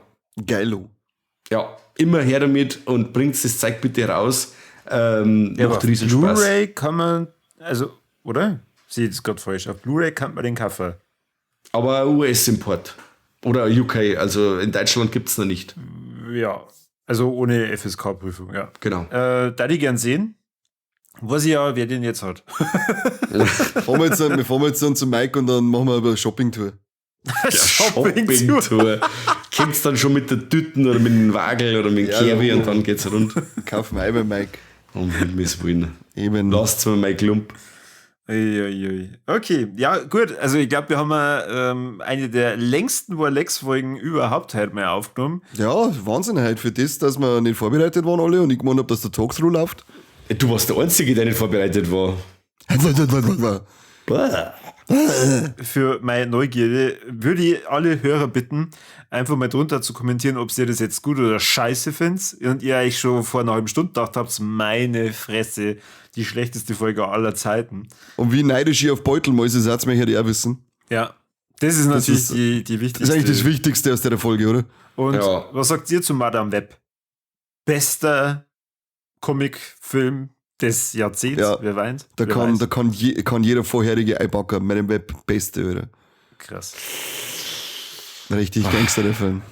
Geilo. Ja, immer her damit und bringt das Zeug bitte raus. Ja, macht riesen Spaß. Blu-ray kann man, also, oder? Sehe ich das gerade falsch. Auf Blu-ray kann man den kaufen. Aber US-Import. Oder UK, also in Deutschland gibt es noch nicht. Ja, also ohne FSK-Prüfung, ja. Genau. Da die gern sehen, weiß ich ja, wer den jetzt hat. Wir fahren jetzt dann zu Mike und dann machen wir aber eine Shopping-Tour. Ja, Shopping-Tour. Kommt's dann schon mit der Tüten oder mit dem Wagel oder mit dem Kerbi und dann geht's rund. Kaufen wir bei Mike. Um Himmels Willen. Eben. Lasst's mir mein Klump. Uiuiui. Okay, ja, gut. Also ich glaube, wir haben eine der längsten Warlex-Folgen überhaupt heute mal aufgenommen. Ja, Wahnsinn heute für das, dass wir nicht vorbereitet waren alle und ich gemeint habe, dass der Talkthrough läuft. Du warst der Einzige, der nicht vorbereitet war. Für meine Neugierde würde ich alle Hörer bitten, einfach mal drunter zu kommentieren, ob ihr das jetzt gut oder scheiße findet und ihr euch schon vor einer halben Stunde gedacht habt, meine Fresse, die schlechteste Folge aller Zeiten. Und wie neidisch ich auf Beutelmäuse seid, möchte ich auch wissen. Ja, das ist natürlich die wichtigste. Das ist eigentlich das Wichtigste aus der Folge, oder? Und was sagt ihr zu Madame Web? Bester Comicfilm des Jahrzehnts, ja, wer weint? Da kann jeder vorherige einpacken, Madame Web, beste, oder? Krass. Richtig Gangster, der Film.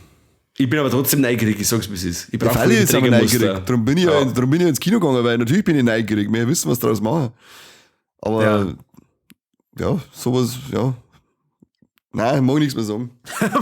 Ich bin aber trotzdem neugierig, ich sag's, wie es ist. Ich brauche ist aber neugierig. Darum bin ich ja ins Kino gegangen, weil natürlich bin ich neugierig. Wir wissen, was daraus machen. Aber ja, sowas, ja. Nein, mag ich nichts mehr sagen.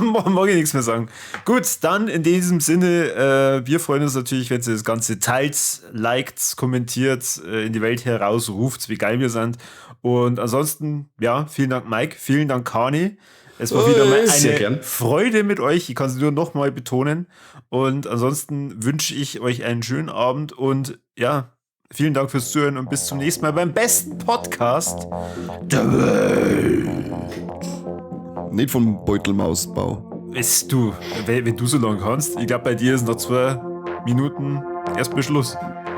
Mag ich nichts mehr sagen. Gut, dann in diesem Sinne, wir freuen uns natürlich, wenn ihr das Ganze teilt, liked, kommentiert, in die Welt herausruft, wie geil wir sind. Und ansonsten, ja, vielen Dank, Mike, vielen Dank, Kani. Es war wieder mal eine Freude mit euch. Ich kann es nur nochmal betonen. Und ansonsten wünsche ich euch einen schönen Abend und ja, vielen Dank fürs Zuhören und bis zum nächsten Mal beim besten Podcast der Welt. Nicht vom Beutelmausbau. Weißt du, wenn du so lange kannst, ich glaube, bei dir ist noch 2 Minuten erst Beschluss.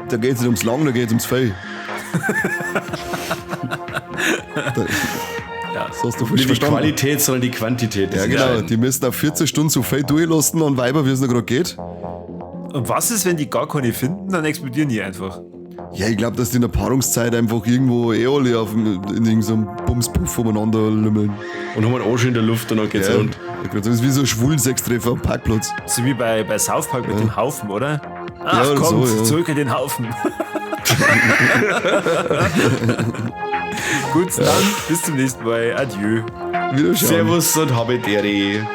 Da geht's nicht ums Lang, da geht's ums Fell. Ja. Das hast du falsch Nicht die. Qualität, sondern die Quantität. Ja, genau. Die müssen auf 14 Stunden so viel durchlassen an Weiber, wie es noch gerade geht. Und was ist, wenn die gar keine finden? Dann explodieren die einfach. Ja, ich glaube, dass die in der Paarungszeit einfach irgendwo eh alle auf, in irgendeinem Bumspuff umeinander lümmeln. Und haben einen Arsch in der Luft und dann geht's Ja, rund. Das ist wie so ein schwulen Sextreffer am Parkplatz. So wie bei South Park mit dem Haufen, oder? Ach, Ja, kommt, so, ja. zurück in den Haufen. Gut, dann bis zum nächsten Mal. Adieu. Wiederschauen. Servus und habe Ehre.